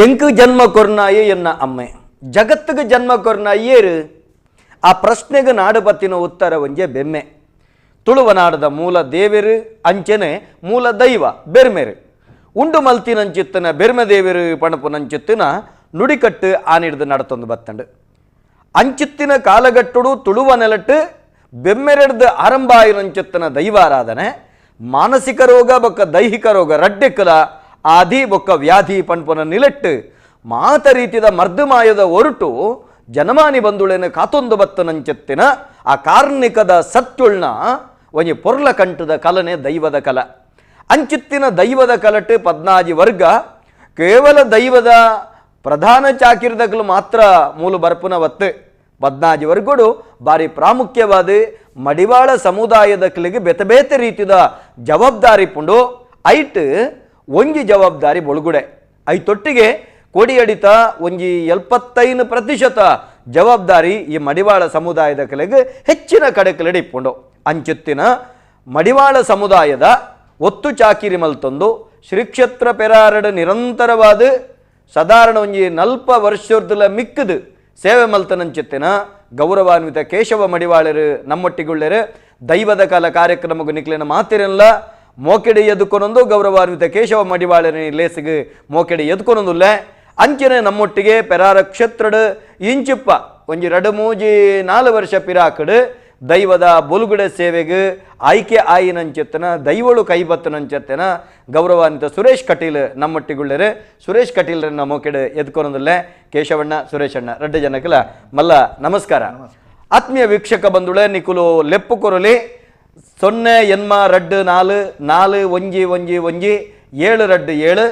ಎಂಕು ಜನ್ಮ ಕೊರ್ನಾಯೆ ಎನ್ನ ಅಮ್ಮೆ, ಜಗತ್ತಿಗೆ ಜನ್ಮ ಕೊರ್ನಾಯೇರು? ಆ ಪ್ರಶ್ನೆಗೆ ನಾಡು ಪತ್ತಿನ ಉತ್ತರ ಒಂಜೆ ಬೆಮ್ಮೆ. ತುಳುವನಾಡದ ಮೂಲ ದೇವೆರು ಅಂಚನೆ ಮೂಲ ದೈವ ಬೆರ್ಮೆರು. ಉಂಡು ಮಲ್ತಿನಂಚಿತ್ತನ ಬೆರ್ಮೆ ದೇವೆರು ಪಣಪುನಂಚಿತ್ತಿನ ನುಡಿಕಟ್ಟು ಆನಿಡ್ದು ನಡತೊಂದು ಬತ್ತಂಡು. ಅಂಚಿತ್ತಿನ ಕಾಲಗಟ್ಟುಡು ತುಳುವ ನೆಲಟ್ಟು ಬೆಮ್ಮೆರೆಡ್ದು ಆರಂಭ ಆಯಿನಂಚಿತ್ತನ ದೈವಾರಾಧನೆ ಮಾನಸಿಕ ರೋಗ ಬೊಕ್ಕ ದೈಹಿಕ ರೋಗ ರಡ್ಡೆಕ್ಕಲ ಆದಿ ಬೊಕ್ಕ ವ್ಯಾಧಿ ಪಣ್ಪುನ ನಿಲೆಟ್ಟು ಮಾತ ರೀತಿದ ಮರ್ದುಮಾಯದ ಒರಟು ಜನಮಾನಿ ಬಂಧುಳೆನ ಕಾತೊಂದು ಬತ್ತನಂచెತ್ತಿನ ಆ ಕಾರ್ಣಿಕದ ಸತ್ಯುಳ್ನ ಒಂಜಿ ಪೊರ್ಲ ಕಂಠದ ಕಲನೆ ದೈವದ ಕಲ. ಅಂಚಿತ್ತಿನ ದೈವದ ಕಲಟು ಪದ್ನಾಜಿ ವರ್ಗ ಕೇವಲ ದೈವದ ಪ್ರಧಾನ ಚಾಕಿರ್ದಕಲು ಮಾತ್ರ ಮೂಲು ಬರ್ಪುನ ವತ್ತು. ಪದ್ನಾಜಿ ವರ್ಗಡು ಬಾರಿ ಪ್ರಾಮುಖ್ಯವಾದ ಮಡಿವಾಳ ಸಮುದಾಯದ ಕಲಿಗೆ ಬೇತೆ ಬೇತೆ ರೀತಿದ ಜವಾಬ್ದಾರಿ ಪುಂಡು. ಐಟ್ ಒಂಜಿ ಜವಾಬ್ದಾರಿ ಬೊಳುಗುಡೆ, ಐತೊಟ್ಟಿಗೆ ಕೊಡಿಯಡಿತ ಒಂಜಿ 75% ಜವಾಬ್ದಾರಿ ಈ ಮಡಿವಾಳ ಸಮುದಾಯದ ಕಲೆಗೆ ಹೆಚ್ಚಿನ ಕಡೆಕಲೆಡೆ ಇಪ್ಪುಂಡು. ಅಂಚುತ್ತಿನ ಮಡಿವಾಳ ಸಮುದಾಯದ ಒತ್ತು ಚಾಕಿರಿ ಮಲ್ತೊಂದು ಶ್ರೀಕ್ಷೇತ್ರ ಪೆರಾರಡು ನಿರಂತರವಾದ ಸಾಧಾರಣ ಒಂಜಿ ನಲ್ಪ ವರ್ಷದ ಮಿಕ್ಕದು ಸೇವೆ ಮಲ್ತನಂಚಿತ್ತಿನ ಗೌರವಾನ್ವಿತ ಕೇಶವ ಮಡಿವಾಳರು ನಮ್ಮೊಟ್ಟಿಗುಳ್ಳರು. ದೈವದ ಕಾಲ ಕಾರ್ಯಕ್ರಮಕ್ಕೂ ನಿಕ್ಲಿನ ಮಾತಿರಲ್ಲ ಮೋಕೆಡೆ ಎದುಕೊನೊಂದು ಗೌರವಾನ್ವಿತ ಕೇಶವ ಮಡಿವಾಳರ ಲೇಸಿಗೆ ಮೋಕೆಡೆ ಎದುಕೊನೊಂದುಲ್ಲೆ. ಅಂಚನೆ ನಮ್ಮೊಟ್ಟಿಗೆ ಪೆರಾರ ಕ್ಷೇತ್ರಡು ಇಂಚಿಪ್ಪ ಒಂಜಿ ರಡು ಮೂಜಿ ನಾಲು ವರ್ಷ ಪಿರಾಕಡು ದೈವದ ಬೊಲುಗುಡೆ ಸೇವೆಗೆ ಆಯ್ಕೆ ಆಯಿನಂಚೆತ್ತನ ದೈವಳು ಕೈಬತ್ತನಂಚೆತ್ತನ ಗೌರವಾನ್ವಿತ ಸುರೇಶ್ ಕಟೀಲ್ ನಮ್ಮೊಟ್ಟಿಗುಳ್ಳರು. ಸುರೇಶ್ ಕಟೀಲ್ರನ್ನ ಮೋಕೆಡೆ ಎದ್ಕೊನೊಂದುಲ್ಲೆ. ಕೇಶವಣ್ಣ, ಸುರೇಶಣ್ಣ ರಡ್ಡು ಜನಕ್ಲ ಮಲ್ಲ ನಮಸ್ಕಾರ. ಆತ್ಮೀಯ ವೀಕ್ಷಕ ಬಂಧುಳೆ, ನಿಕುಲು ಲೆಪ್ಪು ಕೊರಲಿ 0 8 2 4 4 1 1 1 7 2 7.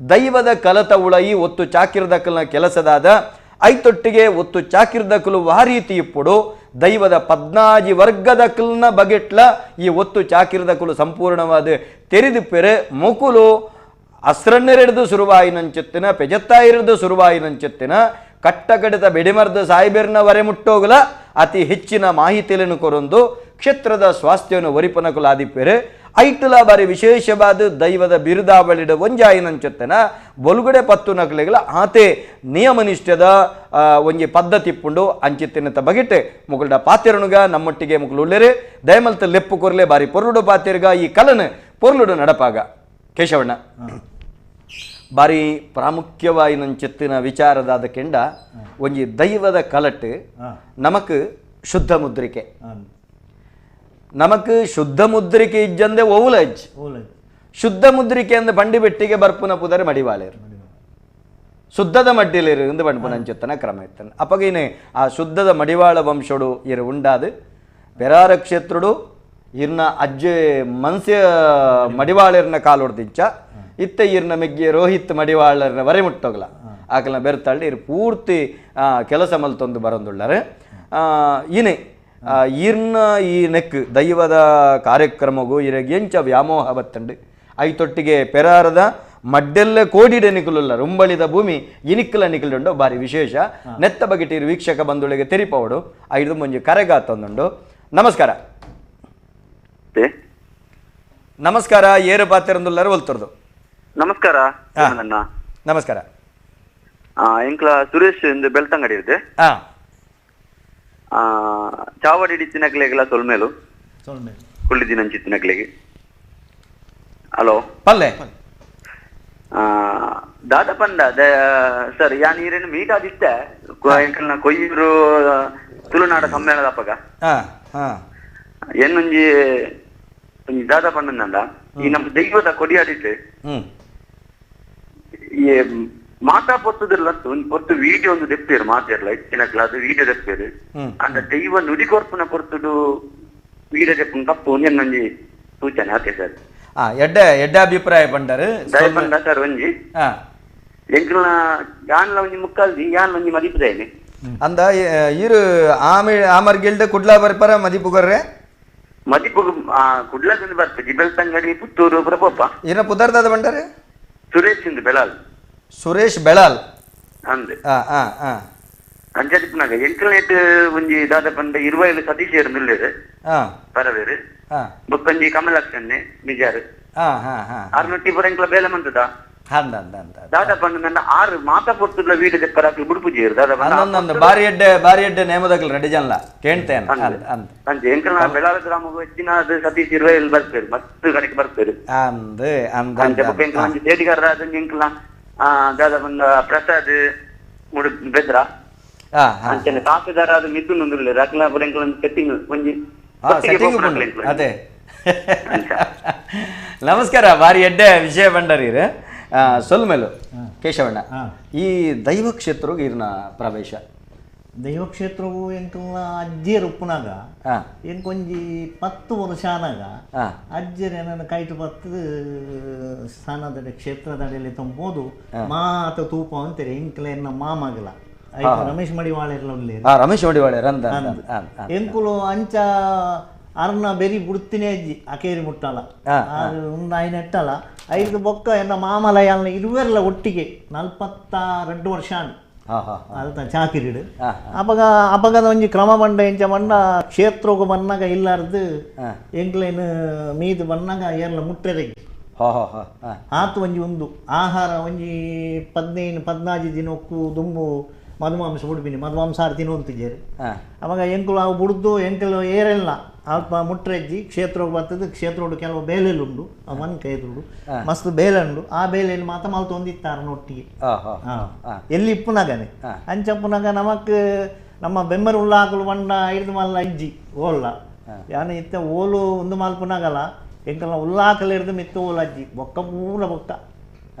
ದೈವದ ಕಲತ ಉಳಯಿ ಒತ್ತು ಚಾಕಿರ್ದಕಲ್ನ ಕೆಲಸದಾದ ಐತೊಟ್ಟಿಗೆ ಒತ್ತು ಚಾಕಿರ್ದಕಲು ವಾರೀತಿ ಇಪ್ಪುಡು ದೈವದ ಪದ್ನಾಜಿ ವರ್ಗದ ಕಲ್ನ ಬಗೆಟ್ಲ ಈ ಒತ್ತು ಚಾಕಿರ್ದಕಲು ಸಂಪೂರ್ಣವಾದ ತೆರಿದು ಪೆರೆ ಮುಕುಲು ಅಸ್ರಣ್ಣರೆಡ್ದು ಸುರುವಾಯಿನಂಚೆತ್ತಿನ ಪೆಜತ್ತಾಯಿರದು ಸುರುವಾಯಿನಂಚೆತ್ತಿನ ಕಟ್ಟಕಡಿತ ಬೆಡಿಮರ್ದ ಸಾಯಿಬೆರ್ನ ವರೆ ಮುಟ್ಟೋಗಲ ಅತಿ ಹೆಚ್ಚಿನ ಮಾಹಿತಿಯನ್ನು ಕೊರೊಂದು ಕ್ಷೇತ್ರದ ಸ್ವಾಸ್ಥ್ಯವನ್ನು ಒರಿಪನಕುಲಾದಿಪ್ಪೆರು. ಐಟುಲ ಬಾರಿ ವಿಶೇಷವಾದ ದೈವದ ಬಿರುದಾವಳಿಡ ಒಂಜಾಯಿನಂಚೆತ್ತನ ಬೊಲುಗಡೆ ಪತ್ತು ನಕಲೆಗಳ ಆತೆ ನಿಯಮನಿಷ್ಠದ ಒಂಜಿ ಪದ್ಧತಿ ಪುಂಡು. ಅಂಚಿತ್ತಿನತ ಬಗೆಟೆ ಮುಗುಲ್ಡ ಪಾತೆರನುಗ ನಮ್ಮೊಟ್ಟಿಗೆ ಮುಗುಲು ಉಳ್ಳೇರೆ. ದಯಮಲ್ತ ಲೆಪ್ಪು ಕೊರ್ಲೆ, ಬಾರಿ ಪೊರ್ಲುಡು ಪಾತೆರ್ಗ ಈ ಕಲನ ಪೊರ್ಲುಡು ನಡಪಾಗ. ಕೇಶವಣ್ಣ, ಬಾರಿ ಪ್ರಾಮುಖ್ಯವಾಯಿನಂಚೆತ್ತಿನ ವಿಚಾರದಾದ ಕೆಂಡ ಒಂಜಿ ದೈವದ ಕಲಟ್ಟು ನಮಕ್ ಶುದ್ಧ ಮುದ್ರಿಕೆ, ನಮಕ್ ಶುದ್ಧ ಮುದ್ರಿಕೆ ಇಜ್ಜಂದೆ ಓವುಲಜ್. ಶುದ್ಧ ಮುದ್ರಿಕೆ ಅಂದ ಬಂಡಿ ಬೆಟ್ಟಿಗೆ ಬರ್ಪುನ ಪುದರೆ ಮಡಿವಾಲೇರು, ಶುದ್ಧದ ಮಡ್ಡಿಲೇರು ಇಂದು ಬಂಡ್ಪುನ ಅಂಚೆತ್ತನ ಕ್ರಮ ಇತ್ತನ. ಅಪಗೇನೆ ಆ ಶುದ್ಧದ ಮಡಿವಾಳ ವಂಶಡು ಇರು ಉಂಡಾದು ಪೆರಾರ ಕ್ಷೇತ್ರುಡು ಇರ್ನ ಅಜ್ಜೆ ಮನ್ಸ್ಯ ಮಡಿವಾಳರ್ನ ಕಾಲೊಡ್ದಿಂಚ ಇತ್ತ ಇರ್ನ ಮೆಗ್ಗಿ ರೋಹಿತ್ ಮಡಿವಾಳರ್ನ ವರೆ ಮುಟ್ಟೋಗ್ಲ ಆಕಲ್ನ ಬೆರ್ತಾಳ್ಳಿ ಇರು ಪೂರ್ತಿ ಕೆಲಸ ಮಲ್ತೊಂದು ಬರೊಂದುಳ್ಳಾರೆ. ಇನೆ ಈರ್ನ ಈ ನೆಕ್ ದೈವದ ಕಾರ್ಯಕ್ರಮಗೂ ಇರಗೆ ಎಂಚ ವ್ಯಾಮೋಹ ಬತ್ತಂಡು? ಐತೊಟ್ಟಿಗೆ ಪೆರಾರದ ಮಡ್ಡೆಲ್ಲ ಕೋಡಿಡೆ ನಿಕುಲುಲ್ಲ ರುಂಬಳಿದ ಭೂಮಿ ಇನಿಕ್ಕಲ ನಿಕಲುಂಡು ಬಾರಿ ವಿಶೇಷ ನೆತ್ತ ಬಗೆಟೀರು ವೀಕ್ಷಕ ಬಂಧುಳಿಗೆ ತೆರಿಪವಡು. ಐದು ಮುಂಜಿ ಕರೆಗಾತೊಂದುಂಡು. ನಮಸ್ಕಾರ. ನಮಸ್ಕಾರ, ಏರು ಪಾತೆರಂದುಲ್ಲಾರ, ಒಲ್ತುರ್ದು? ನಮಸ್ಕಾರ ನನ್ನ. ನಮಸ್ಕಾರ. ಎಂಕ್ಲ ಸುರೇಶ್ ಇಂದು ಬೆಳ್ತಂಗಡಿ ಇದೆ. ಚಾವಡಿ ಹಿಡಿತಿನಕ್ಲೆಗೆಲ್ಲ ಸೊಲ್ಮೇಲು ಕುಳ್ಳಿದಿನ ಅಂಚಿತ್ತಿನಕ್ಲೆಗೆ. ಹಲೋ. ಪಲ್ಲೆ. ದಾದ ಪಂಡ ಸರ್, ಯಾನ್ ಈರೇನು ಮೀಟ್ ಆದಿತ್ತೆ ಎಂಕಲ್ನ ಕೊಯ್ಯೂರು ತುಳುನಾಡ ಸಮ್ಮೇಳನದ ಅಪ್ಪಗ. ಹಾ ಹಾ ಎನ್ನೊಂಜಿ ಒಂಜಿ ದಾದ ಪಂಡಂದ, ಈ ನಮ್ಮ ದೈವದ ಕೊಡಿಯಾಡಿಟ್ಟು ಈ ಮಾತಾ ಪೊತ್ತುದಿಲ್ಲ, ಒಂದ್ ಪೊತ್ತು ವಿಡಿಯೋ ಒಂದು ದೆಪ್ಪೇರು ಮಾತಿರ್ಲ ಇತ್ತಿನಕ್ಲ ಅದು ವಿಡಿಯೋ ದೆಪ್ಪೇರು. ಅಂಡ ದೈವ ನುಡಿ ಕೊರ್ಪುನ ಪೊರ್ತುಡು ವಿಡಿಯೋ ದೆಪ್ಪುನ ತಪ್ಪು ಒಂಜಿ ಸೂಚನೆ ಆತೆ ಸರ್. ಎಡ್ಡೆ ಎಡ್ಡೆ ಅಭಿಪ್ರಾಯ ಪಂಡರು. ದಯ ಪಂಡ ಸರ್ ಒಂಜಿ ಎಂಕಲ್ನ ಯಾನ್ಲ ಒಂಜಿ ಮುಕ್ಕಾಲ್ದಿ, ಯಾನ್ಲ ಒಂಜಿ ಮದಿಪುದೇನೆ. ಅಂದ ಇರು ಆಮಿ ಆಮರ್ಗಿಲ್ಡ್ ಕುಡ್ಲಾ ಬರ್ಪರ ಮದಿಪುಗರ್ರೆ? ಮದಿಪು ಕುಡ್ಲದಿಂದ ಬರ್ಪುಜಿ, ಬೆಳ್ತಂಗಡಿ, ಪುತ್ತೂರು ಪ್ರಪೋಪ. ಏನ ಪುದರ್ದಾದ ಬಂಡಾರೆ? ಸುರೇಶ್ ಇಂದು ಬೆಳಾಲ್. ಸುರೇಶ್ ಬೆಳಾಲ್. ಅಂದ್. ಆ ಆ ಆ ಅಂಚದಿಪ್ಪುನಾಗ ಎಂಕಲ್ನೇಟ್ ಒಂಜಿ ದಾದ ಪಂಡ ಇರುವೈಲು ಸತೀಶ್ ನಿಲ್ಲೇರು ಪರವೇರು ಬೊಕ್ಕಂಜಿ ಕಮಲಾಕ್ಷನ್ನೆ ಮಿಜಾರು. ಹಾ ಹಾ ಹಾ ಅರ್ನೊಟ್ಟಿ ಪುರ ಎಂಕ್ಲ ಬೇಲೆ ಮಂತದ. ದಾದಾ ಪಂಡ ಆರು ಮಾತಾ ಪೊರ್ತುಲ ವೀಡಿಯೋ ದೆಪ್ಪರ ಬುಡುಪುಜೇರು ದಾದಾ ಪಂಡ ಬಾರಿ ಎಡ್ಡೆ ಬಾರಿ ಎಡ್ಡೆ ನೇಮದಕ್ಲು ರೆಡಿ ಜನಲ ಕೇಳ್ತೇನೆ ಅಂಚೆ ಎಂಕಲ್ನ ಬೆಳಾಲ ಗ್ರಾಮಗ್ ಹೆಚ್ಚಿನ ಸತೀಶ್ ಇರುವೆಲ್ ಬರ್ಪೇರು ಮಸ್ತ್ ಕಡೆಗೆ ಬರ್ಪೇರು ಅಂದ್ ಅಂದ್ ಅಂಚೆ ಬೊಕ್ಕ ಎಂಕಲ್ನ ಒಂಜಿ ಸೇಡಿಗಾರ ಎಂಕಲ್ನ ದಾದಾ ಪಂಡ ಪ್ರಸಾದ್ ಮುಡು ಬೆದ್ರ ಅಂಚನೆ ಕಾಫಿದಾರ ಅದು ಮಿಥುನ್ ಉಂದುಲ್ಲೆರ್ ಅಕ್ಲ ಪೂರ ಎಂಕಲ್ನ ಸೆಟ್ಟಿಂಗ್ ಒಂಜಿ ಸೆಟ್ಟಿಂಗ್ ಅದೇ. ನಮಸ್ಕಾರ, ಬಾರಿ ಎಡ್ಡೆ ವಿಷಯ ಬಂಡರೀರ್ ಸೊಲ್ಮೇಲು ಕೇಶವಣ್ಣ. ಈ ದೈವ ಕ್ಷೇತ್ರಗೆ ಇರ್ನ ಪ್ರವೇಶ ದೈವಕ್ಷೇತ್ರವು ಎಂಕಲ್ನ ಅಜ್ಜಿಯರು ಉಪ್ಪುನಾಗ ಎಂಕೊಂಜಿ 10 ವರ್ಷ ಆನಾಗ ಅಜ್ಜಿಯರು ಏನನ್ನ ಕೈಟು ಬತ್ತು ಸ್ಥಾನದ ಕ್ಷೇತ್ರದಡಿಯಲ್ಲಿ ತುಂಬೋದು ಮಾತ ತೂಪ ಅಂತಾರೆ. ಎಂಕಲ ಎನ್ನ ಮಾಮಗಲ ರಮೇಶ್ ಮಡಿವಾಳೆಲ್ಲ ರಮೇಶ್ ಮಡಿವಾಳೆ ಎಂಕುಲು ಅಂಚ ಅರ್ನ ಬೆರಿ ಬುಡ್ತಿನೇ ಅಜ್ಜಿ ಅಕೇರಿ ಮುಟ್ಟಲ್ಲ ಒಂದು ಐನೆಟ್ಟಲ್ಲ ಐದು ಬೊಕ್ಕ ಎನ್ನ ಮಾಮಲ ಯಾಲ್ನ ಇರುವೆಲ್ಲ ಒಟ್ಟಿಗೆ 42 ವರ್ಷ ಅದ ಚಾಕಿರಿಡು. ಅಪಗ ಅಪಗದ ಒಂಜಿ ಕ್ರಮ ಬಂಡ ಎಂಚ ಬಂಡ ಕ್ಷೇತ್ರಗು ಬನ್ನಾಗ ಇಲ್ಲಾರ್ದು ಎಂಕ್ಲೇನು ಮೀದು ಬನ್ನಾಗ ಏರ್ಲ ಮುಟ್ಟೆರಗಿ ಆತು ಒಂಜಿ ಒಂದು ಆಹಾರ ಒಂಜಿ 15 14 ದಿನಕ್ಕೂ ದುಂಬು ಮಧುಮಾಂಸ ಬುಡ್ಪಿನಿ ಮಧುಮಾಂಸ ಆರು ತಿನ್ನುವಂತಿದ್ದೇರು. ಅವಾಗ ಎಂಕುಲು ಅವು ಬುಡ್ದು ಎಂಕಲು ಏರೆಲ್ಲ ಅಲ್ಪ ಮುಟ್ರೆಜ್ಜಿ ಕ್ಷೇತ್ರಕ್ಕೆ ಬರ್ತದೆ. ಕ್ಷೇತ್ರೋಡು ಕೆಲವು ಬೇಲೆಲುಂಡು ಮನ್ ಕೈದುಂಡು ಮಸ್ತ್ ಬೇಲೆ ಉಂಡು. ಆ ಬೇಲೆಯಲ್ಲಿ ಮಾತ ಮಲ್ತೊಂದಿತ್ತಾರೆ ಒಟ್ಟಿಗೆ ಎಲ್ಲಿ ಇಪ್ಪುನಾಗನೆ ಅಂಚಪ್ಪುನಾಗ ನಮಕ್ ನಮ್ಮ ಬೆಮ್ಮರು ಉಳ್ಳಾಕಲು ಬಂಡ ಐದು ಮಲ್ಲ ಇಜ್ಜಿ ಓಲ್ಲ ಯಾನ ಇತ್ತ ಓಲು ಒಂದು ಮಲ್ಪುನಾಗಲ್ಲ ಎಂಕಲ್ನ ಉಲ್ಲಾಕಲು ಹಿಡ್ದು ಮಿತ್ತ ಓಲು ಅಜ್ಜಿ ಬೊಕ್ಕ ಪೂರ ಬೊಕ್ಕ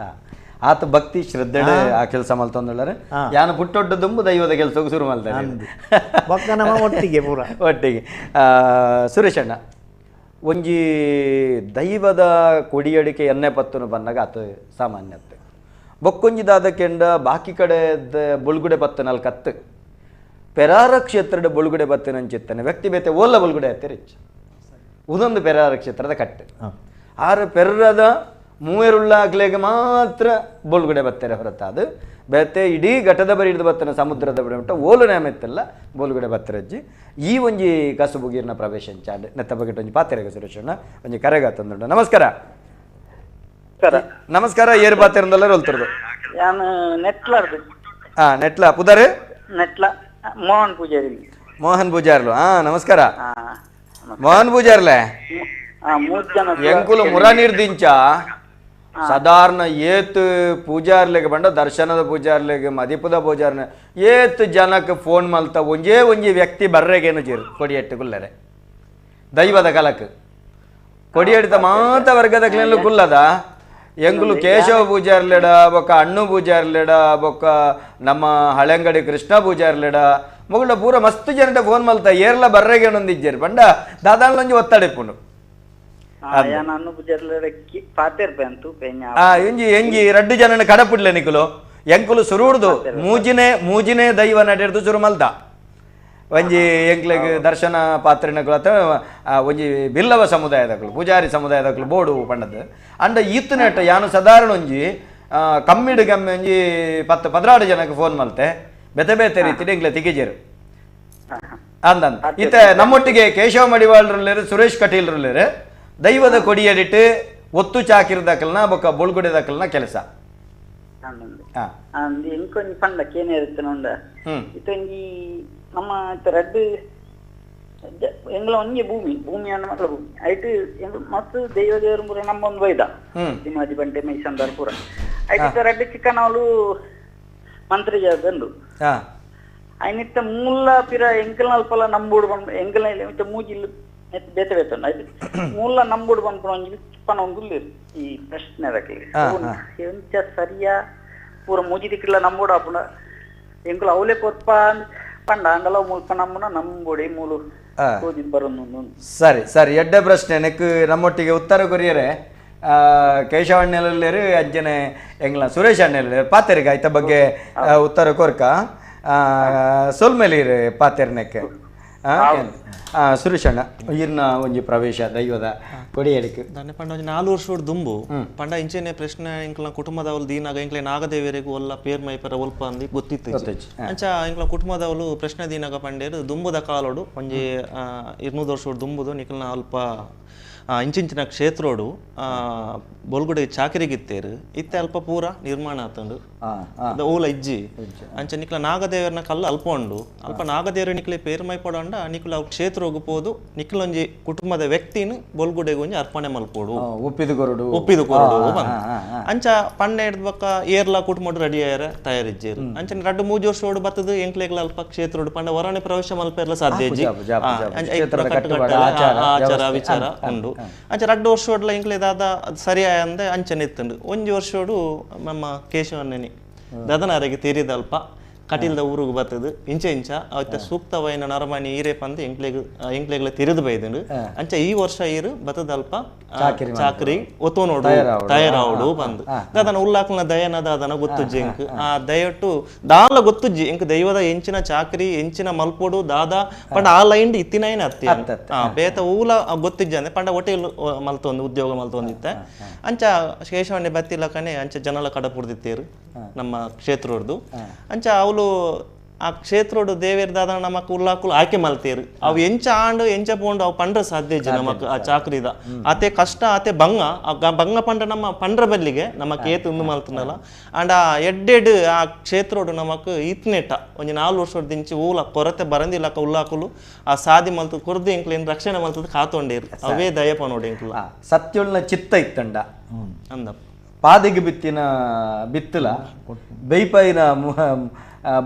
ಆತ ಭಕ್ತಿ ಶ್ರದ್ಧೆ ಆ ಕೆಲಸ ಮಲ್ತೊಂದುಳ್ಳಾರೆ. ಯಾನ ಪುಟ್ಟೊಡ್ಡ ದುಂಬು ದೈವದ ಕೆಲಸಕ್ಕೆ ಶುರು ಮಾಡ್ತಾರೆ ಬೊಕ್ಕ ನಮ್ಮ ಒಟ್ಟಿಗೆ ಪೂರ ಒಟ್ಟಿಗೆ. ಸುರೇಶ್ ಅಣ್ಣ, ಒಂಜಿ ದೈವದ ಕೊಡಿಯಡಿಕೆ ಎಣ್ಣೆ ಪತ್ತುನು ಬಂದಾಗ ಆತ ಸಾಮಾನ್ಯತೆ ಬೊಕ್ಕೊಂಜಿ ದಾದಕೆಂಡ ಬಾಕಿ ಕಡೆ ಬೊಳ್ಗುಡೆ ಪತ್ತನಲ್ಲಿ ಕತ್ತು ಪೆರಾರ ಕ್ಷೇತ್ರದ ಬೊಳ್ಗುಡೆ ಬತ್ತಿನಂಚಿತ್ತಾನೆ ವ್ಯಕ್ತಿ ಬೇತೆ ಓಲ್ಲ ಬೊಳ್ಗುಡೆ ಹತ್ತಿರ ಉದೊಂದು ಪೆರಾರ ಕ್ಷೇತ್ರದ ಕಟ್ಟು ಆರು ಪೆರ್ರದ ಮೂವೆರುಳ್ಳಾಗ್ಲೇಗೆ ಮಾತ್ರ ಬೊಳ್ಗುಡೆ ಬತ್ತಾರೆ ಹೊರತಾದು ಬೇತೆ ಇಡೀ ಘಟದ ಬರಿ ಹಿಡಿದು ಬತ್ತನ ಸಮುದ್ರದ ಬರಿ ಉಂಟ ಓಲು ನೇಮೆತ್ತೆಲ್ಲ ಬೋಲ್ಗುಡೆ ಬತ್ತರಜ್ಜಿ ಈ ಒಂಜಿ ಕಸುಬುಗೀರ್ನ ಪ್ರವೇಶ ಚಾಂಡ್ ನೆತ್ತ ಬಗೆಟ್ ಒಂಜಿ ಪಾತೆರೆಗ ಸುರೇಶಣ್ಣ ಒಂಜಿ ಕರೆಗ ತಂದುಂಡು. ನಮಸ್ಕಾರ. ನಮಸ್ಕಾರ, ಏರು ಪಾತೆರಂದಲ್ಲ ರೋಲ್ತಿರೋದು ಹಾ ನೆಟ್ಲ ಪುದಾರೆ ನೆಟ್ಲ ಮೋಹನ್ ಪೂಜಾರಿ. ಮೋಹನ್ ಪೂಜಾರ್ಲು, ಹಾ ನಮಸ್ಕಾರ ಮೋಹನ್ ಪೂಜಾರ್ಲೆ. ಎಂಕುಲು ಮುರ ನೀರ್ದಿಂಚ ಸಾಧಾರಣ ಏತ್ ಪೂಜಾರ್ಲೆಗೆ ಬಂಡ ದರ್ಶನದ ಪೂಜಾರ್ಲೆಗೆ ಮದಿಪುದ ಪೂಜಾರ್ನ ಏತ್ ಜನಕ್ಕೆ ಫೋನ್ ಮಲ್ತ ಒಂಜೇ ಒಂಜಿ ವ್ಯಕ್ತಿ ಬರ್ರೆಗೇನು ಜೀರು ಕೊಡಿಯಟ್ಟು ಕುಲ್ಲರೆ ದೈವದ ಕಲಕ್ ಕೊಡಿಯಡಿತ ಮಾತ ವರ್ಗದ ಕ್ಲೇನು ಕುಲ್ಲದ ಎಂಗುಲು ಕೇಶವ ಪೂಜಾರ್ಲೆಡ ಬೊಕ್ಕ ಅಣ್ಣು ಪೂಜಾರ್ಲೆಡ ಬೊಕ್ಕ ನಮ್ಮ ಹಳೆಂಗಡಿ ಕೃಷ್ಣ ಪೂಜಾರ್ಲೆಡ ಮೊಗಳ ಪೂರ ಮಸ್ತ್ ಜನಟ ಫೋನ್ ಮಲ್ತ ಏರ್ಲ ಬರ್ರೆಗೇನೊಂದಿಜ್ಜೇರು ಬಂಡ ದಾದಾನ್ಲೊಂಜಿ ಒತ್ತಡಿಪ್ಪುಂಡು. ಎಂಜಿ ಎಂಜಿ ರಡ್ಡು ಜನನ ಕಡಪುಡ್ಲೆ ನಿಕುಲು ಎಂಕುಲು ಸುರುಡ್ದು ಮೂಜಿನೇ ಮೂಜಿನೇ ದೈವ ನಡೆದು ಸುರು ಮಲ್ದ ಒಂಜಿ ಎಂಕ್ಲೆಗ್ ದರ್ಶನ ಪಾತ್ರೆನಕುಲು ಅಥವಾ ಒಂಜಿ ಬಿಲ್ಲವ ಸಮುದಾಯದಕುಲು ಪೂಜಾರಿ ಸಮುದಾಯದಕುಲು ಬೋಡು ಪಂಡದ್ದು ಅಂಡ ಈತನೇಟ ಯಾನು ಸಾಧಾರಣ ಒಂಜಿ ಕಮ್ಮಿಡು ಗಮ್ಮಿ ಒಂಜಿ 10 14 ಜನಕ್ಕೆ ಫೋನ್ ಮಲ್ತೆ ಬೇತೆ ಬೇತೆ ರೀತಿ ಎಂಕ್ಲೆ ತಿಗಿಜೇರು ಅಂದಂತ. ಇತ್ತ ನಮ್ಮೊಟ್ಟಿಗೆ ಕೇಶವ ಮಡಿವಾಳ್ರುಲ್ಲೇರು ಸುರೇಶ್ ಕಟೀಲ್ರುಲ್ಲೇರು ದೈವದ ಕೊಡಿಯಡಿಟ್ಟು ಒತ್ತು ಚಾಕಿರದಕಲ್ನ ಬೊಕ್ಕ ಬೊಳ್ಗುಡೆದಕಲ್ನ ಕೆಲಸ. ನಮ್ಮ ರಡ್ಡು ಎಂಗ್ಲ ಒಂಜಿ ಭೂಮಿ ಭೂಮಿ ಅನ್ನ ಮಕ್ಕಳ ಭೂಮಿ ಐಟ್ ಮಸ್ತ್ ದೈವ ದೇವರು ಪೂರ ನಮ್ಮ ಒಂದು ಬೈದ ತಿಮಾಜಿ ಬಂಟೆ ಮೈಸಂದಾರ್ ಪೂರ ಐಟ್ ರಡ್ಡು ಚಿಕ್ಕನವಳು ಮಂತ್ರಿ ಜಾಗಂಡು ಐನಿತ್ತ ಮೂಲ ಪಿರ ಎಂಕಲ್ನ ಅಲ್ಪಲ ನಂಬೂಡು ಬಂದು ಎಂಕಲ್ನ ಮೂಜಿಲ್ ಬೇತೆ ಬೇತೆ ಉಂಡು ಮೂಲ ನಂಬೂಡು ಬಂದ್ಪುಣ ಒಂಜಿ ಪನ ಒಂದು ಈ ಪ್ರಶ್ನೆ ಅದಕ್ಕೆ ಎಂಚ ಸರಿಯಾ ಪೂರ ಮೂಜಿ ದಿಕ್ಕಿಲ್ಲ ನಂಬೂಡು ಆಪುಂಡ ಎಂಕುಲು ಅವಲೇ ಕೊರ್ಪ ಪಂಡ ಅಂಡಲ ಮುಲ್ಪ ನಮ್ಮನ ನಂಬುಡಿ ಮೂಲು ಸರಿ ಸರಿ ಎಡ್ಡೆ ಪ್ರಶ್ನೆ ನೆಕ್ ನಮ್ಮೊಟ್ಟಿಗೆ ಉತ್ತರ ಕೊರಿಯರೆ ಕೇಶವ ಅಣ್ಣೆಲಲ್ಲೇರು ಅಜ್ಜನೆ ಎಂಗ್ಲ ಸುರೇಶ್ ಅಣ್ಣೆಲ್ಲ ಪಾತೆರಿಗೆ ಆಯ್ತ ಬಗ್ಗೆ ಉತ್ತರ ಕೊರ್ಕ ಸೊಲ್ಮೇಲಿರು ಪಾತೆರ್ ನೆಕ್ ಸುರೇಶ್ ಅಣ್ಣ ಇರ್ನ ಒಂಜಿ ಪ್ರವೇಶ ದೈವದ ಕೊಡಿಯಡಿಕೆ ದಾನೆ ಪಂಡ ಒಂಜಿ 4 ವರ್ಷ ದುಂಬು ಪಂಡ ಇಂಚೆನೆ ಪ್ರಶ್ನೆ ಎಂಕ್ಲ ಕುಟುಂಬದವಲು ದೀನಾಗ ಎಂಕ್ಲೆ ನಾಗದೇವರಿಗೂ ಒಲ್ಲ ಪೇರ್ ಮೈಪರ ಒಲ್ಪ ಅಂದಿ ಗೊತ್ತಿತ್ತು. ಅಂಚ ಎಂಕ್ಲ ಕುಟುಂಬದವಲು ಪ್ರಶ್ನೆ ದೀನಾಗ ಪಂಡೇರು ದುಂಬುದ ಕಾಲೋಡು ಒಂಜಿ 200 ವರ್ಷ ದುಂಬುದು ನಿಕಲ್ನ ಅಲ್ಪ ಇಂಚಿಂಚಿನ ಕ್ಷೇತ್ರೋಡು ಬೊಲ್ಗುಡೆ ಚಾಕರಿಗಿತ್ತೇರು ಇತ್ತೆ ಅಲ್ಪ ಪೂರ ನಿರ್ಮಾಣ ಆತಂಡು ಓಲ ಇಜ್ಜಿ ಅಂಚ ನಿಕ್ಲ ನಾಗದೇವರನ ಕಲ್ಲು ಅಲ್ಪ ಉಂಡು ಅಲ್ಪ ನಾಗದೇವರು ನಿಕ್ಲೆ ಪೇರ್ಮೈ ಪಡಂಡ ನಿಕ್ಲ ಅವು ಕ್ಷೇತ್ರ ಪೋದು ನಿಕ್ಲೊಂಜಿ ಕುಟುಂಬದ ವ್ಯಕ್ತಿನ ಬೊಲ್ಗುಡೆಗೆ ಒಂಜಿ ಅರ್ಪಣೆ ಮಲ್ಪೋಡು ಒಪ್ಪಿದು ಕೊರಡು ಒಪ್ಪಿದು ಕೊರಡು ಅಂಚ ಪಣ್ಣೆ ಹಿಡ್ದ ಬೊಕ್ಕ ಏರ್ಲ ಕುಟುಂಬ ರೆಡಿ ಆಯರ ತಯಾರಿಜ್ಜೇರು ಅಂಚ ರಡ್ಡು ಮೂಜಿ ವರ್ಷ ಓಡು ಬರ್ತದ ಎಂಕ್ಲೆಗ್ಲ ಅಲ್ಪ ಕ್ಷೇತ್ರೋಡು ಪಂಡ ಹೊರನೆ ಪ್ರವೇಶ ಮಲ್ಪೆರ್ಲ ಸಾಧ್ಯ ಇಜ್ಜಿ ಆಚಾರ ವಿಚಾರ ಉಂಡು ಅಂಚ ರಡ್ಡು ವರ್ಷ ಓಡ್ಲ ಎಂಕ್ಲೆ ದಾದ ಸರಿ ಅಂದೆ ಅಂಚನೆ ಇತ್ತುಂಡು ಒಂಜಿ ವರ್ಷೋಡು ನಮ್ಮ ಕೇಶವಣ್ಣನಿ ದದನಾರಿಗೆ ತೀರಿದಲ್ಪ ಕಟೀಲ್ದ ಊರುಗು ಬರ್ತದೆ ಇಂಚ ಇಂಚ ಅವತ್ತ ಸೂಕ್ತವಾಯಿನ ನರಮಣಿ ಈರೆ ಪಂದ್ ಎಂಕ್ಲೆಗ್ ಎಂಕ್ಲೆಗ್ಲ ತಿರಿದು ಬೈದುಂಡು ಅಂಚ ಈ ವರ್ಷ ಈರು ಬತ್ತದಲ್ಪ ಚಾಕ್ರಿ ಒತ್ತೋನೋಡು ತಯಾರಾವಡು ಬಂದು ದಾದನ ಉಲ್ಲಾಕ್ಲ ದಯನ ದಾದನ ಗೊತ್ತುಜ್ಜಿ ಎಂಕ್ ಆ ದಯಟ್ಟು ದಾಲ ಗೊತ್ತುಜ್ಜಿ ಎಂಕ್ ದೈವದ ಎಂಚಿನ ಚಾಕ್ರಿ ಎಂಚಿನ ಮಲ್ಪೋಡು ದಾದಾ ಪಂಡ ಆ ಲೈನ್ ಇತ್ತಿನೈನ ಅತ್ತಿ ಬೇತ ಊಲ ಗೊತ್ತಿಜ್ಜಿ ಅಂದ್ರೆ ಪಂಡ ಹೋಟೆಲ್ ಮಲ್ತೊಂದು ಉದ್ಯೋಗ ಮಲ್ತೊಂದಿತ್ತೆ ಅಂಚ ಶೇಷವಣ್ಣೆ ಬತ್ತಿಲಕನೆ ಅಂಚ ಜನಲ ಕಡ ಪುಡ್ದಿತ್ತೇರು ನಮ್ಮ ಕ್ಷೇತ್ರದ್ದು ಅಂಚ ಅವಳು ಆ ಕ್ಷೇತ್ರೋಡು ದೇವೇರ್ ದಾದ ನಮಕ್ ಉಲ್ಲಾಕುಲು ಆಯ್ಕೆ ಮಲ್ತೇರು ಅವು ಎಂಚ ಆಂಡು ಎಂಚ ಪೋಂಡು ಅವು ಪಂಡ್ರ ಸಾಧ್ಯ ಇಜ್ಜಿ ನಮಕ್ ಆ ಚಾಕ್ರಿದ ಆತೆ ಕಷ್ಟ ಆತೆ ಬಂಗ ಆ ಬಂಗ ಪಂಡ ನಮ್ಮ ಪಂಡ್ರ ಬಲ್ಲಿಗೆ ನಮಕ್ ಏತ್ ಉಂದು ಮಲ್ತನಲ್ಲ ಅಂಡ್ ಆ ಎಡ್ಡೆಡ್ ಆ ಕ್ಷೇತ್ರೋಡು ನಮಕ್ ಇತ್ನೆಟ್ಟ ಒಂಜಿ 4 ವರ್ಷದ ಊಲ ಕೊರತೆ ಬರಂದಿಲ್ಲಕ ಉಲ್ಲಾಕುಲು ಆ ಸಾದಿ ಮಲ್ತು ಕೊರ್ದು ಎಂಕ್ಲೇನ್ ರಕ್ಷಣೆ ಮಲ್ತದ ಕಾತೊಂಡೇರು ಅವೇ ದಯಪ ನೋಡಿ ಎಂಕ್ಲ ಸತ್ಯೊಳ್ನ ಚಿತ್ತ ಇತ್ತಂಡ ಅಂದ ಪಾದಿಗೆ ಬಿತ್ತಿನ ಬಿತ್ತಲ ಬೇಯ್ಪಾಯಿನ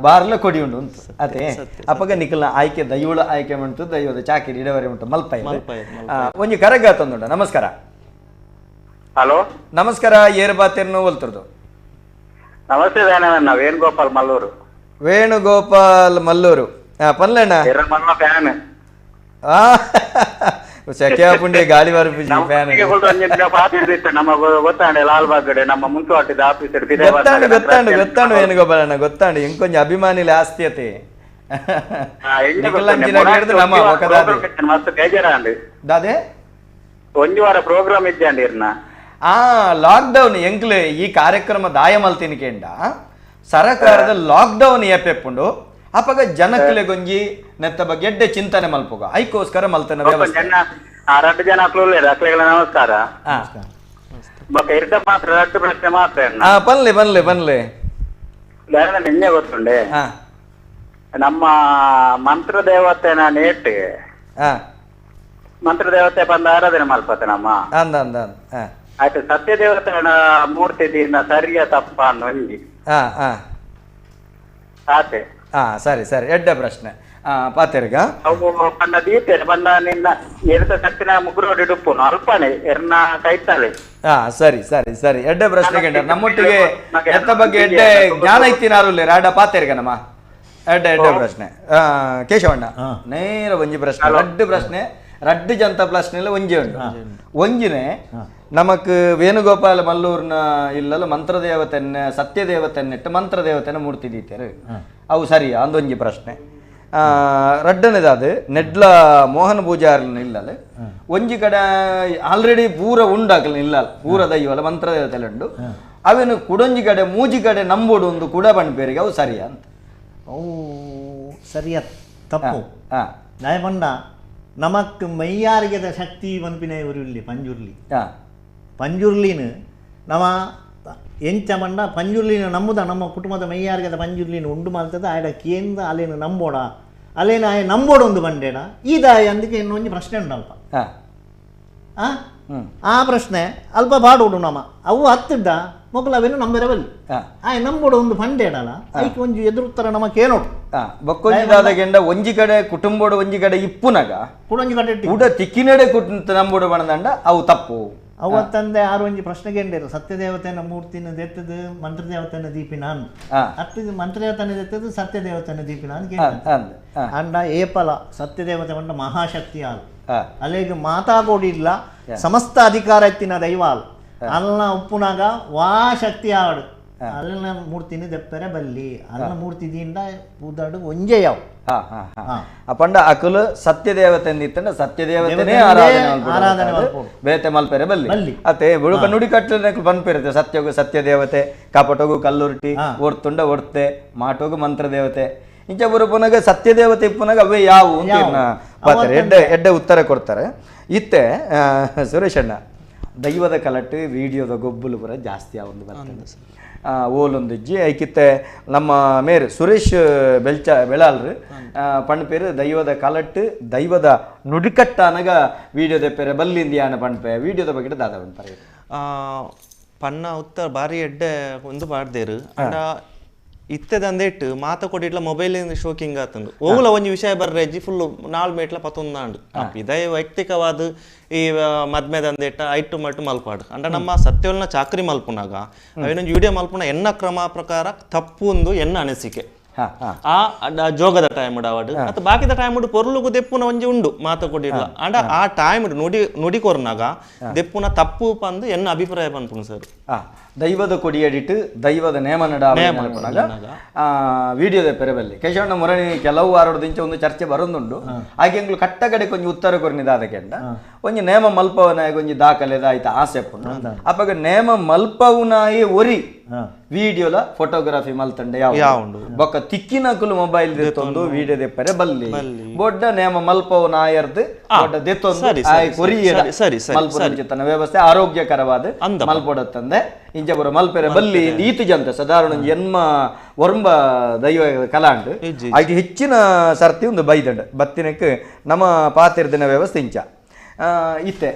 ಬಾರ್ಲ ಕೊಡಿ ಉಂಡು ಅಂತ ಅದೇ ಅಪ್ಪಗ ನಿಖಲ್ನ ಆಯ್ಕೆ ದೈವಳ ಆಯ್ಕೆ ಉಂಟು ದೈವದ ಚಾಕಿರಿ ಇಡವರೆ ಉಂಟು ಮಲ್ಪಾಯಿ ಒಂಜಿ ಕರಗ ತಂದುಂಡ. ನಮಸ್ಕಾರ. ಹಲೋ ನಮಸ್ಕಾರ. ಏರ್ ಬಾತೇರ್ನು ಒಲ್ತರದು. ನಮಸ್ತೆ ದಯಾನಂದ, ವೇಣುಗೋಪಾಲ್ ಮಲ್ಲೂರು. ವೇಣುಗೋಪಾಲ್ ಮಲ್ಲೂರು ಪನ್ಲಣ್ಣ ಫ್ಯಾನ್ ಸೆಕೆಪುಂಡೆ ಗಾಳಿ ಬರ್ಪುಜಿ ಫ್ಯಾನ್ ನಮ್ಮ ಗೊತ್ತಾಂಡೆ ಲಾಲ್ಬಾಗ್ ನಮ್ಮ ಮುನ್ಸಿಪಾಲಿಟಿ ಆಫೀಸ್ ಗೊತ್ತಾಂಡು ಗೊತ್ತಾಂಡು ಗೊತ್ತಾಂಡು ವೇಣುಗೋಪಾಲಣ್ಣ ಗೊತ್ತಾಂಡು ಇಂಕೊಂಚ ಅಭಿಮಾನಿಲ ಆಸ್ತಿಯತೆ ದಾದೆ ಒಂಜಿ ವಾರ ಪ್ರೋಗ್ರಾಮ್ ಇಜ್ಜಾಂಡಿ ಇರ್ನ ಆ ಲಾಕ್ಡೌನ್ ಎಂಕ್ಲೆ ಈ ಕಾರ್ಯಕ್ರಮ ದಾಯ ಮಲ್ತಿನ ಕೇಂಡ ಸರಕಾರದ ಲಾಕ್ಡೌನ್ ಏಪೆಪ್ಪುಂಡು ಅಪಗ ಜನಕ್ಲೆ ಗೊಂಜಿ ನೆತ್ತ ಬಗ್ಗೆ ಎಡ್ಡೆ ಚಿಂತನೆ ಮಲ್ಪುಗ ಐಕೋಸ್ಕರ ಮಲ್ತನ ವ್ಯವಸ್ಥೆ. ರಡ್ಡು ಜನ ನಮಸ್ಕಾರ. ಮಾತ್ರ ರಡ್ಡು ಪ್ರಶ್ನೆ ಮಾತ್ರ. ಪನ್ಲೆ ಪನ್ಲೆ ಪನ್ಲೆ ನಿನ್ನೆ ಗೊತ್ತುಂಡೆ ನಮ್ಮ ಮಂತ್ರದೇವತೆನ ನೇಟ್ ಮಂತ್ರದೇವತೆ ಬಂದ ಆರಾಧನೆ ಮಲ್ಪತೆ ನಮ್ಮ ಅಂದ ಅಂದ ಆಯ್ತು. ಸತ್ಯದೇವತೆನ ಮೂರ್ತಿ ದಿನ ಸರಿಯ ತಪ್ಪ ಅನ್ನೊಂಜಿ ಆತೆ. ಹಾ ಸರಿ ಸರಿ ಎಡ್ಡೆ ಪ್ರಶ್ನೆ ಪಾತೆರ್ಗ ಅವು ಪಂಡ ದೀಪೇರು ಬಂದ ನಿನ್ನ ಎರ್ತ ಸತ್ತಿನ ಮುಗುರೋಡಿ ಡುಪ್ಪುನು ಅಲ್ಪನೆ ಎರ್ನ ಕೈತಾಳೆ. ಹಾ ಸರಿ ಸರಿ ಸರಿ ಎಡ್ಡೆ ಪ್ರಶ್ನೆ ಗಂಡ ನಮ್ಮೊಟ್ಟಿಗೆ ಎತ್ತ ಬಗ್ಗೆ ಎಡ್ಡೆ ಜ್ಞಾನ ಇತ್ತಿನಾರುಲ್ಲೆ ರಾಡ ಪಾತೆರ್ಗ ನಮ್ಮ ಎಡ್ಡೆ ಎಡ್ಡೆ ಪ್ರಶ್ನೆ. ಕೇಶವಣ್ಣ ನೇರ ಒಂಜಿ ಪ್ರಶ್ನೆ ರಡ್ಡು ಪ್ರಶ್ನೆ ರಡ್ಡು ಜಂತ ಪ್ರಶ್ನೆ ಇಲ್ಲ ಒಂಜಿ ಉಂಟು ಒಂಜಿನೇ ನಮಕ್ ವೇಣುಗೋಪಾಲ ಮಲ್ಲೂರ್ನ ಇಲ್ಲಲ್ಲ ಮಂತ್ರದೇವತೆನ್ನ ಸತ್ಯದೇವತೆನ್ನಿಟ್ಟು ಮಂತ್ರದೇವತೆನ ಮೂರ್ತಿ ದೀತೇರು ಅವು ಸರಿಯಾ ಅಂದೊಂಜಿ ಪ್ರಶ್ನೆ. ರಡ್ಡನೇದಾದ ನೆಡ್ಲ ಮೋಹನ್ ಪೂಜಾರ್ನ ಇಲ್ಲಲ್ಲ ಒಂಜಿ ಕಡೆ ಆಲ್ರೆಡಿ ಪೂರ ಉಂಡಾಕಲ್ ಇಲ್ಲ ಪೂರ ದೈವಲ್ಲ ಮಂತ್ರದೇವತೆಲ್ಲ ಉಂಡು ಅವೇನು ಕುಡೊಂಜಿ ಕಡೆ ಮೂಜಿ ಕಡೆ ನಂಬೋಡು ಒಂದು ಕೂಡ ಪಣ್ಪೇರಿಗೆ ಅವು ಸರಿಯಾ ಅಂತ. ಅವು ಸರಿಯ ತಪ್ಪು. ನ್ಯಾಯಬಂಡ ನಮಕ್ ಮೈಯಾರಿಗೆದ ಶಕ್ತಿ ಪನ್ಪಿನ ಇಲ್ಲಿ ಪಂಜುರ್ಲಿ ಪಂಜುರ್ಲಿನ ನಮ್ಮ ಎಂಚ ಮಂಡ ಪಂಜುರ್ಲಿನ ನಂಬುದ ನಮ್ಮ ಕುಟುಂಬದ ಮೈಯಾರಿಗೆದ ಪಂಜುರ್ಲಿನ ಉಂಡು ಮಾಡ್ತದ ಆಯಡ ಕೇಂದ್ರ ಅಲೇನು ನಂಬೋಡ ಅಲೇನ ಆಯ ನಂಬೋಡ ಒಂದು ಬಂಡೇಡ ಈ ದಾಯ ಅಂದಕ್ಕೆ ಇನ್ನೊಂದು ಪ್ರಶ್ನೆ ಉಂಟು ಅಲ್ಪ ಆ ಪ್ರಶ್ನೆ ಅಲ್ಪ ಬಾಡೋಡು ನಮ್ಮ ಅವು ಹತ್ತಿದ್ದ ಮೊಕ್ಕಲ ಅವೇನು ನಂಬಿರವಲ್ಲಿ ಆಯ್ ನಂಬೋಡು ಒಂದು ಬಂಡೇಡಲ್ಲ ಐಕ್ ಒಂಜಿ ಎದುರುತ್ತರ ನಮ್ಮ ಕೇನೋಡು ಬೊಕ್ಕೊಂಜಿ ಒಂಜಿ ಕಡೆ ಕುಟುಂಬೋಡು ಒಂಜಿ ಕಡೆ ಇಪ್ಪುನಗ ಕುಡೊಂಜಿ ಕಡೆ ಉಡ ತಿಕ್ಕಿನಡೆ ಕುಟುಂಬ ನಂಬೋಡು ಬಣದಂಡ ಅವು ತಪ್ಪು. ಅವತ್ತಂದೆ ಆರು ಒಂಜಿ ಪ್ರಶ್ನೆಗೆ ಎಂಡೇರು ಸತ್ಯದೇವತೆನ ಮೂರ್ತಿನ ದೆತ್ತದು ಮಂತ್ರದೇವತೆನ ದೀಪಿನ ಅತ್ತು ಮಂತ್ರದೇವತನ ದೆತ್ತದು ಸತ್ಯದೇವತೆನ ದೀಪಿನ ಅಂಡ ಏಪಲ ಸತ್ಯದೇವತೆ ಮಂಡ ಮಹಾಶಕ್ತಿ ಆಲ್ ಅಲ್ಲಿಗೆ ಮಾತಾಗೋಡಿ ಇಲ್ಲ ಸಮಸ್ತ ಅಧಿಕಾರ ಎತ್ತಿನ ದೈವ ಅಲ್ ಅಲ್ಲ ಉಪ್ಪುನಾಗ ವಾ ಶಕ್ತಿ ಆಡು ಅಲ್ಲಿನ ಮೂರ್ತಿನ ದೆಪ್ಪರೆ ಬಲ್ಲಿ ಅಲ್ಲ ಮೂರ್ತಿ ದಿಂದ ಪೂದಾಡು ಒಂಜೆ ಯಾವ. ಪಂಡ ಅಕುಲು ಸತ್ಯದೇವತೆ ಅಂದಿತ್ತಂಡ ಸತ್ಯದೇವತೆನೇ ಆರಾಧನೆ ಆರಾಧನೆ, ಬೇತೆ ಮಲ್ಪೆರೆ ಬಲ್ಲಿ. ಅತ್ತೆ ಬುಡುಕ ನುಡಿ ಕಟ್ಟಲೆ ಪನ್ಪಿರುತ್ತೆ ಸತ್ಯಗು ಸತ್ಯದೇವತೆ, ಕಾಪಟೋಗು ಕಲ್ಲುರ್ಟಿ, ಒರ್ತುಂಡ ಒರ್ತೆ, ಮಾಟೋಗು ಮಂತ್ರದೇವತೆ, ಇಂಚ ಬರು ಪುನಗ ಸತ್ಯದೇವತೆ ಪುನಗ ಅವೇ ಯಾವು ಅಂತ ಪಾತಾರೆ. ಎಡ್ಡೆ ಎಡ್ಡೆ ಉತ್ತರ ಕೊಡ್ತಾರೆ. ಇತ್ತೆ ಸುರೇಶಣ್ಣ, ದೈವದ ಕಲಟ್ಟು ವಿಡಿಯೋದ ಗೊಬ್ಬಲು ಪೂರ ಜಾಸ್ತಿ ಆವೊಂದು ಬರ್ತದೆ. ಓಲೊಂದಿಜ್ಜಿ ಐಕಿತ್ತೆ ನಮ್ಮ ಮೇರು ಸುರೇಶ್ ಬೆಲ್ಚ ಬೆಳಾಲ್ರು ಪಣ್ಪೇರು ದೈವದ ಕಲಟ್ಟು ದೈವದ ನುಡಿಕಟ್ಟನಗ ವಿಡಿಯೋದ ಪೇರೆ ಬಲ್ಲಿಂದಿಯಾನ ಪಣ್ಪೆ ವಿಡಿಯೋದ ಬಗ್ಗೆ ದಾದ ಪಣ್ಪರೆ. ಪನ್ನ ಉತ್ತರ ಬಾರಿ ಎಡ್ಡೆ ಒಂದು ಪಾಡ್ದೇರು. ಅಂಡ ಇತ್ತದಂದೇಟ್ ಮಾತ ಕೊಡಿಟ್ಲ ಮೊಬೈಲ್ ಶೋಕಿಂಗ್ ಆತಂದು ಓಲ ಒಂಜಿ ವಿಷಯ ಬರ್ರೆಜ್ಜಿ ಫುಲ್ 4 ಮೇಟ್ಲ ಪತ್ತೊಂದಾಂಡು ಇದೇ ವೈಯಕ್ತಿಕವಾದ ಈ ಮದ್ಮೆದಂದೇಟ ಐಟು ಮಟ್ಟು ಮಲ್ಪಾಡು. ಅಂಡ ನಮ್ಮ ಸತ್ಯವನ್ನ ಚಾಕ್ರಿ ಮಲ್ಪುನಾಗ ಅವೇನೊಂದು ವಿಡಿಯೋ ಮಲ್ಪುನ ಎನ್ನ ಕ್ರಮ ಪ್ರಕಾರ ತಪ್ಪು ಒಂದು ಎನ್ನ ಅನಿಸಿಕೆ. ಆ ಜೋಗದ ಟೈಮ್ ಅವಾಡು ಅಥವಾ ಬಾಕಿದ ಟೈಮ್ ಪೊರ್ಲುಗು ದೆಪ್ಪುನ ಒಂಜಿ ಉಂಡು ಮಾತ ಕೊಡಿಲ್ಲ. ಅಂಡ ಆ ಟೈಮ್ ನುಡಿ ನುಡಿ ಕೊರ್ನಾಗ ದೆಪ್ಪುನ ತಪ್ಪು ಪಂದು ಎನ್ನ ಅಭಿಪ್ರಾಯ ಪನ್ಪುನು ಸರ್. ದೈವದ ಕೊಡಿಯಡಿಟ್ಟು ದೈವದ ನೇಮ ನಡ ವಿಡಿಯೋದ ಪೆರಬಲ್ಲಿ ಕೇಶವಣ್ಣ ಮುರಣಿ ಕೆಲವು ವಾರದಿಂಚ ಒಂದು ಚರ್ಚೆ ಬರೋದುಂಡು. ಹಾಗೆ ಎಂಗ್ಲು ಕಟ್ಟಗಡೆ ಕೊಂಚ ಉತ್ತರ ಕೊರ್ನಿದ ಅದಕ್ಕೆ ಒಂಜಿ ನೇಮ ಮಲ್ಪವನಾಯ ಒಂಜಿ ದಾಖಲೆದ ಆಯ್ತು ಆಸೆ ಪುಂಡು. ಅಪ್ಪಗ ನೇಮ ಮಲ್ಪವನಾಯಿ ಒರಿ ವಿಡಿಯೋಲ ಫೋಟೋಗ್ರಫಿ ಮಲ್ತಂಡೆ ಯಾವ ಬೊಕ್ಕ ತಿಕ್ಕಿನಕುಲು ಮೊಬೈಲ್ ದೆತ್ತೊಂದು ವಿಡಿಯೋ ದೆಪ್ಪರೆ ಬಲ್ಲಿ ಬೊಡ್ಡ ನೇಮ ಮಲ್ಪವನಾಯರ್ದು ಬೊಡ್ಡ ದೆತ್ತೊಂದು ಮಲ್ಪುನ ವ್ಯವಸ್ಥೆ ಆರೋಗ್ಯಕರವಾದ ಮಲ್ಪೊಡತ್ತಂದೆ ಇಂಚ ಬರೋ ಮಲ್ಪೆರೆ ಬಲ್ಲಿ ಈತು ಜಂತ ಸಾಧಾರಣ ಜನ್ಮ ಒರ್ಂಬ ದೈವ ಕಲಾಂಡು ಐತಿ ಹೆಚ್ಚಿನ ಸರ್ತಿ ಒಂದು ಬೈದಂಡ ಬತ್ತಿನಕ್ಕೆ ನಮ್ಮ ಪಾತಿರ್ದಿನ ವ್ಯವಸ್ಥೆ ಇಂಚ ಇತ್ತೆ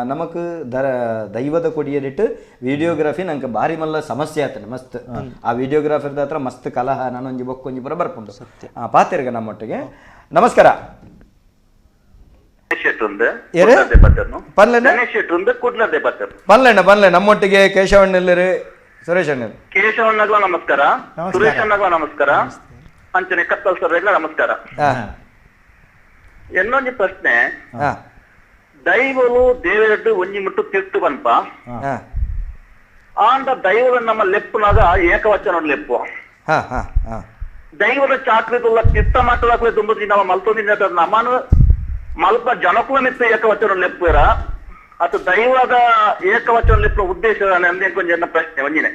ನಮಕ್ ದರ ದೈವದ ಕೊಡಿಯದಿಟ್ಟು ವಿಡಿಯೋಗ್ರಫಿ ನಂಗೆ ಭಾರಿ ಮಲ್ಲ ಸಮಸ್ಯೆ ಆತನೆ ಮಸ್ತ್. ಆ ವಿಡಿಯೋಗ್ರಾಫರ್ದ ಹತ್ರ ಮಸ್ತ್ ಕಲಹ ನಾನೊಂಜಿ ಬೊಕ್ಕೊಂಜಿ ಪುರ ಬರ್ಪುಂಡು ಪಾತಿರ್ಗ ನಮ್ಮೊಟ್ಟಿಗೆ. ನಮಸ್ಕಾರ. ಪನ್ಲೆಣ್ಣ ಪನ್ಲೆ ನಮ್ಮೊಟ್ಟಿಗೆ ಕೇಶವಣ್ಣಲ್ಲರು ಸುರೇಶ್ ಅಣ್ಣ. ಕೇಶವಣ್ಣಗಳ ನಮಸ್ಕಾರ, ಸುರೇಶ್ ಅಣ್ಣಗಳ ನಮಸ್ಕಾರ, ಅಂಚನೆ ಕತ್ತಲ್ ಸರ್ ನಮಸ್ಕಾರ. ಇನ್ನೊಂದು ಪ್ರಶ್ನೆ, ದೈವವು ದೇವರದ್ದು ಒಂಜಿ ಮುಟ್ಟು ತಿರ್ತು ಬನ್ಪ ಆಂಡ ದೈವದ ನಮ್ಮ ಲೆಪ್ಪುನಾಗ ಏಕವಚನ ಲೆಪ್ಪು ದೈವದ ಚಾಕ್ರಿದುಲ್ಲ ತಿರ್ತ ಮಾತಾಡಕ್ಲೆ ತುಂಬಿ ನಮ್ಮ ಮಲ್ತೊಂದಿನ ನಮ್ಮನು ಮಲ್ಪ ಜನಕುಲ ಮಿತ್ತ ಏಕವಚನ ಲೆಪ್ಪುರ ಅದು ದೈವದ ಏಕವಚನ ಲೆಪ್ಪುನ ಉದ್ದೇಶ ಕೊಂಚ ಪ್ರಶ್ನೆ ಒಂಜಿನೆ.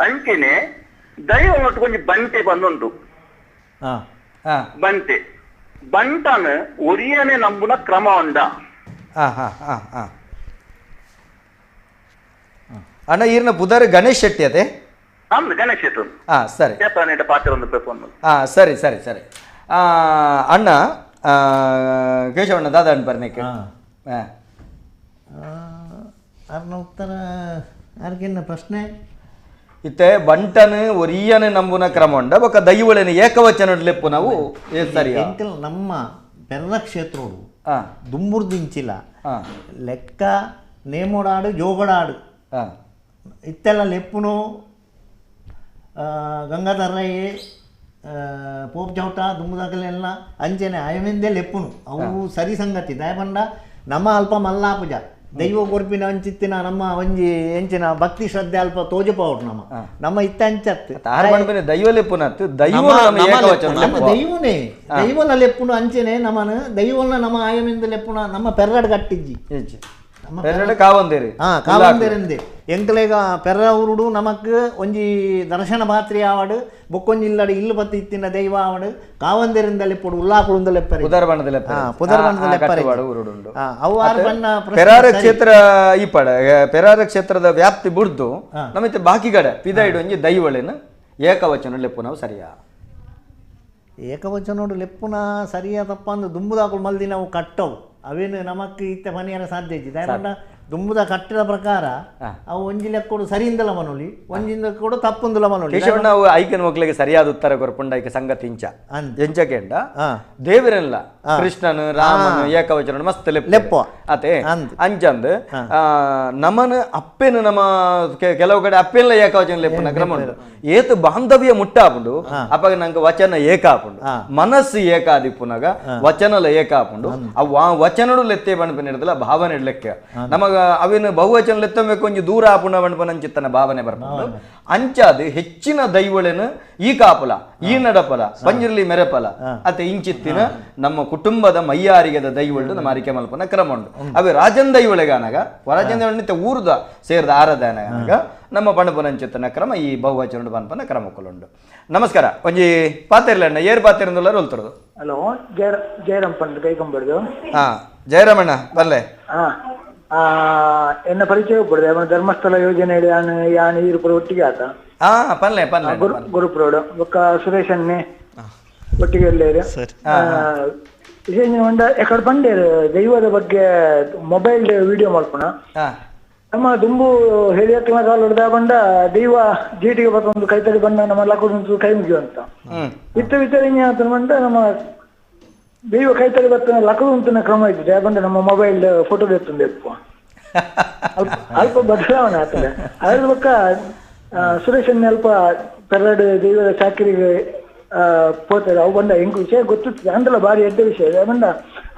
ಅಂಚಿನೆ ದೈವ ಒಟ್ಟು ಕೊಂಚ ಬಂಟೆ ಬಂದುಂಟು ಬಂಟೆ ಬಂಟನ ಒರಿಯನೆ ನಂಬುನ ಕ್ರಮ ಉಂಡ. ಅಣ್ಣ ಈರ್ನ ಪುದರ್ ಗಣೇಶ್ ಶೆಟ್ಟಿ ಅದೇ? ಗಣೇಶ್ ಶೆಟ್ಟಿ. ಹಾ ಸರಿ ಸರಿ ಸರಿ ಸರಿ ಅಣ್ಣ ಕೇಶವಣ್ಣ ದಾದಾ ಅಣ್ಣ ಬರ್ನೇಕೆ ಅರ್ನ ಉತ್ತರ ಅರ್ಗಿನ್ನ ಪ್ರಶ್ನೆ ಇತ್ತೆ ಬಂಟನ ಒರಿಯನೆ ನಂಬುನ ಕ್ರಮ ಉಂಡ ಬೊಕ್ಕ ದೈವಳನೆ ಏಕವಚನ ಲೆಪ್ಪು ನಾವು ಸರಿ. ನಮ್ಮ ಬೆರ್ರ ಕ್ಷೇತ್ರೋಡು ದುಂಬುರ್ದಿಂಚಿಲ ಲೆಕ್ಕ ನೇಮೋಡಾಡು ಜೋಗಡಾಡು ಇತ್ತೆಲ್ಲ ಲೆಪ್ಪುನು ಗಂಗಾಧರಯ್ಯ ಪೋಪ್ ಚೌಟ ದುಂಬುದಾಕಲೆಲ್ಲ ಅಂಚೆನೆ ಆಯಮಿಂದೆ ಲೆಪ್ಪುನು ಅವು ಸರಿ ಸಂಗತಿ. ದಯಪಂಡ ನಮ್ಮ ಅಲ್ಪ ಮಲ್ಲಾಪುಜ ದೈವ ಕೊರ್ಪಿನ ಅಂಚಿತ್ತಿನ ನಮ್ಮ ಒಂಜಿ ಎಂಚಿನ ಭಕ್ತಿ ಶ್ರದ್ಧೆ ಅಲ್ಪ ತೋಜಪಾವಟ್ ನಮ್ಮ ನಮ್ಮ ಇತ್ತ ಅಂಚತ್ತು ದೈವ ಲೆಪ್ಪುನತ್ತು ದೈವ ನಮ್ಮ ದೈವನೇ ದೈವನ ಲೆಪ್ಪುನು ಅಂಚೆನೆ ನಮ್ಮನ ದೈವನ ನಮ್ಮ ಆಯಮಿಂದ ಲೆಪ್ಪುನ ನಮ್ಮ ಪೆರ್ರಡ್ ಕಟ್ಟಿಜ್ಜಿ ಕಾವಂದೇರಿ. ಹಾ ಕಾವಂದೇರಿಂದೆ ಎಂಕಲೇಗ ಪೆರ್ರ ಊರುಡು ನಮಕ್ ಒಂಜಿ ದರ್ಶನ ಪಾತ್ರಿ ಆವಡು ಬೊಕ್ಕೊಂಜಿ ಇಲ್ಲಡು ಇಲ್ಲು ಬತ್ತಿ ಇತ್ತಿನ ದೈವ ಆವಡು ಕಾವಂದೇರಿಂದ ಲೆಪ್ಪುಡು ಉಲ್ಲಾಕುಳುಂದ ಲೆಪ್ಪರೆ ಪುದರ್ ಬಣ್ಣದ ಲೆಪ್ಪರೆ ಅವು ಆರು ಬಣ್ಣ. ಪೆರಾರ ಕ್ಷೇತ್ರ ಈ ಪಡ ಪೆರಾರ ಕ್ಷೇತ್ರದ ವ್ಯಾಪ್ತಿ ಬುಡ್ದು ನಮಿತ್ತೆ ಬಾಕಿ ಕಡೆ ಪಿದಾಯಿಡು ಒಂಜಿ ದೈವಳೇನು ಏಕವಚನ ಲೆಪ್ಪು ನಾವು ಸರಿಯಾ? ಏಕವಚನೋಡು ಲೆಪ್ಪುನ ಸರಿಯಾ ತಪ್ಪ ಅಂದು ದುಂಬುದಾಕುಳು ಮಲ್ದಿ ನಾವು ಕಟ್ಟವು ಅವೇನು ನಮಕ್ ಇತ್ತ ಮನೆಯರ ಸಾಧ್ಯ ಇದ್ದಿ ದಯಪಂಡ ದುಂಬುದ ಕಟ್ಟಿದ ಪ್ರಕಾರ ಅವು ಒಂಜಿ ಲೆಕ್ಕೋಡು ಸರಿಯಿಂದಲ ಮನೋಲಿ ಒಂಜಿಂದ ಕೂಡ ತಪ್ಪುಂದಲ ಮನೋಲಿ. ಕೇಶವಣ್ಣ ಅವು ಐಕನ್ ಮಕ್ಕಳಿಗೆ ಸರಿಯಾದ ಉತ್ತರ ಕೊರ್ಪುಂಡ ಐಕ ಸಂಗತಿ ಇಂಚ ಎಂಚಕೆಂಡ ದೇವರೆಲ್ಲ ಕೃಷ್ಣನು ರಾಮನು ಏಕವಚನ ಮಸ್ತ್ ಲೆಪ್ಪ ಅತೆ ಅಂಚಂದ್ ನಮನ ಅಪ್ಪೆನು ನಮ್ಮ ಕೆಲವು ಕಡೆ ಅಪ್ಪೆಲ್ಲ ಏಕವಚನ ಲೆಪ್ಪುನ ಕ್ರಮ ಉಂಟು. ಏತು ಬಾಂಧವ್ಯ ಮುಟ್ಟಾಪುಂಡು ಅಪಗ ನಂಗೆ ವಚನ ಏಕಾಪುಂಡು ಮನಸ್ಸು ಏಕಾದಿಪ್ಪುನಾಗ ವಚನಲ ಏಕಾಪುಂಡು ಅವು ವಚನಡು ಲೆತ್ತೆ ಬಣ್ಪನಿಡ್ದಲ್ಲ ಭಾವನೆ ಇಡ್ಲೆಕ್ಕ ನಮಗ ಅವಿನ ಬಹುವಚನ ಲೆತ್ತಬೇಕು ಒಂಜಿ ದೂರ ಆಪುಂಡ ಬಣ್ಪನಂಚಿತ್ತನ ಭಾವನೆ ಬರ್ಪುಂಡು ಅಂಚಾದ ಹೆಚ್ಚಿನ ದೈವಳೆನು ಈ ಕಾಪುಲ ಈ ನಡಪಲ ಪಂಜುರ್ಲಿ ಮೆರೆಪಲ ಅತೆ ಇಂಚಿತ್ತಿನ ನಮ್ಮ ಕುಟುಂಬದ ಮೈಯಾರಿಗೆದ ದೈವಳು ನಮ್ಮ ಅರಿಕೆ ಮಲ್ಪನ ಕ್ರಮ ಉಂಡು ಅವೇ ರಾಜನ್ ದೈವಳೆಗಾನಗ ರಾಜನ್ ದೈವಳ ಊರ್ದ ಸೇರ್ದ ಆರಾಧನೆಗಾನಗ ನಮ್ಮ ಪಣಪನಂಚಿತ್ತನ ಕ್ರಮ ಈ ಬಹುವಚನ ಪನ್ಪನ ಕ್ರಮ ಕೊಲುಂಡು. ನಮಸ್ಕಾರ ಒಂಜಿ ಪಾತೆರ್ಲಣ್ಣ ಏರ್ ಪಾತೆರಂದುಲ್ಲ ಒಲ್ತರದು. ಹಲೋ ಜಯರಾಮ್ ಪಂಡ್ ಕೈಕೊಂಬರ್ದು. ಹಾ ಜಯರಾಮಣ್ಣ ಬರ್ಲೆ. ಹಾ ಎನ್ನ ಪರಿಚಯ ಒಬ್ಬರು ಧರ್ಮಸ್ಥಳ ಯೋಜನೆ ಯಾನ್ ಈರುಪುರ ಒಟ್ಟಿಗೆ ಆತ. ಹಾ ಪನ್ಲೆ ಪನ್ಲೆ ಗುರುಪುರೋಡು ಬೊಕ್ಕ ಸುರೇಶ್ ಅನ್ನೆ ಒಟ್ಟಿಗೆ ಎಲ್ಲೇರು. ವಿಶೇಷ ಎಕಡೆ ಪಂಡೇರು ದೈವದ ಬಗ್ಗೆ ಮೊಬೈಲ್ ವಿಡಿಯೋ ಮಲ್ಪುಣ ನಮ್ಮ ದುಂಬು ಹಿರಿಯಕ್ಲ ಕಾಲದ ಬಂಡ ದೈವ ಜೀಟಿಗೆ ಬತ್ತೊಂದು ಕೈತಡಿ ಬಂಡ ನಮ್ಮ ಲಕ್ಕುಂದು ಕೈ ಮುಗಿಯುವಂತ ಇತ್ತ ವಿಚಾರ ಬಂಡ ನಮ್ಮ ದೈವ ಕೈತಡಿ ಬತ್ತ ಲಕ್ಕುಂತನ ಕ್ರಮ ಇದ್ದಿದೆ ಬಂಡ ನಮ್ಮ ಮೊಬೈಲ್ ಫೋಟೋ ಎತ್ತುಂದು ಎಪ್ಪ ಅಲ್ಪ ಬದಲಾವಣೆ ಆಗ್ತದೆ. ಅದ್ರ ಬಕ್ಕ ಸುರೇಶ್ ಅಲ್ಪ ಪೆರಡು ದೈವದ ಚಾಕರಿಗೆ ಪೋತಾರೆ ಅವು ಬಂಡ ಹೆಂಗ್ ವಿಷಯ ಗೊತ್ತಿರ್ತದೆ ಅಂದಲ್ಲ ಭಾರಿ ಎಡ್ಡ ವಿಷಯ ಬಂಡ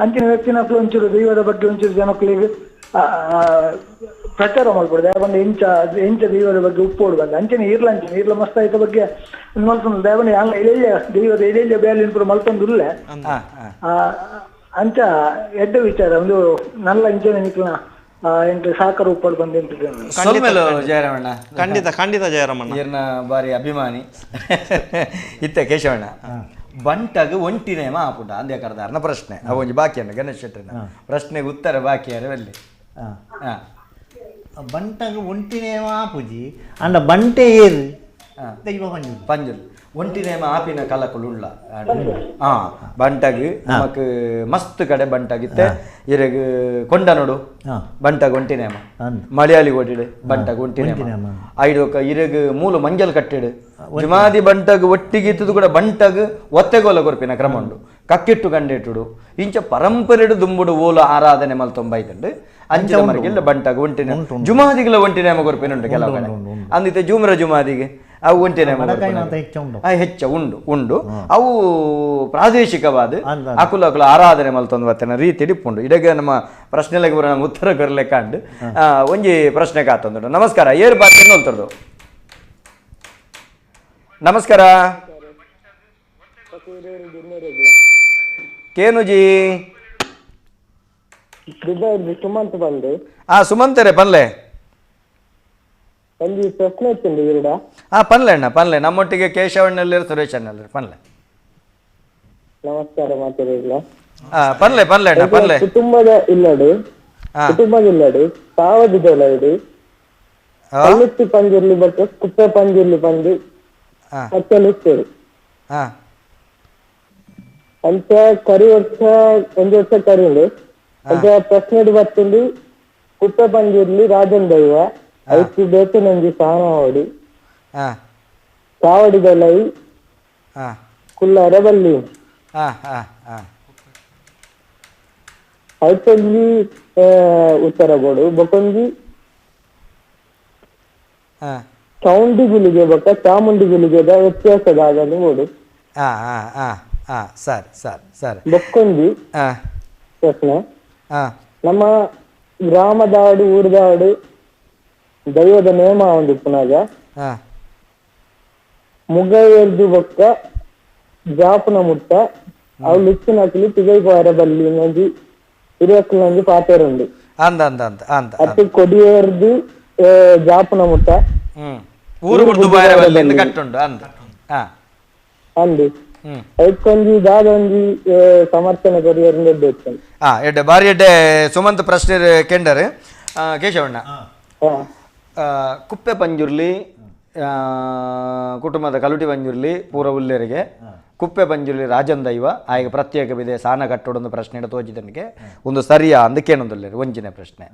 ಅಂಚಿನ ವ್ಯಕ್ತಿನಕ್ಲು ಒಂಚೂರು ದೈವದ ಬಗ್ಗೆ ಒಂಚೂರು ಜನಕ್ಕಳಿಗೆ ಪ್ರಚಾರ ಮಾಡ್ಕೊಡುದು ಯಾಕಂದ್ರೆ ಎಂಚ ಎಂಚ ದೈವದ ಬಗ್ಗೆ ಉಪ್ಪೋಡು ಬಂದ ಅಂಚನೆ ಇರ್ಲ ಅಂಚನೆ ಇರ್ಲ ಮಸ್ತ್ ಆಯ್ತ ಬಗ್ಗೆ ಮಲ್ತೊಂದು ದೇವನ ಎಲೆಲ್ಲ ದೈವದ ಎಲೆಲ್ಲ ಬೇಲೆ ಪೂರ ಮಲ್ತೊಂದುಲ್ಲೆ ಅಂಚ ಎಡ್ಡ ವಿಚಾರ ಒಂದು ನಲ್ಲ ಅಂಚನೆ ನಿಕ್ಲ ಎಂಟು ಸಾಕಾರ ಉಪ್ಪಾಡು ಬಂದು ಜಯರಾಮಣ್ಣ. ಖಂಡಿತ ಖಂಡಿತ ಜಯರಾಮಣ್ಣ ಇರ್ನ ಬಾರಿ ಅಭಿಮಾನಿ ಇತ್ತ ಕೇಶವಣ್ಣ. ಬಂಟಗ ಒಂಟಿ ನೇಮ ಆಪುಂಡ ಅಂದೇ ಕರ್ದಾರನ ಪ್ರಶ್ನೆ ಅವು ಒಂಜಿ ಬಾಕಿ ಅನ್ನ ಗಣೇಶ್ ಶೆಟ್ಟರ್ನ ಪ್ರಶ್ನೆಗೆ ಉತ್ತರ ಬಾಕಿ ಅಲ್ಲಿ. ಬಂಟಗ ಒಂಟಿ ನೇಮ ಆಪುಜಿ ಅಂಡ ಬಂಟೆ ಏರು ದೈವ ಪಂಜುರ್ಲಿ ಪಂಜುರ್ಲಿ ಒಂಟಿ ನೇಮ ಆಪಿನ ಕಲಕುಲು ಉಳ್ಳ. ಹಾ ಬಂಟಗ್ ನಮಕ್ ಮಸ್ತ್ ಕಡೆ ಬಂಟಾಗಿತ್ತೆ ಇರಗ್ ಕೊಂಡ ನೋಡು ಬಂಟಗ ಒಂಟಿ ನೇಮ, ಮಲಯಾಳಿ ಓಟಿಡು ಬಂಟಗ ಒಂಟಿ ನೇಮ, ಐಡೋಕ ಇರಗ್ ಮೂಲ ಮಂಜಲ್ ಕಟ್ಟಿಡು ಜುಮಾದಿ ಬಂಟಗ್ ಒಟ್ಟಿಗೆ ಇತ್ತದು ಕೂಡ ಬಂಟಗ್ ಒತ್ತೆಗೋಲ ಕೊರ್ಪಿನ ಕ್ರಮ ಉಂಡು ಕಕ್ಕಿಟ್ಟು ಕಂಡಿಟ್ಟುಡು ಇಂಚ ಪರಂಪರೆಡು ದುಂಬುಡು ಓಲು ಆರಾಧನೆ ಮಲ್ತೊಂಬೈತುಂಡು ಅಂಚಿನ ಮರಗಿಲ್ಲ ಬಂಟಗ ಒಂಟಿ ನೇಮ ಜುಮಾದಿಗಳ ಒಂಟಿ ನೇಮ ಕೊರ್ಪಿನ ಉಂಟು ಕೆಲವು ಕಡೆ ಅಂದಿತ್ತೆ ಜುಮ್ರ ಜುಮಾದಿಗೆ ಅವು ಒಂಟಿ ನೇಮ ಹೆಚ್ಚ ಉಂಡು ಉಂಡು ಅವು ಪ್ರಾದೇಶಿಕವಾದ ಅಕುಲ ಅಕುಲ ಆರಾಧನೆ ಮಲ್ತೊಂದು ಬತ್ತನ ರೀತಿ ಇಪ್ಪುಂಡು. ಇಡಗ ನಮ್ಮ ಪ್ರಶ್ನೆಲೆಗೆ ಬರೋ ನಮ್ಮ ಉತ್ತರ ಕೊರ್ಲೆಕ್ಕಂಡು ಒಂಜಿ ಪ್ರಶ್ನೆ ಕಾತೊಂದುಂಡು. ನಮಸ್ಕಾರ ಏರು ಬಾತಿನ ಹೊಲ್ತರದು. ನಮಸ್ಕಾರ ಕೇನುಜಿ ಸುಮಂತ್ ಬಂದು. ಹಾ ಸುಮಂತರೇ ಪನ್ಲೆ ಒಂಜಿ ಪ್ರಶ್ನೆ ಇತ್ತುಂಡು ಇರುಡ. ಹಾ ಪನ್ಲೆ ಅಣ್ಣ ಪನ್ಲೆ ನಮ್ಮೊಟ್ಟಿಗೆ ಕೇಶವಣ್ಣಲ್ಲಿರು ಸುರೇಶ್ ಅಣ್ಣಲ್ಲಿರು ಪನ್ಲೆ. ನಮಸ್ಕಾರ ಮಾತಾಡಿಲ್ಲ. ಹಾ ಪನ್ಲೆ ಪನ್ಲೆ ಅಣ್ಣ ಪನ್ಲೆ. ಕುಟುಂಬದ ಇಲ್ಲಡು ಕುಟುಂಬದ ಇಲ್ಲಡು ಸಾವದಿದೊಲಡು ಕಲ್ಲುತ್ತಿ ಪಂಜುರ್ಲಿ ಬಟ್ ಕುಪ್ಪೆ ಪಂಜುರ್ಲಿ ಪಂದು ಕತ್ತಲಿಸ್ತೇವೆ. ಅಂಚ ಕರಿ ವರ್ಷ ಒಂಜಿ ವರ್ಷ ಕರಿ ಉಂಡು ಅಂಚ ಪ್ರಶ್ನೆ ಬತ್ತುಂಡು ಕುಪ್ಪೆ ಪಂಜುರ್ಲಿ ರಾಜನ್ ದೈವ ಐತಿ ಬೇತನಂಜಿ ಸಾನವಾಡಿ ಕಾವಡಿದಲೈ ಕುಲ್ಲಾರ ಬಲ್ಲಿ ಐತೊಂಜಿ ಉತ್ತರ ಕೊಡು ಬೊಕೊಂಜಿ ಚೌಂಡಿ ಗುಲಿಗೆ ಬೊಕ್ಕ ಚಾಮುಂಡಿ ಗುಲಿಗೆದ ವ್ಯತ್ಯಾಸದಾಗ ನೋಡು. ಸರಿ ಸರಿ ಸರಿ ಬೊಕ್ಕೊಂಜಿ ಪ್ರಶ್ನೆ ನಮ್ಮ ಗ್ರಾಮದಾಡು ಊರ್ದಾಡು ದೈವದ ನೇಮ ಒಂದು ಪುನಾಗ ಮುಗ ಎರ್ದು ಬೊಕ್ಕ ಜಾಪುನ ಮುಟ್ಟ ಅವು ಲಿಚ್ಚಿನಕ್ಲಿ ತಿಗೈ ಪಾರ ಬಲ್ಲಿ ಒಂಜಿ ಇರುವಕ್ಲು ಪಾತೆರುಂಡು ಅಂದ ಅಂದ ಅಂದ ಅಂದ ಅತ್ತು ಕೊಡಿಯರ್ದು ಜಾಪುನ ಮುಟ್ಟ ಊರು ಬುಡ್ದು ಬಾರ ಬಲ್ಲಿ ಕಟ್ಟುಂಡು ಅಂದ ಅಂದು ಐಕೊಂಜಿ ದಾದೊಂಜಿ ಸಮರ್ಥನೆ ಕೊರಿಯರ್ ಬೇಕು. ಹಾ ಎಡ್ಡೆ ಬಾರಿ ಎಡ್ಡೆ ಸುಮಂತ್ ಪ್ರಶ್ನೆ ಕೆಂಡರ್ ಕೇಶವಣ್ಣ. ಕುಪ್ಪೆ ಪಂಜುರ್ಲಿ ಕುಟುಂಬದ ಕಲುಟಿ ಪಂಜುರ್ಲಿ ಪೂರ ಉಲ್ಲೇರಿಗೆ ಕುಪ್ಪೆ ಪಂಜುರ್ಲಿ ರಾಜನ್ ದೈವ ಆಗ ಪ್ರತ್ಯೇಕ ಬಿದೆ ಸಾನ ಕಟ್ಟೋಡೊಂದು ಪ್ರಶ್ನೆ ತೋಜಿದನಿಗೆ ಒಂದು ಸರಿಯಾ ಅಂದಕ್ಕೇನೊಂದುಲ್ಲೇರು ಒಂಜಿನ ಪ್ರಶ್ನೆ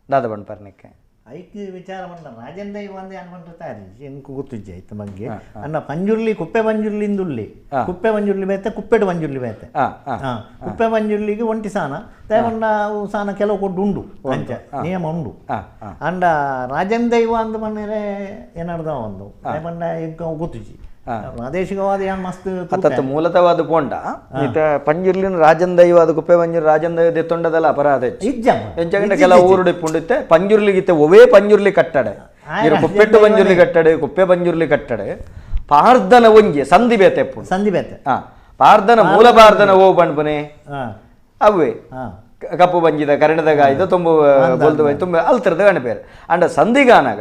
ದಾದ ಬಣ್ಣ ಪರ್ನಕ್ಕೆ ಐಕ್ ವಿಚಾರ ಮಂಡ ರಾಜನ್ ದೈವ ಅಂದೆ ಅನ್ಕೊಂಡಿರ್ತಾರೆ ಎಂಕು ಗೊತ್ತಿಜ್ಜೆ ಐತ ಬಗ್ಗೆ ಅನ್ನ ಪಂಜುರ್ಲಿ ಕುಪ್ಪೆ ಪಂಜುರ್ಲಿ ಇಂದುಳ್ಳಿ ಕುಪ್ಪೆ ಪಂಜುರ್ಲಿ ಬೇತೆ ಕುಪ್ಪೆಡು ಪಂಜುರ್ಲಿ ಬೇತೆ. ಕುಪ್ಪೆ ಪಂಜುರ್ಲಿಗೆ ಒಂಟಿ ಸಾನ ದೇವಣ್ಣ ಸಾನ ಕೆಲವು ಕೊಡ್ಡು ಉಂಡು ಅಂಚ ನಿಯಮ ಉಂಡು. ಅಂಡ ರಾಜನ್ ದೈವ ಅಂದ ಮಣ್ಣರೆ ಏನಾರ್ದ ಒಂದು ದೇವಣ್ಣ ಎಂಕ ಗೊತ್ತಿಜ್ಜಿ ಪ್ರಾದೇಶಿಕವಾದ ಏನ್ ಮಸ್ತ್ ಅತ್ತ ಮೂಲತವಾದ ಪೋಂಡ ಈತ ಪಂಜುರ್ಲಿನ ರಾಜನ್ ದೈವ ಅದು ಕುಪ್ಪೆ ಪಂಜುರ್ ರಾಜನ್ ದೈವ ದೆತ್ತೊಂಡದಲ್ಲ ಅಪರಾಧ ಎಂಚಗಂಡ ಕೆಲವು ಊರುಡು ಇಪ್ಪುಂಡಿತ್ತೆ ಪಂಜುರ್ಲಿಗಿತ್ತೆ ಒವೇ ಪಂಜುರ್ಲಿ ಕಟ್ಟಡೆ ಇರು ಕುಪ್ಪೆಟ್ಟು ಪಂಜುರ್ಲಿ ಕಟ್ಟಡೆ ಕುಪ್ಪೆ ಪಂಜುರ್ಲಿ ಕಟ್ಟಡೆ ಪಾರ್ದನ ಒಂಜಿ ಸಂಧಿ ಬೇತೆ ಸಂಧಿ ಬೇತೆ ಪಾರ್ದನ ಮೂಲ ಪಾರ್ದನ ಓ ಪಣ್ಪುನೆ ಅವೇ ಕಪ್ಪು ಬಂಜಿದ ಕನ್ನಡದ ಗಾಯ್ದ ತುಂಬ ಬೊಲ್ದು ತುಂಬ ಅಲ್ತರದ ಗಣಪೇರು. ಅಂಡ ಸಂಧಿಗಾನಾಗ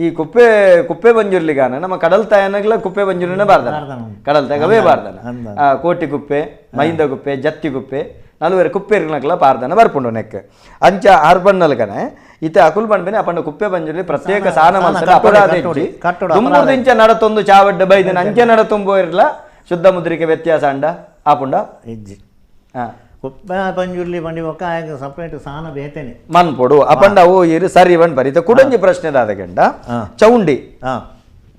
ಈ ಕುಪ್ಪೆ ಕುಪ್ಪೆ ಬಂಜುರ್ಲಿಗಾನ ನಮ್ಮ ಕಡಲ್ ತಾಯನಗ್ಲ ಕುಪ್ಪೆ ಬಂಜುರ್ಲಿನ ಬಾರ್ದನ ಕಡಲ್ ತಾಯಗವೇ ಬಾರ್ದನ ಕೋಟಿ ಕುಪ್ಪೆ ಮೈಂದ ಕುಪ್ಪೆ ಜತ್ತಿ ಕುಪ್ಪೆ ನಲ್ವೇರು ಕುಪ್ಪೆರ್ನಕ್ಲ ಪಾರ್ದನ ಬರ್ಪುಂಡು ನೆಕ್ ಅಂಚ ಆರ್ಬಣ್ಣಲ್ಗನೆ ಇತ್ತೆ ಅಕುಲ್ ಬಂಡ್ಬೇನೆ ಅಪಂಡ ಕುಪ್ಪೆ ಬಂಜುರ್ಲಿ ಪ್ರತ್ಯೇಕ ಸಾನ ಮಲ್ಸರ ಅಪರಾಧ ಇಜ್ಜಿ ದುಂಬುರ್ದಿಂಚ ನಡತೊಂದು ಚಾವಡ್ಡ ಬೈದಿನ ಅಂಚೆ ನಡತೊಂಬೋ ಇರ್ಲ ಶುದ್ಧ ಮುದ್ರಿಕೆ ವ್ಯತ್ಯಾಸ ಅಂಡ ಆಪುಂಡ ಇಜ್ಜಿ. ಕುಪ್ಪೆ ಪಂಜುರ್ಲಿ ಬಂಡಿ ಒಕ್ಕ ಸಪ್ರೇಟ್ ಸಾನ ಬೇತೇನೆ ಮನ್ಪೊಡು ಅಪಂಡ ಅವು ಇರು ಸರಿ ಬಣ್ ಬರೀತ ಕುಡಂಜಿ ಪ್ರಶ್ನೆ ದಾದ ಗಂಡ ಚೌಂಡಿ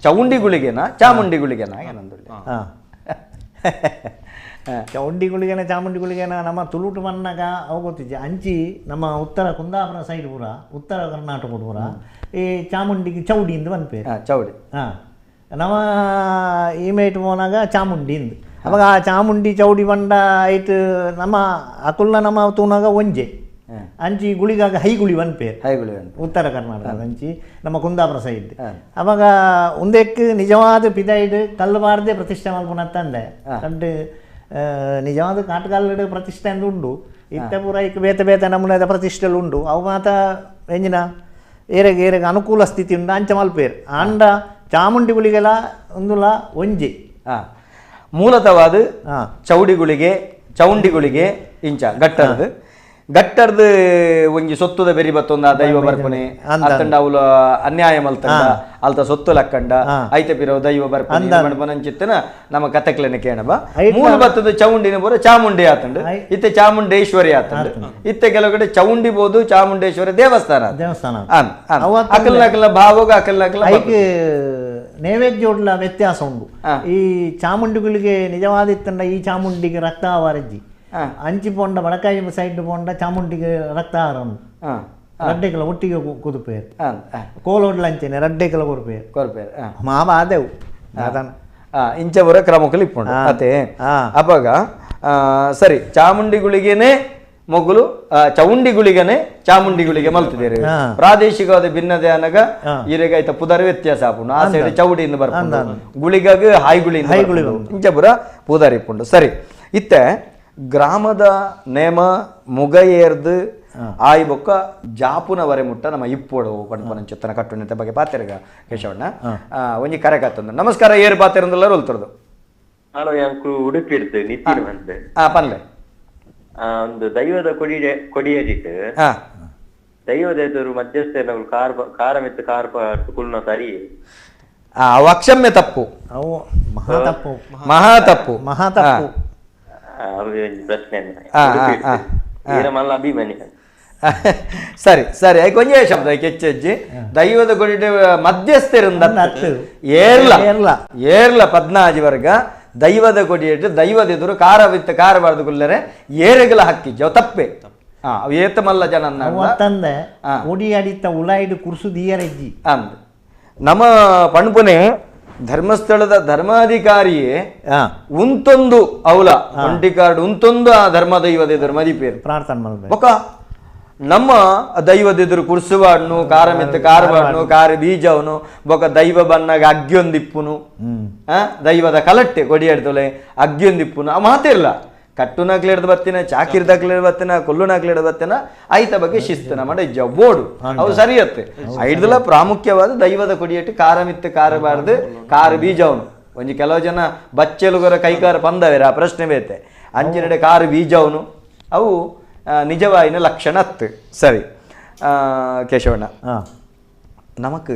ಚೌಂಡಿ ಗುಳಿಗೆನ ಚಾಮುಂಡಿ ಗುಳಿಗೆನ ಏನಂದುಳ್ಳಿ ಚೌಂಡಿ ಗುಳಿಗೆನ ಚಾಮುಂಡಿ ಗುಳಿಗೆನ ನಮ್ಮ ತುಳುಟು ಮನ್ನಾಗ ಅವು ಗೊತ್ತಿಜ್ಜಿ ಅಂಚಿ ನಮ್ಮ ಉತ್ತರ ಕುಂದಾಪುರ ಸೈಡ್ ಪೂರ ಉತ್ತರ ಕರ್ನಾಟಕ ಪೂರ ಈ ಚಾಮುಂಡಿಗೆ ಚೌಡಿ ಇಂದು ಬಂದ್ಪೇರು ಚೌಡಿ. ನಮ್ಮ ಈ ಮೇಟ್ ಪೋನಾಗ ಚಾಮುಂಡಿ ಇಂದು ಅವಾಗ ಆ ಚಾಮುಂಡಿ ಚೌಡಿ ಬಂಡ ಐಟ್ ನಮ್ಮ ಅಕುಲ್ನ ನಮ್ಮ ತೂನಾಗ ಒಂಜೆ ಅಂಚಿ ಗುಳಿಗಾಗ ಹೈಗುಳಿ ಪೇರು ಹೈಗುಳಿ ಉತ್ತರ ಕರ್ನಾಟಕದ ಅಂಚಿ ನಮ್ಮ ಕುಂದಾಪುರ ಸೈಡ್. ಅವಾಗ ಒಂದಕ್ಕೆ ನಿಜವಾದ ಪಿದೈಡ್ ಕಲ್ಲು ಬಾರದೆ ಪ್ರತಿಷ್ಠೆ ಮಲ್ಪುನತ್ತಂದೆ ಕಂಡು ನಿಜವಾದ ಕಾಟುಕಲ್ಲು ಪ್ರತಿಷ್ಠೆ ಅಂದು ಉಂಡು ಇತ್ತ ಪೂರ ಇಕ್ ಬೇತೆ ಬೇತೆ ನಮೂನೆದ ಪ್ರತಿಷ್ಠೆಲು ಉಂಡು ಅವು ಮಾತ ಎಂಜಿನ ಏರೆಗೆ ಏರೆಗೆ ಅನುಕೂಲ ಸ್ಥಿತಿ ಉಂಡು ಅಂಚ ಮಲ್ಪೇರು. ಆಂಡ ಚಾಮುಂಡಿ ಗುಳಿಗೆಲ್ಲ ಒಂದುಲ ಒಂಜಿ ಮೂಲತವಾದ ಚೌಡಿಗುಳಿಗೆ ಚೌಂಡಿಗುಳಿಗೆ ಇಂಚ ಗಟ್ಟರ್ದು ಗಟ್ಟರ್ದು ಒಂಜಿ ಸೊತ್ತುದ ಬೆರಿ ಬತ್ತೊಂದ ದೈವ ಬರ್ಪುನೆ ಅತ್ತಂಡ ಅವಳು ಅನ್ಯಾಯ ಮಲ್ತಂಡ ಅಲ್ತ ಸೊತ್ತು ಲಕ್ಕಂಡ ಐತೆ ಪಿರೋ ದೈವ ಬರ್ಪುನೆ ಮಣ್ಪನಂಚಿತ್ತನ ನಮ್ಮ ಕತೆಕ್ಲೆನ ಕೇಣಬ ಮೂಲ ಬತ್ತದ ಚೌಂಡಿನ ಬೋರ ಚಾಮುಂಡಿ ಆತಂಡು ಇತ್ತೆ ಚಾಮುಂಡೇಶ್ವರಿ ಆತಂಡು ಇತ್ತೆ ಕೆಲವು ಕಡೆ ಚೌಂಡಿ ಬೋದು ಚಾಮುಂಡೇಶ್ವರಿ ದೇವಸ್ಥಾನ ದೇವಸ್ಥಾನ ಅಕಲ್ ಅಕಲ ಭಾವೋಗ ಅಕಲ್ ಅಕಲ ನೈವೇದ್ಯೋಡ್ಲ ವ್ಯತ್ಯಾಸ ಉಂಡು. ಈ ಚಾಮುಂಡಿಗಳಿಗೆ ನಿಜವಾದ ಇತ್ತಂಡ ಈ ಚಾಮುಂಡಿಗೆ ರಕ್ತ ಆವಾರಜ್ಜಿ ಅಂಚಿ ಪೋಂಡ ಬಡಕಾಯಿ ಸೈಡ್ ಪೋಂಡ ಚಾಮುಂಡಿಗೆ ರಕ್ತ ಆಹಾರ ಉಂಡು ರಡ್ಡೆಕಲ ಒಟ್ಟಿಗೆ ಕುದುಪೇರು ಕೋಲೋಡ್ಲ ಅಂಚೆನೆ ರಡ್ಡೆಕಲ ಕೊರ್ಪೇರು ಕೊರ್ಪೇರು ಮಾಮ ಆದೆವು ಇಂಚ ಬರೋ ಕ್ರಮಕ್ಕಲು ಇಪ್ಪುಂಡು ಅತೆ. ಅವಾಗ ಸರಿ ಚಾಮುಂಡಿಗುಳಿಗೇನೆ ಮೊಗುಲು ಚೌಂಡಿಗುಳಿಗನೆ ಚಾಮುಂಡಿಗುಳಿಗೆ ಮಲ್ತಿದ್ದೇವೆ ಪ್ರಾದೇಶಿಕವಾದ ಭಿನ್ನತೆ ಅನಗ ಈರೆಗ ಐತ ಪುದರ್ ವ್ಯತ್ಯಾಸ ಆಪುಂಡು ಆ ಸೈಡ್ ಚೌಡಿಯಿಂದ ಬರ್ಪುಂಡು ಗುಳಿಗಾಗ ಹಾಯ್ಗುಳಿ ಇಂಚಪುರ ಪುದರ್ ಇಪ್ಪುಂಡು. ಸರಿ ಇತ್ತೆ ಗ್ರಾಮದ ನೇಮ ಮುಗಯೇರ್ದು ಆಯಿ ಬೊಕ್ಕ ಜಾಪುನವರೆ ಮುಟ್ಟ ನಮ್ಮ ಇಪ್ಪೋಡು ಪಂಪನಂಚುತ್ತನ ಕಟ್ಟುನಿಟ್ಟ ಬಗ್ಗೆ ಪಾತೆರ್ಗ ಕೇಶವಣ್ಣ ಒಂಜಿ ಕರೆ ಕತ್ತೊಂದು. ನಮಸ್ಕಾರ ಏರು ಪಾತೆರಂದಲ್ಲ ಒಲ್ತರದು. ಹಲೋ ಯಾಂಕು ಉಡುಪಿ ಇರ್ತದೆ ನಿತಿನ್ ಬಂದೆ. ಪನ್ಲೆ ಒಂದು ದೈವದ ಕೊಡಿಯಡಿಟ್ ದೈವದ ಎದುರು ಮಧ್ಯಸ್ಥರು ಕಾರ್ ಕಾರ ಮೆತ್ತು ಕಾರ್ ಕುಳ್ನ ಸರಿ ಅವು ಅಕ್ಷಮ್ಯ ತಪ್ಪು, ಅವು ಮಹಾ ತಪ್ಪು, ಮಹಾ ತಪ್ಪು, ಮಹಾ ತಪ್ಪು. ಪ್ರಶ್ನೆ ಅಭಿಮಾನಿ. ಸರಿ ಸರಿ ಐಕ್ ಒಂಜೇ ಶಬ್ದ ಐಕ್ ಹೆಚ್ಚೆಜ್ಜಿ ದೈವದ ಕೊಡಿಟ್ ಮಧ್ಯಸ್ಥರಿಂದ ಏರ್ಲ ಏರ್ಲ ಪದ್ನಾಜಿ ವರ್ಗ ದೈವದ ಕೊಡಿಯಿಟ್ಟು ದೈವದ ಎದುರು ಕಾರ ವಿತ್ತ ಕಾರ ಬಾರ್ದು ಕುಲ್ಲರೆ ಏರೆಗಲ ಹಕ್ಕಿಜ್ಜ ಅವು ತಪ್ಪೆ. ಅವು ಏತ ಮಲ್ಲ ಜನ ತಂದೆ ಒಡಿ ಅಡಿತ ಉಲಾಯಿಡು ಕುರ್ಸು ದಿಯರೆಜ್ಜಿ ಅಂದ್ ನಮ್ಮ ಪಣ್ಪುನೆ ಧರ್ಮಸ್ಥಳದ ಧರ್ಮಾಧಿಕಾರಿಯೇ ಉಂತೊಂದು ಅವಲ ಒಂಟಿಕಾರ್ಡ್ ಉಂತೊಂದು ಆ ಧರ್ಮ ದೈವದ ಎದುರು ಮದಿಪೇರು ಪ್ರಾರ್ಥನೆ ಮಾಡ್ಬೇಕು. ಬೊಕ ನಮ್ಮ ದೈವದ ಎದುರು ಕುರ್ಸುವಾಡ್ನು ಕಾರ ಮೆತ್ತ ಕಾರವಾಡ್ನು ಕಾರ ಬೀಜವನು ಬೊಕ ದೈವ ಬನ್ನಾಗ ಅಗ್ಗಿಯೊಂದಿಪ್ಪುನು ದೈವದ ಕಲಟ್ಟೆ ಕೊಡಿಯಾಡ್ತೊಲೆ ಅಗ್ಗಿಯೊಂದಿಪ್ಪುನು ಆ ಮಾತಿಲ್ಲ ಕಟ್ಟುನಾಗ್ಲಿಡ್ದು ಬತ್ತಿನ ಚಾಕಿರ್ದಾಗ್ಲಿಡ್ದು ಬತ್ತಿನ ಕೊಲ್ಲುನಾಗ್ಲಿಡ್ದು ಬತ್ತಿನ ಐತ ಬಗ್ಗೆ ಶಿಸ್ತು ನಮ್ಮ ಜವ್ವೋಡು ಅವು ಸರಿಯತ್ತೆ. ಐಡ್ದಲ ಪ್ರಾಮುಖ್ಯವಾದ ದೈವದ ಕೊಡಿಯಟ್ಟು ಕಾರ ಮಿತ್ತು ಕಾರಬಾರ್ದು ಕಾರ ಬೀಜವನು ಒಂಜಿ ಕೆಲವು ಜನ ಬಚ್ಚೆಲುಗರ ಕೈಕಾರ ಪಂದವೇರ ಆ ಪ್ರಶ್ನೆ ಬೇತೆ ಅಂಚಿನಡೆ ಕಾರು ಬೀಜವನು ಅವು ನಿಜವಾಯಿನ ಲಕ್ಷಣ ಅತ್ತು. ಸರಿ ಕೇಶವಣ್ಣ, ನಮಕ್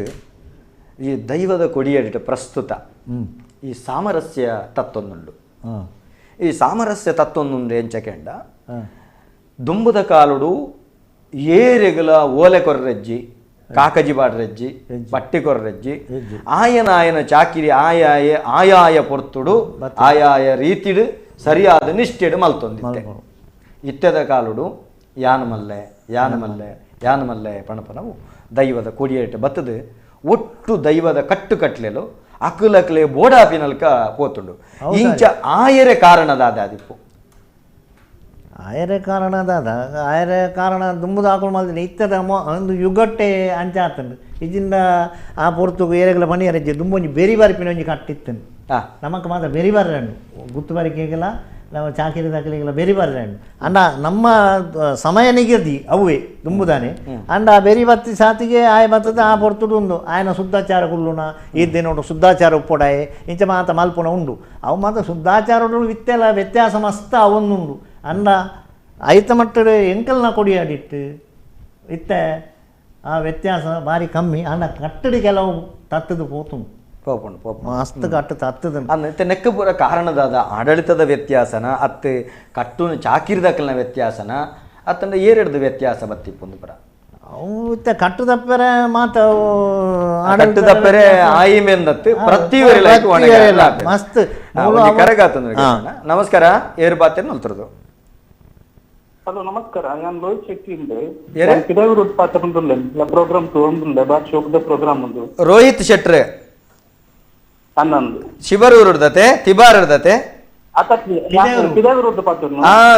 ಈ ದೈವದ ಕೊಡಿಯಡಿಟ ಪ್ರಸ್ತುತ ಈ ಸಾಮರಸ್ಯ ತತ್ವೊಂದುಂಡು. ಈ ಸಾಮರಸ್ಯ ತತ್ವೊಂದುಂಡು ಎಂಚಕೆಂಡ ದುಂಬುದ ಕಾಲುಡು ಏರೆಗಲ ಓಲೆ ಕೊರ್ರೆಜ್ಜಿ ಕಾಕಜಿ ಬಾಡ್ರೆಜ್ಜಿ ಪಟ್ಟಿಕೊರ್ರೆಜ್ಜಿ ಆಯನ ಆಯನ ಚಾಕಿರಿ ಆಯಾಯ ಆಯಾಯ ಪೊರ್ತುಡು ಆಯಾಯ ರೀತಿಡು ಸರಿಯಾದ ನಿಷ್ಠೆಡು ಮಲ್ತೊಂದಿತ್ತೆ. ಇತ್ತೆದ ಕಾಲುಡು ಯಾನ ಮಲ್ಲೆ ಯಾನ ಮಲ್ಲೆ ಯಾನ ಮಲ್ಲೆ ಪಣಪನವು ದೈವದ ಕೊಡಿಯೇಟ ಬತ್ತದು ಒಟ್ಟು ದೈವದ ಕಟ್ಟು ಕಟ್ಲೆಲು ಅಕುಲಕ್ಲೆ ಬೋಡಾಪಿನಲ್ಕ ಪೋತುಂಡು. ಇಂಚ ಆಯರೆ ಕಾರಣದಾದ ಅದಿಪ್ಪು ಆಯರೆ ಕಾರಣ ದಾದ ಆಯರೆ ಕಾರಣ ದುಂಬುದ ಹಾಕೊಂಡು ಮಲ್ದಿನ ಇತ್ತದ ಒಂದು ಯುಗಟ್ಟೆ ಅಂಚ ಆತಂಡು ಇಜಿಂದ ಆ ಪೊರ್ತುಗು ಏರೆಗಳ ಪಣಿಯರಜ್ಜೆ ದುಂಬೊಂಜಿ ಬೆರಿ ಬಾರಿಪಿನ ಒಂಜಿ ಕಟ್ಟಿತ್ತನು. ನಮಕ್ ಮಾತ್ರ ಬೆರಿ ಬಾರಿ ಗುತ್ತು ಬಾರಿಕೆಗೆಲ್ಲ ನಾವು ಚಾಕಿರಿ ದಾಖಲೆಗೆಲ್ಲ ಬೆರಿ ಬಾರಿ ಅಂಡ ನಮ್ಮ ಸಮಯ ನಿಗದಿ ಅವುವೆ ದುಂಬುದಾನೆ ಅಂಡ ಆ ಬೆರಿ ಬತ್ತಿ ಸಾತಿಗೆ ಆಯ ಬತ್ತದ ಆ ಪೊರ್ತುಡು ಉಂಡು ಆಯನ ಶುದ್ಧಾಚಾರ ಕುಲ್ಲುನ ಇದ್ದೆ ನೋಡು ಶುದ್ಧಾಚಾರ ಉಪ್ಪೊಡಾಯೆ ಇಂಚ ಮಾತ ಮಲ್ಪುನ ಉಂಡು ಅವು ಮಾತ್ರ ಶುದ್ಧಾಚಾರ ವಿತ್ತೆಲ್ಲ ವ್ಯತ್ಯಾಸ ಮಸ್ತ ಅವೊಂದುಂಡು. ಅಂಡ ಐತ ಮಟ್ಟದ ಎಂಕಲ್ನ ಕೊಡಿಯಾಡಿಟ್ಟು ಇತ್ತೆ ಆ ವ್ಯತ್ಯಾಸ ಭಾರಿ ಕಮ್ಮಿ. ಅಂಡ ಕಟ್ಟಡಿ ಕೆಲವು ತತ್ತದು ಪೋತುಂಡು ಪೋಪುಂಡು ಪೋಪು ಮಸ್ತ್ ಕಟ್ಟು ತತ್ತದ ಅಂದ ನೆಕ್ಕ ಪೂರ ಕಾರಣದಾದ ಆಡಳಿತದ ವ್ಯತ್ಯಾಸನ ಅತ್ತೆ ಕಟ್ಟುನ ಚಾಕಿರಿದಕ್ಕಲ್ನ ವ್ಯತ್ಯಾಸನ ಅತ್ತಂಡ ಏರೆಡ್ದು ವ್ಯತ್ಯಾಸ ಬತ್ತಿಪ್ಪೊಂದು ಪರ ಅವು ಇತ್ತೆ ಕಟ್ಟು ತಪ್ಪರೆ ಮಾತ ಕಟ್ಟು ತಪ್ಪರೆ ಆಯಿ ಮೆಂದತ್ತು ಪ್ರತಿ ಮಸ್ತ್ ಕರಗಾತಂದ್ರೆ. ನಮಸ್ಕಾರ, ಏರು ಬಾತೆ ನಲ್ತರದು. ಹಲೋ ನಮಸ್ಕಾರ, ನಾನು ಲೋಹಿತ್ ಶೆಟ್ಟಿ ಇಂದೆ ಪಿದಾವಿರೋಡ್ ಪಾತ್ರ ಪ್ರೋಗ್ರಾಮ್ ತಗೊಂಡುಲ್ಲ ಬಾತ್ ಶೋಕದ ಪ್ರೋಗ್ರಾಮ್ ಉಂದು. ರೋಹಿತ್ ಶೆಟ್ರೆ ಅನ್ನಂದು ಶಿಬರೂರುದತೆ ತಿಬಾರದತೆ ಪಿದಾವಿರೋಡ್ ಪಾತ್ರ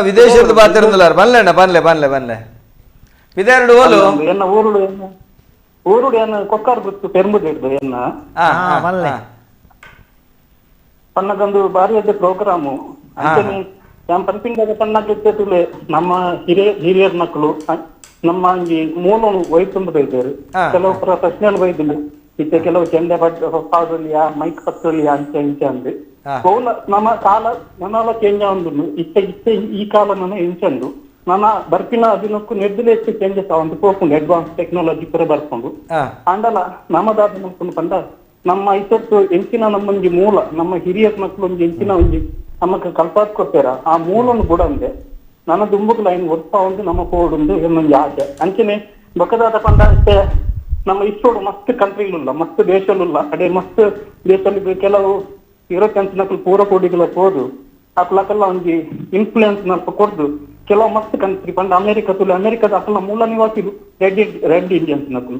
ವಿದೇಶದ ಪಾತ್ರ ಬನ್ಲೆ ಬನ್ಲೆ ಬನ್ಲೆ ಬನ್ಲೆ ಪಿದಾರುಡು ಓಲು ಎನ್ನ ಊರುಡು ಎನ್ನ ಊರುಡು ಎನ್ನ ಕೊಕ್ಕಾರ್ ಗೊತ್ತು ಪೆರ್ಂಬುದು ಹಿಡ್ದು ಎನ್ನ ಬನ್ಲೆ ಪನ್ನಗೊಂದು ಬಾರಿ ಅಡ್ಡೆ ಪ್ರೋಗ್ರಾಮು ಅಂಚನೆ ಯಾನ್ ಪನ್ಪಿಂಡಾಗ ಪಣ್ಣಾಗ ನಮ್ಮ ಹಿರಿಯರ್ ಮಕ್ಕಳು ನಮ್ಮ ಅಂಗಿ ಮೂಲನು ಒಯ್ತುಂಬ ಇದ್ದಾರೆ. ಕೆಲವು ಪ್ರಶ್ನೆಗಳು ಬೈದಿಲ್ಲ ಇತ್ತೆ ಕೆಲವು ಚೆಂಡೆ ಪಾಡೊಲಿಯ ಮೈಕ್ ಪತ್ತೊಲಿಯ ಅಂಚೆ ಇಂಚೆ ಅಂದು ಕೌಲ ನಮ್ಮ ಕಾಲ ನನ್ನೆಲ್ಲ ಚೇಂಜ್ ಆವೊಂದುಂಡು. ಇತ್ತೆ ಇತ್ತೆ ಈ ಕಾಲ ನನ್ನ ಇಂಚಂದು ನನ್ನ ಬರ್ಪಿನ ದಿನಕ್ಕೂ ನೆಡ್ದಲೇ ಹೆಚ್ಚು ಚೇಂಜಸ್ ಆವೊಂದು ಪೋಪುಂಡು ಅಡ್ವಾನ್ಸ್ ಟೆಕ್ನಾಲಜಿ ಪೂರ ಬರ್ಕೊಂಡು ಅಂಡಲ ನಮ್ಮದಾದ ಮಕ್ಕಳು ಪಂಡ ನಮ್ಮ ಇತ್ತೊತ್ತು ಎಂಚಿನ ನಮ್ಮೊಂಜಿ ಮೂಲ ನಮ್ಮ ಹಿರಿಯರ್ ಮಕ್ಕಳು ಒಂಜಿ ಎಂಚಿನ ಒಂಜಿ ನಮಕ್ ಕಲ್ಪಾತ್ ಕೊಡ್ತೇರ ಆ ಮೂಲನು ಬುಡಂದೆ ನನ್ನ ದುಂಬುಗ್ ಲೈನ್ ಒರ್ಪ ಒಂದು ನಮ್ಮ ಪೋಡುಂದು ಇನ್ನೊಂದು ಆಸೆ. ಅಂಚನೆ ಬೊಕದಾದ ಪಂಡ ಇತ್ತೆ ನಮ್ಮ ಇಷ್ಟೋಡು ಮಸ್ತ್ ಕಂಟ್ರಿಗಳುಲ್ಲ ಮಸ್ತ್ ದೇಶಲುಲ್ಲ ಅಡೆ ಮಸ್ತ್ ದೇಶದಲ್ಲಿ ಕೆಲವು ಯುರೋಪಿಯನ್ಸ್ ನಕಲು ಪೂರ ಕೋಡಿಗಳ ಪೋದು ಅಕ್ಲಕಲ್ಲ ಒಂಜಿ ಇನ್ಫ್ಲೂಯೆನ್ಸ್ ನಲ್ಪ ಕೊಡ್ದು ಕೆಲವು ಮಸ್ತ್ ಕಂಟ್ರಿ ಪಂಡ ಅಮೆರಿಕ ತುಳು ಅಮೆರಿಕದ ಅಕಲ ಮೂಲ ನಿವಾಸಿಲು red red Indians ನಕಲು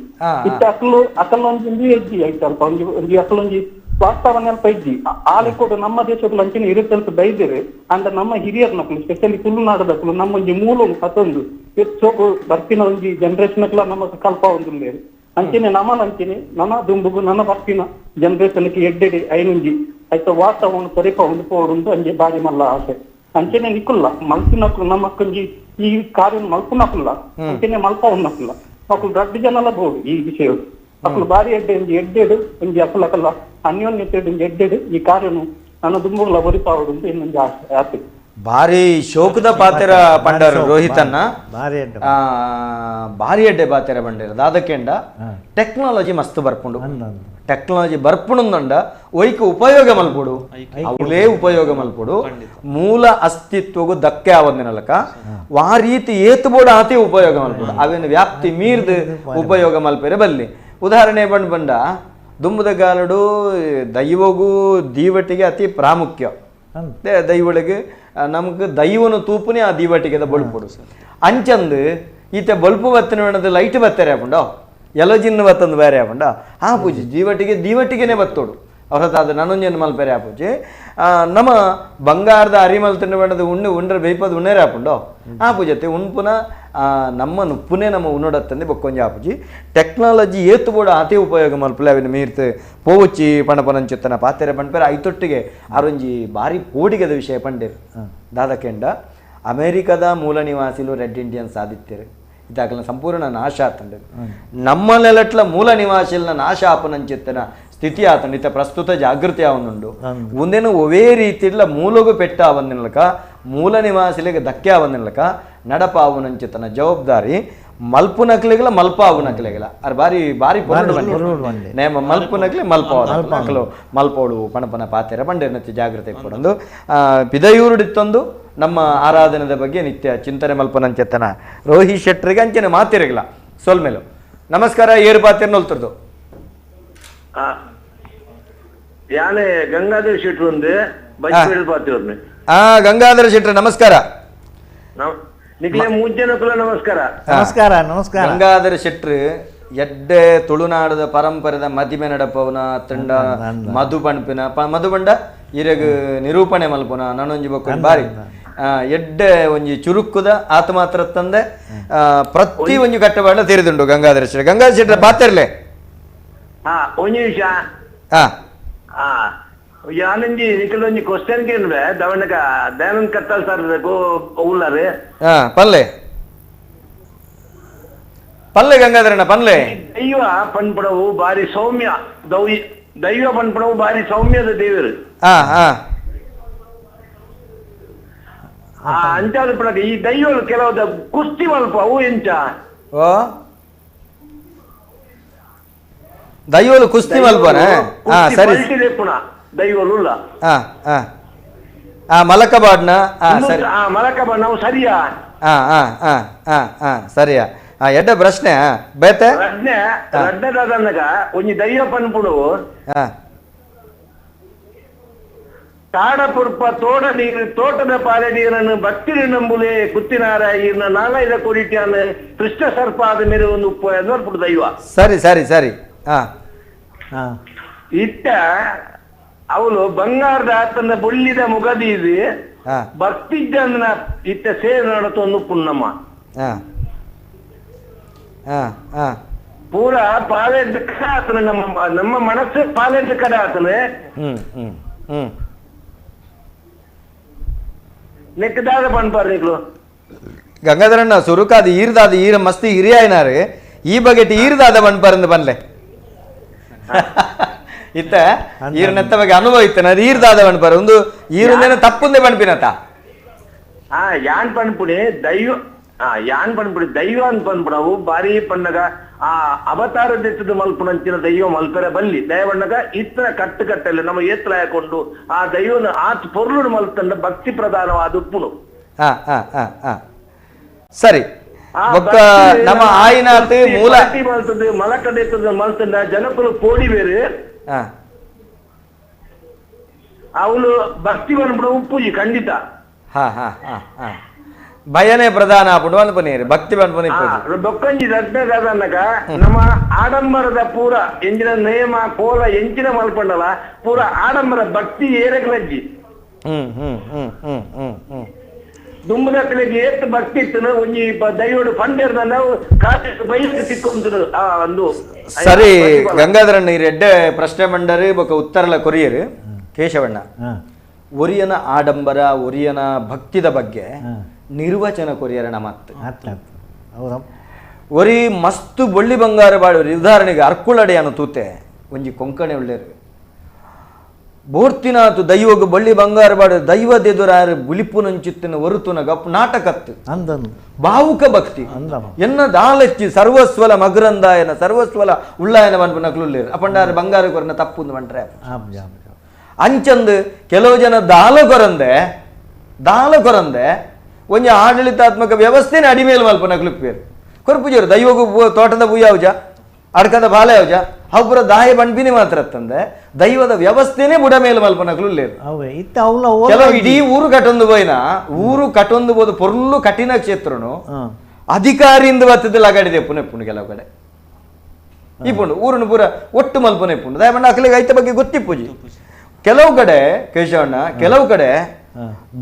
ಇತ್ತೆ ಅಕಲು ಅಕಲ ಒಂಜಿ ಹೆಜ್ಜಿ ಆಯ್ತಲ್ಪ ಒಂಜಿ ಒಂಜಿ ಅಕಲೊಂಜಿ ವಾಸ್ತವ ನೆಲ್ಪ ಇಜ್ಜಿ ಆಲೆ ಕೊಡು ನಮ್ಮ ದೇಶದ ಅಂಚಿನ ಇರುತ್ತಂತ ಬೈದಿರಿ. ಅಂಡ ನಮ್ಮ ಹಿರಿಯರ್ ನಕಲು ಸ್ಪೆಷಲಿ ತುಳುನಾಡದಕ್ಕಲು ನಮ್ಮ ಒಂಜಿ ಮೂಲ ಕತ್ತೊಂದು ಹೆಚ್ಚು ಬರ್ಪಿನ ಒಂಜಿ ಜನರೇಷನ್ ನಮ್ಮ ಕಲ್ಪ ಒಂದು ಅಂಚನೆ ನಮ್ಮನ ಅಂಚನೆ ನನ್ನ ದುಂಬುಗು ನನ್ನ ಬರ್ಪಿನ ಜನರೇಷನ್ ಎಡ್ಡೆಡಿ ಐನುಂಜಿ ಆಯ್ತ ವಾತಾವರಣ ಪರಿಪ ಒಂದು ಪೋಡುಂದು ಅಂಜೆ ಬಾರಿ ಮಲ್ಲ ಆಸೆ. ಅಂಚನೆ ನಿಕ್ಕುಲ್ಲ ಮಲ್ಪಿನಕ್ಲು ನಮ್ಮ ಮಕ್ಕಂಜಿ ಈ ಕಾರ್ಯ ಮಲ್ಪುನಕುಲ್ಲ ಅಂಚನೆ ಮಲ್ಪ ಉನ್ನಕುಲ್ಲ ಮಕ್ಕಳು ದೊಡ್ಡ ಜನಲ ಬೋಡು ಈ ವಿಷಯ ಅಕ್ಲು ಬಾರಿ ಎಡ್ಡೆ ಒಂಜಿ ಎಡ್ಡೆಡು ಒಂಜಿ ಅಕಲಕಲ್ಲ ಅನ್ಯೋನ್ಯತೆ ಒಂಜಿ ಎಡ್ಡೆಡು ಈ ಕಾರ್ಯನು ನನ್ನ ದುಂಬುಗಳ ಒರಿಪಾವುಡು ಇನ್ನೊಂದು ಆಸೆ ಆಸೆ. ಭಾರಿ ಶೋಕದ ಪಾತ್ರ ಪಂಡರು ರೋಹಿತನ್ನ ಭಾರಿ ಎಡ್ಡೆ ಪಾತ್ರ ಬಂಡೇರು ದಾದಕೆಂಡ ಟೆಕ್ನಾಲಜಿ ಮಸ್ತ್ ಬರ್ಪುಂಡು ಟೆಕ್ನಾಲಜಿ ಬರ್ಪುಣಂದಂಡ ಒಯ್ಕ ಉಪಯೋಗ ಮಲ್ಪೊಡು ಅವಲೇ ಉಪಯೋಗ ಮಲ್ಪೊಡು ಮೂಲ ಅಸ್ತಿತ್ವಗೂ ಧಕ್ಕೆ ಆವಂದಿನಲಕ ವಾ ರೀತಿ ಏತು ಬೋಡ ಆತಿ ಉಪಯೋಗ ಮಲ್ಪೊಡು ಅವಿನ ವ್ಯಾಪ್ತಿ ಮೀರ್ದು ಉಪಯೋಗ ಮಲ್ಪೆರೆ ಬಲ್ಲಿ. ಉದಾಹರಣೆ ಬಂಡ್ ಬಂಡ ದುಂಬುದ ಗಾಲಡು ದೈವಗೂ ದೀವಟಿಗೆ ಅತಿ ಪ್ರಾಮುಖ್ಯ ದೈವಳಿಗೆ ನಮ್ಗೆ ದೈವನು ತೂಪುನೇ ಆ ದೀವಟಿಗೆದ ಬೊಳ್ಪುಡು ಅಂಚಂದು ಈತ ಬಲ್ಪು ಬತ್ತನ ಬೇಣದು ಲೈಟ್ ಬತ್ತಾರೆ ಹಾಕೊಂಡೋ ಎಲಜಿನ್ನು ಬತ್ತಂದು ಬೇರೆ ಹಾಕೊಂಡ ಆ ಪೂಜೆ ಜೀವಟಿಗೆ ದೀವಟಿಗೆನೆ ಬತ್ತೋಡು ಹೊರತಾದ ನನೊಂಜನ್ನು ಮಲ್ಪೆರೆ ಆ ಪೂಜೆ ನಮ್ಮ ಬಂಗಾರದ ಅರಿಮಲ್ ತಿಂಡು ಬೇಣದು ಉಣ್ಣು ಉಂಡ್ರೆ ಬೇಯ್ಪದು ಉಣ್ಣೇರೆ ಹಾಕೊಂಡೋ ಆ ಪೂಜೆ ಉಣ್ಪುನ ನಮ್ಮ ನುಪ್ಪುನೇ ನಮ್ಮ ಉನ್ನೋಡತ್ತಂದು ಬೊಕ್ಕೊಂಜಿ ಆ ಪೂಜೆ ಟೆಕ್ನಾಲಜಿ ಏತು ಬೋಡ ಆತಿ ಉಪಯೋಗ ಮಲ್ಪಲೆ ಅವಿನ ಮೀರ್ತು ಪೋವಚ್ಚಿ ಪಣಪನಂಚುತ್ತನ ಪಾತೆರೆ ಪಂಡ್ಪೆರೆ ಐತೊಟ್ಟಿಗೆ ಅರೊಂಜಿ ಭಾರಿ ಪೋಡಿಗೆದ ವಿಷಯ ಪಂಡೇರು ದಾದಕೆಂಡ ಅಮೇರಿಕದ ಮೂಲ ನಿವಾಸಿಲು ರೆಡ್ ಇಂಡಿಯನ್ಸ್ ಆದಿತ್ಯರು ಇದಾಗಲ ಸಂಪೂರ್ಣ ನಾಶ ಆತಂಡ ನಮ್ಮ ನೆಲಟ್ಲ ಮೂಲ ನಿವಾಸಿಲ್ನ ನಾಶ ಆಪನಂಚಿತ್ತನ ಸ್ಥಿತಿ ಆತಂಡ ಇತ್ತ ಪ್ರಸ್ತುತ ಜಾಗೃತಿ ಆವೊಂದುಂಡು ಒಂದೇನು ಒವೇ ರೀತಿಡ್ಲ ಮೂಲಗೂ ಪೆಟ್ಟ ಆವಂದಿನಲಕ ಮೂಲ ನಿವಾಸಿಲಿಗೆ ಧಕ್ಕೆ ಆವಂದಿನಲಕ ನಡಪಾವುನಂಚಿತನ ಜವಾಬ್ದಾರಿ ಮಲ್ಪುನಕ್ಲಿಗಲ ಮಲ್ಪಾವುನಕ್ಲಿಗಲ ಅರ್ ಬಾರಿ ಬಾರಿ ಪೊರ್ಲು ನೇಮ ಮಲ್ಪುನಕ್ಲಿ ಮಲ್ಪಾವು ಮಲ್ಪೋಡು ಪಣಪನ ಪಾತೆರ ಬಂಡೆ ಜಾಗೃತಿ ಕೊಡೊಂದು ಪಿದಯೂರುಡಿತ್ತೊಂದು ನಮ್ಮ ಆರಾಧನೆದ ಬಗ್ಗೆ ನಿತ್ಯ ಚಿಂತನೆ ಮಲ್ಪನಂಚೆತ್ತನ ರೋಹಿತ್ ಶೆಟ್ಟರಿಗೆ ಅಂಚನೆ ಮಾತಿರಗಿಲ್ಲ ಸೊಲ್ಮೇಲು. ನಮಸ್ಕಾರ ಏರು ಪಾತ್ರ ನೋಲ್ತಿರ್ದು ಯಾನೆ ಗಂಗಾಧರ ಶೆಟ್ರು ಒಂದು ಬಜ್ಪೇಡು ಪಾತಿರ್ನೆ. ಗಂಗಾಧರ ಶೆಟ್ರು ನಮಸ್ಕಾರ. ನಮಸ್ಕಾರ ನಮಸ್ಕಾರ ನಮಸ್ಕಾರ. ಗಂಗಾಧರ ಶೆಟ್ರು ಎಡ್ಡೆ ತುಳುನಾಡದ ಪರಂಪರೆದ ಮದಿಮೆ ನಡಪವನ ತಂಡ ಮಧು ಪಣ್ಪಿನ ಮಧುಬಂಡ ಇರಗ್ ನಿರೂಪಣೆ ಮಲ್ಪುನ ನಾನೊಂಜಿ ಬೊಕ್ಕ ಬಾರಿ ಎಡ್ಡೆ ಒಂಜಿ ಚುರುಕುದ ಆತ ಮಾತ್ರ ತಂದೆ ಪ್ರತಿ ಒಂಜಿ ಕಟ್ಟಬಾಡ ತೆರೆದುಂಡು ಗಂಗಾಧರ ಶೆಟ್ರು. ಗಂಗಾಧರ ಶೆಟ್ರ ಪಾತಿರ್ಲೆ ಒಂಜಿ ನಿಮಿಷ. ಯಾನಂಜಿ ನಿಕಲೊಂಜಿ ಕ್ವಶನ್ ಕೇಂದ್ರ ದವಣಕ ದಯಾನಂದ್ ಕತ್ತಾಲ್ ಸರ್ ಉಲ್ಲಾರೆ. ಪಲ್ಲೆ ಪಲ್ಲೆ ಗಂಗಾಧರಣ್ಣ ಪಲ್ಲೆ. ದೈವ ಪನ್ಪಡವು ಬಾರಿ ಸೌಮ್ಯ, ದೈವ ಪನ್ಪಡವು ಬಾರಿ ಸೌಮ್ಯದ ದೇವರು. ಅಂಚಾದ ಪಡಕ ಈ ದೈವ ಕೆಲವು ಕುಸ್ತಿ ಮಲ್ಪ ಅವು ಎಂಚ ದೈವಲು ಕುಸ್ತಿ ಮಲ್ಪನ ಸರಿ ದೈವಲು ಮಲಕಬಾಡ್ನ ಸರಿ ಮಲಕಬಾಡ್ ನಾವು ಸರಿಯಾ ಸರಿಯಾ ಎಡ್ಡ ಪ್ರಶ್ನೆ ಬೇತೆ ಪ್ರಶ್ನೆ ರಡ್ಡದಾದನಗ ಒಂಜಿ ದೈವ ಪನ್ಪುಡು ಕಾಡ ಪುರ್ಪ ತೋಟ ನೀರು ತೋಟದ ಪಾಲೆ ನೀರನ್ನು ಭಕ್ತಿರು ನಂಬುಲೆ ಕುತ್ತಿನಾರ ಈರ್ನ ನಾಲೈದ ಕೊಡಿಟ್ಯಾನ ಕೃಷ್ಣ ಸರ್ಪ ಆದ ಮೇಲೆ ಒಂದು ಉಪ್ಪು ನೋಡ್ಬಿಡು ದೈವ. ಸರಿ ಸರಿ ಸರಿ. ಇಟ್ಟ ಅವಳು ಬಂಗಾರದ ಆತನ ಬೊಳ್ಳಿದ ಮುಗದೀದು ಭಕ್ತಿ ಜನ ಇಟ್ಟ ಸೇವೆ ನಡತೊಂದು ಪುಣ್ಣಮ್ಮ ಪೂರ ಪಾಲೆಂತ ಕಡ ಆತನ ನಮ್ಮ ನಮ್ಮ ಮನಸ್ಸು ಪಾಲೆಂತ ಕಡ ಆತನ ನೆಕ್ಕದಾದ ಪನ್ಪಾರು ನೀಕ್ಲು. ಗಂಗಾಧರಣ್ಣ ಸುರುಕಾದ ಈರ್ದಾದ ಈರ ಮಸ್ತಿ ಹಿರಿಯಾಯಿನಾರು ಈ ಬಗೆಟ್ ಈರ್ದಾದ ಪನ್ಪಾರಂದು ಪನ್ಲೆ ಇತ್ತ ಈರನೆತ್ತ ಬಗ್ಗೆ ಅನುಭವ ಇತ್ತನ ಈರ್ದಾದ ಪನ್ಪಾರು ಒಂದು ಈರುಂದೇನ ತಪ್ಪುಂದೆ ಪನ್ಪಿನತ. ಯಾನ್ ಪನ್ಪುಣಿ ದೈವ ಯಾನ್ ಪನ್ಪುಡಿ ದೈವ ಅಂತ ಪನ್ಪುಣವು ಬಾರಿ ಪನ್ನಗ ಆ ಅವತಾರ ದೆತ್ತದ ಮಲ್ಪುನಂಚಿನ ದೈವ ಮಲ್ಪರೆ ಬಲ್ಲಿ ದಯವಣ್ಣಗ ಇತರ ಕಟ್ಟು ಕಟ್ಟಲ್ಲಿ ನಮ್ಮ ಏತ್ರ ಹಾಕೊಂಡು ಆ ದೈವನ ಆತ್ ಪೊರ್ಲುಡು ಮಲ್ತಂಡ ಭಕ್ತಿ ಪ್ರಧಾನವಾದ ಉಪ್ಪುನು. ಸರಿ ನಮ್ಮ ಆಯಿನಾತ್ ಮೂಲ ಮಲ್ತದ ಮಲಕಡೆತ್ತದ ಮಲ್ತಂಡ ಜನಕುಲು ಕೋಡಿ ಬೇರೆ ಅವಳು ಭಕ್ತಿ ಪನ್ಪುಣ ಉಪ್ಪುಜಿ ಖಂಡಿತ. ಭಯನೇ ಪ್ರಧಾನ ಆಪುಂಡು ಅನ್ಪನೇರು ಭಕ್ತಿ ಪನ್ಪುನ ಬೊಕ್ಕಂಜಿ ದಡ್ಡದಾದನ್ನಗ ನಮ್ಮ ಆಡಂಬರದ ಪೂರ ಎಂಜಿನ ನೇಮ ಕೋಲ ಎಂಚಿನ ಮಲ್ಪಂಡಲ ಪೂರ ಆಡಂಬರ ಭಕ್ತಿ ಏರಗ್ಲಜ್ಜಿ. ಹ್ಮ್ ಹ್ಮ್ ಹ್ಮ್ ಹ್ಮ್ ಹ್ಮ್ ಹ್ಮ್ ದುಂಬದಕ್ಕಲಿಗೆ ಏತ್ ಭಕ್ತಿ ಇತ್ತು ಒಂಜಿ ದೈವಡು ಪಂಡೇರ್ದ ಕಾಟೆ ಬಯಸ್ತು ತಿಕ್ಕೊಂದು ಒಂದು. ಸರಿ ಗಂಗಾಧರಣ್ಣ ಈ ಎಡ್ಡೆ ಪ್ರಶ್ನೆ ಮಂಡರಿ ಬೊಕ್ಕ ಉತ್ತರಲ ಕೊರಿಯರು. ಕೇಶವಣ್ಣ ಒರಿಯನ ಆಡಂಬರ ಒರಿಯನ ಭಕ್ತಿದ ಬಗ್ಗೆ ನಿರ್ವಚನ ಕೊರಿಯರಣ ಮತ್ತು ಒರಿ ಮಸ್ತು ಬೊಳ್ಳಿ ಬಂಗಾರ ಬಾಳುವರಿ. ಉದಾಹರಣೆಗೆ ಅರ್ಕುಳಡೆಯನ್ನು ತೂತೆ ಒಂಜಿ ಕೊಂಕಣೆ ಒಳ್ಳೆಯರು ಬೋರ್ತಿನಾತು ದೈವಗ ಬಳ್ಳಿ ಬಂಗಾರ ಬಾಡು ದೈವದೆದುರಾರು ಬುಲಿಪುನಂಚಿತ್ತಿನ ಒರುತುನ ಗಪ್ ನಾಟಕತ್ತು ಭಾವುಕ ಭಕ್ತಿ ಎನ್ನ ದಾಲಚ್ಚಿ ಸರ್ವಸ್ವಲ ಮಗರಂದಾಯನ ಸರ್ವಸ್ವಲ ಉಳ್ಳಾಯನ ಪನ್ಪು ನಕ್ಲುಳ್ಳೇರು ಅಪಂಡಾರ ಬಂಗಾರ ಕೊರನ ತಪ್ಪುಂದು ಬಂಟ್ರೆ ಅಂಚಂದು ಕೆಲವು ಜನ ದಾಲ ಕೊರಂದೆ ದಾಲ ಕೊರಂದೆ ಒಂಜಿ ಆಡಳಿತಾತ್ಮಕ ವ್ಯವಸ್ಥೆನ ಅಡಿಮೇಲೆ ಮಲ್ಪ ನಕ್ಲುಪ್ಪೇರು ಕೊರ್ಪುಜರು ದೈವಗು ತೋಟದ ಬೂಯಾವುಜ ಅಡ್ಕದ ಬಾಲೆ ಯಾವ್ಜ ಅವರ ದಾಯ ಬಂಡ್ಬಿನಿ ಮಾತ್ರ ತಂದೆ ದೈವದ ವ್ಯವಸ್ಥೆನೇ ಬುಡ ಮೇಲೆ ಮಲ್ಪ ನಕ್ಲುಳ್ಳೇರು. ಕೆಲವು ಇಡೀ ಊರು ಕಟೊಂದು ಪೋಯಿನ ಊರು ಕಟೊಂದು ಬೋದು ಪೊರ್ಲು ಕಠಿಣ ಕ್ಷೇತ್ರನು ಅಧಿಕಾರಿಯಿಂದ ಬತ್ತದ ಲಗಾಡಿದೆ ಪುಣೆಪ್ಪುಂಡು ಕೆಲವು ಕಡೆ ಇಪ್ಪುಂಡು ಊರನ್ನು ಪೂರ ಒಟ್ಟು ಮಲ್ಪುನ ಇಪ್ಪುಂಡು ದಯಮಣ್ಣ ಅಕ್ಲಿಗೆ ಐತ ಬಗ್ಗೆ ಗೊತ್ತಿಪ್ಪುಜಿ. ಕೆಲವು ಕಡೆ ಕೇಶವಣ್ಣ ಕೆಲವು ಕಡೆ